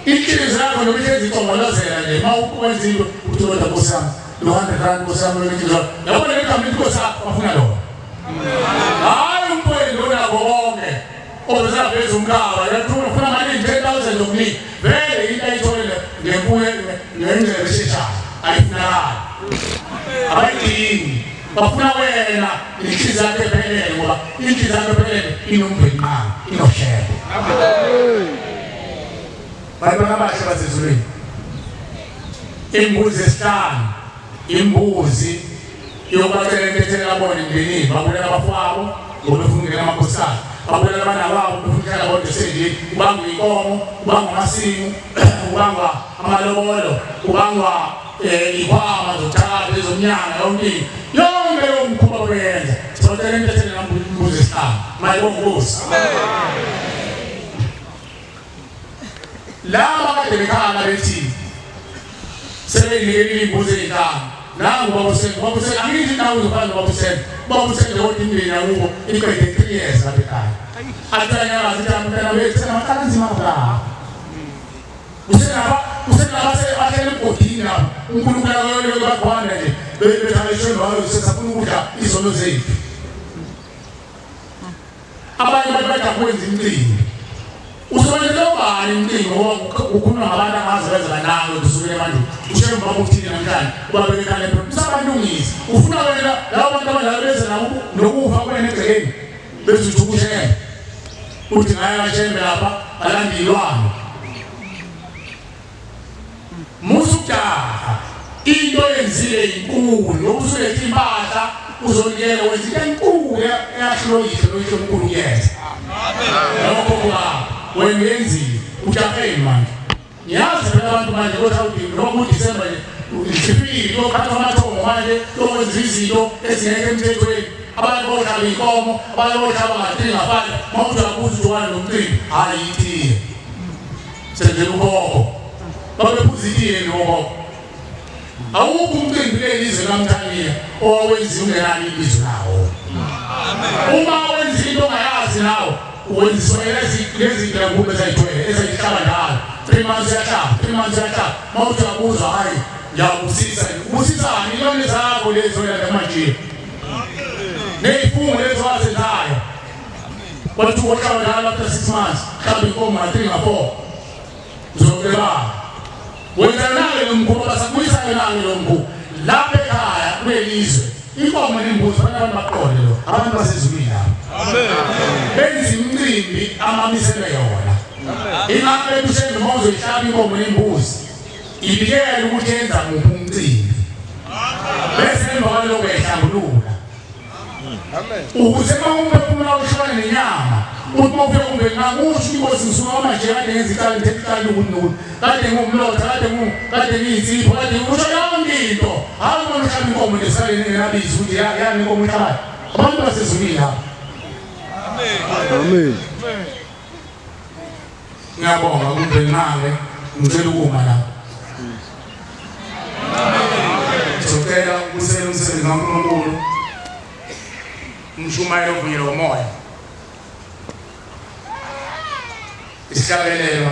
inhliziyo yakho noma ihlezi icongolozela nje uma ukwenza into uthi kodwa nkosi yami lo 100 rand nkosi yami lo inhliziyo yabona le gama lithi nkosi yakho bafuna lona hayi umfowenu lona konke obesaveza umkhaba yathuna ufuna mali 10000 zokunika vele into ayitholile ngempuye ngendlela esheshayo ayifunakali abayidingi bafuna wena inhliziyo yakho ephelele ngoba inhliziyo yakho ephelele inomvenqanga inoshebe bantwana abahle basezulwini imbuzi esihlanu imbuzi yokubacela intethelo bona emndenini babulala abafowabo ngoba befuna ukungena amakhosikazi babulala abanawabo befuna ukuhlala bodwa esendlini kubangwa inkomo kubangwa amasimu kubangwa amalobolo kubangwa um ikhwama zokuthakatha ezomnyanga yonke into yonke leyo mkhuba beyenza sibacela intethelo nambuzi esihlanu mayibonga laba kade bekhala bethi sebeyinikelile iy'mbuzi ey'nhlanu nangu babuseni babuseni angithi indawo uzofana nobabuseni babuseni kodwa imindeni yakubo iqede 3 years lapha ekhaya athanyakazi ukuthi amntana wethu senamacala anzima kangaka usenaba usenaba sebahlele emgodini lapha uNkulunkulu akayoleke bagcwanda nje bethabeshwe ngayo sesafuna ukudla izono zethu abanye abantu bathi akwenza imicimbi usebenzele ubani imicimbi ngoba ukhuluma ngabantu angazi benza nawe kusukela emandulo ushemba uthini namhlanje ubabeke ekhanda usabalungisa ufuna wena labo bantu abadala beze nabo nokufa kwena egcekeni bese uthi ukushembe uthi ngaye kashembe lapha balanda iy'lwane musa ukujaha into oyenzile inkulu ngoba usulethe impahla uzonikela wenza into enkulu eyahlulwa uyihlo noyihlo omkhulu kuyenza lokho kuba wena uyenzile ujaheni manje ngiyazi phela abantu manje koshaya udingo noma kuDisemba nje sifikile kuyokhathwa amathongo manje kuyokwenza izinto ezingekho emthethweni abantu bohlaba inkomo abantu bohlaba nga-3 nga-5 uma uthi uyabuza ukuthi wani lo mcimbi hhayi itiye senzela ukhokho babephuza itiye nokhokho awukho umcimbi kuleli zwe lamthaniya owawenziwa ungenalo ibizo lawo uma wenza into ongayazi nawe wenziswa lezi zinto ezayithwele ezayihlaba njalo 3 months uyahlaba 3 months uyahlaba uma uthi uyabuza hhayi ngiyakubusisa ubusisani ilwane zakho lezi oyalanda manje ney'fungo lezi wazenzayo kwathi ukohlaba njalo after 6 months mhlawumbe inkomo nga-3 nga-4 Uzobebana. Wenza naye lo mkhuba basabuyisa naye lo mkhuba. Lapha ekhaya kulelizwe inkomo nembuzi abantu abantu baqonde lo abantu basezulwini lapho. Amen. Benza imicimbi amamiselwe yona. Ingakho ebusheni uma uzoyihlaba inkomo nembuzi ibikele ukuthi yenza muphi umcimbi. Bese emva kwalokho uyayihlambulula. Ukuze uma umphefumulo uhlukane nenyama uthi uma ufika kumbe ngakusho inkosi ngisuka kwamanje kade ngenza icala ngithetha icala lokuthi nokuthi kade ngumlotha kade ngu kade ngiyinsipho kade ngisho yonke into hayi uma uhlaba inkomo nje sale ningenabizi ukuthi yani inkomo ihlabayo abantu basezulwini lapha Amen. Ngiyabonga kumbe ngange ngicela ukuma la. Sicela ukusela umsebenzi kaNkulunkulu. Umshumayelo ovunyelwe umoya. Isihlabelelo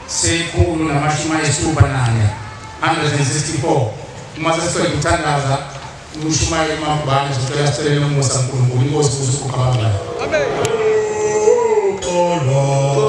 sekhulu namashumi ayisithupha nane 164 uma sesiqeda ukuthandaza umshumayeli umabhane sicela sicelele umusa uNkulunkulu inkosi usukuqabanga amen uxolo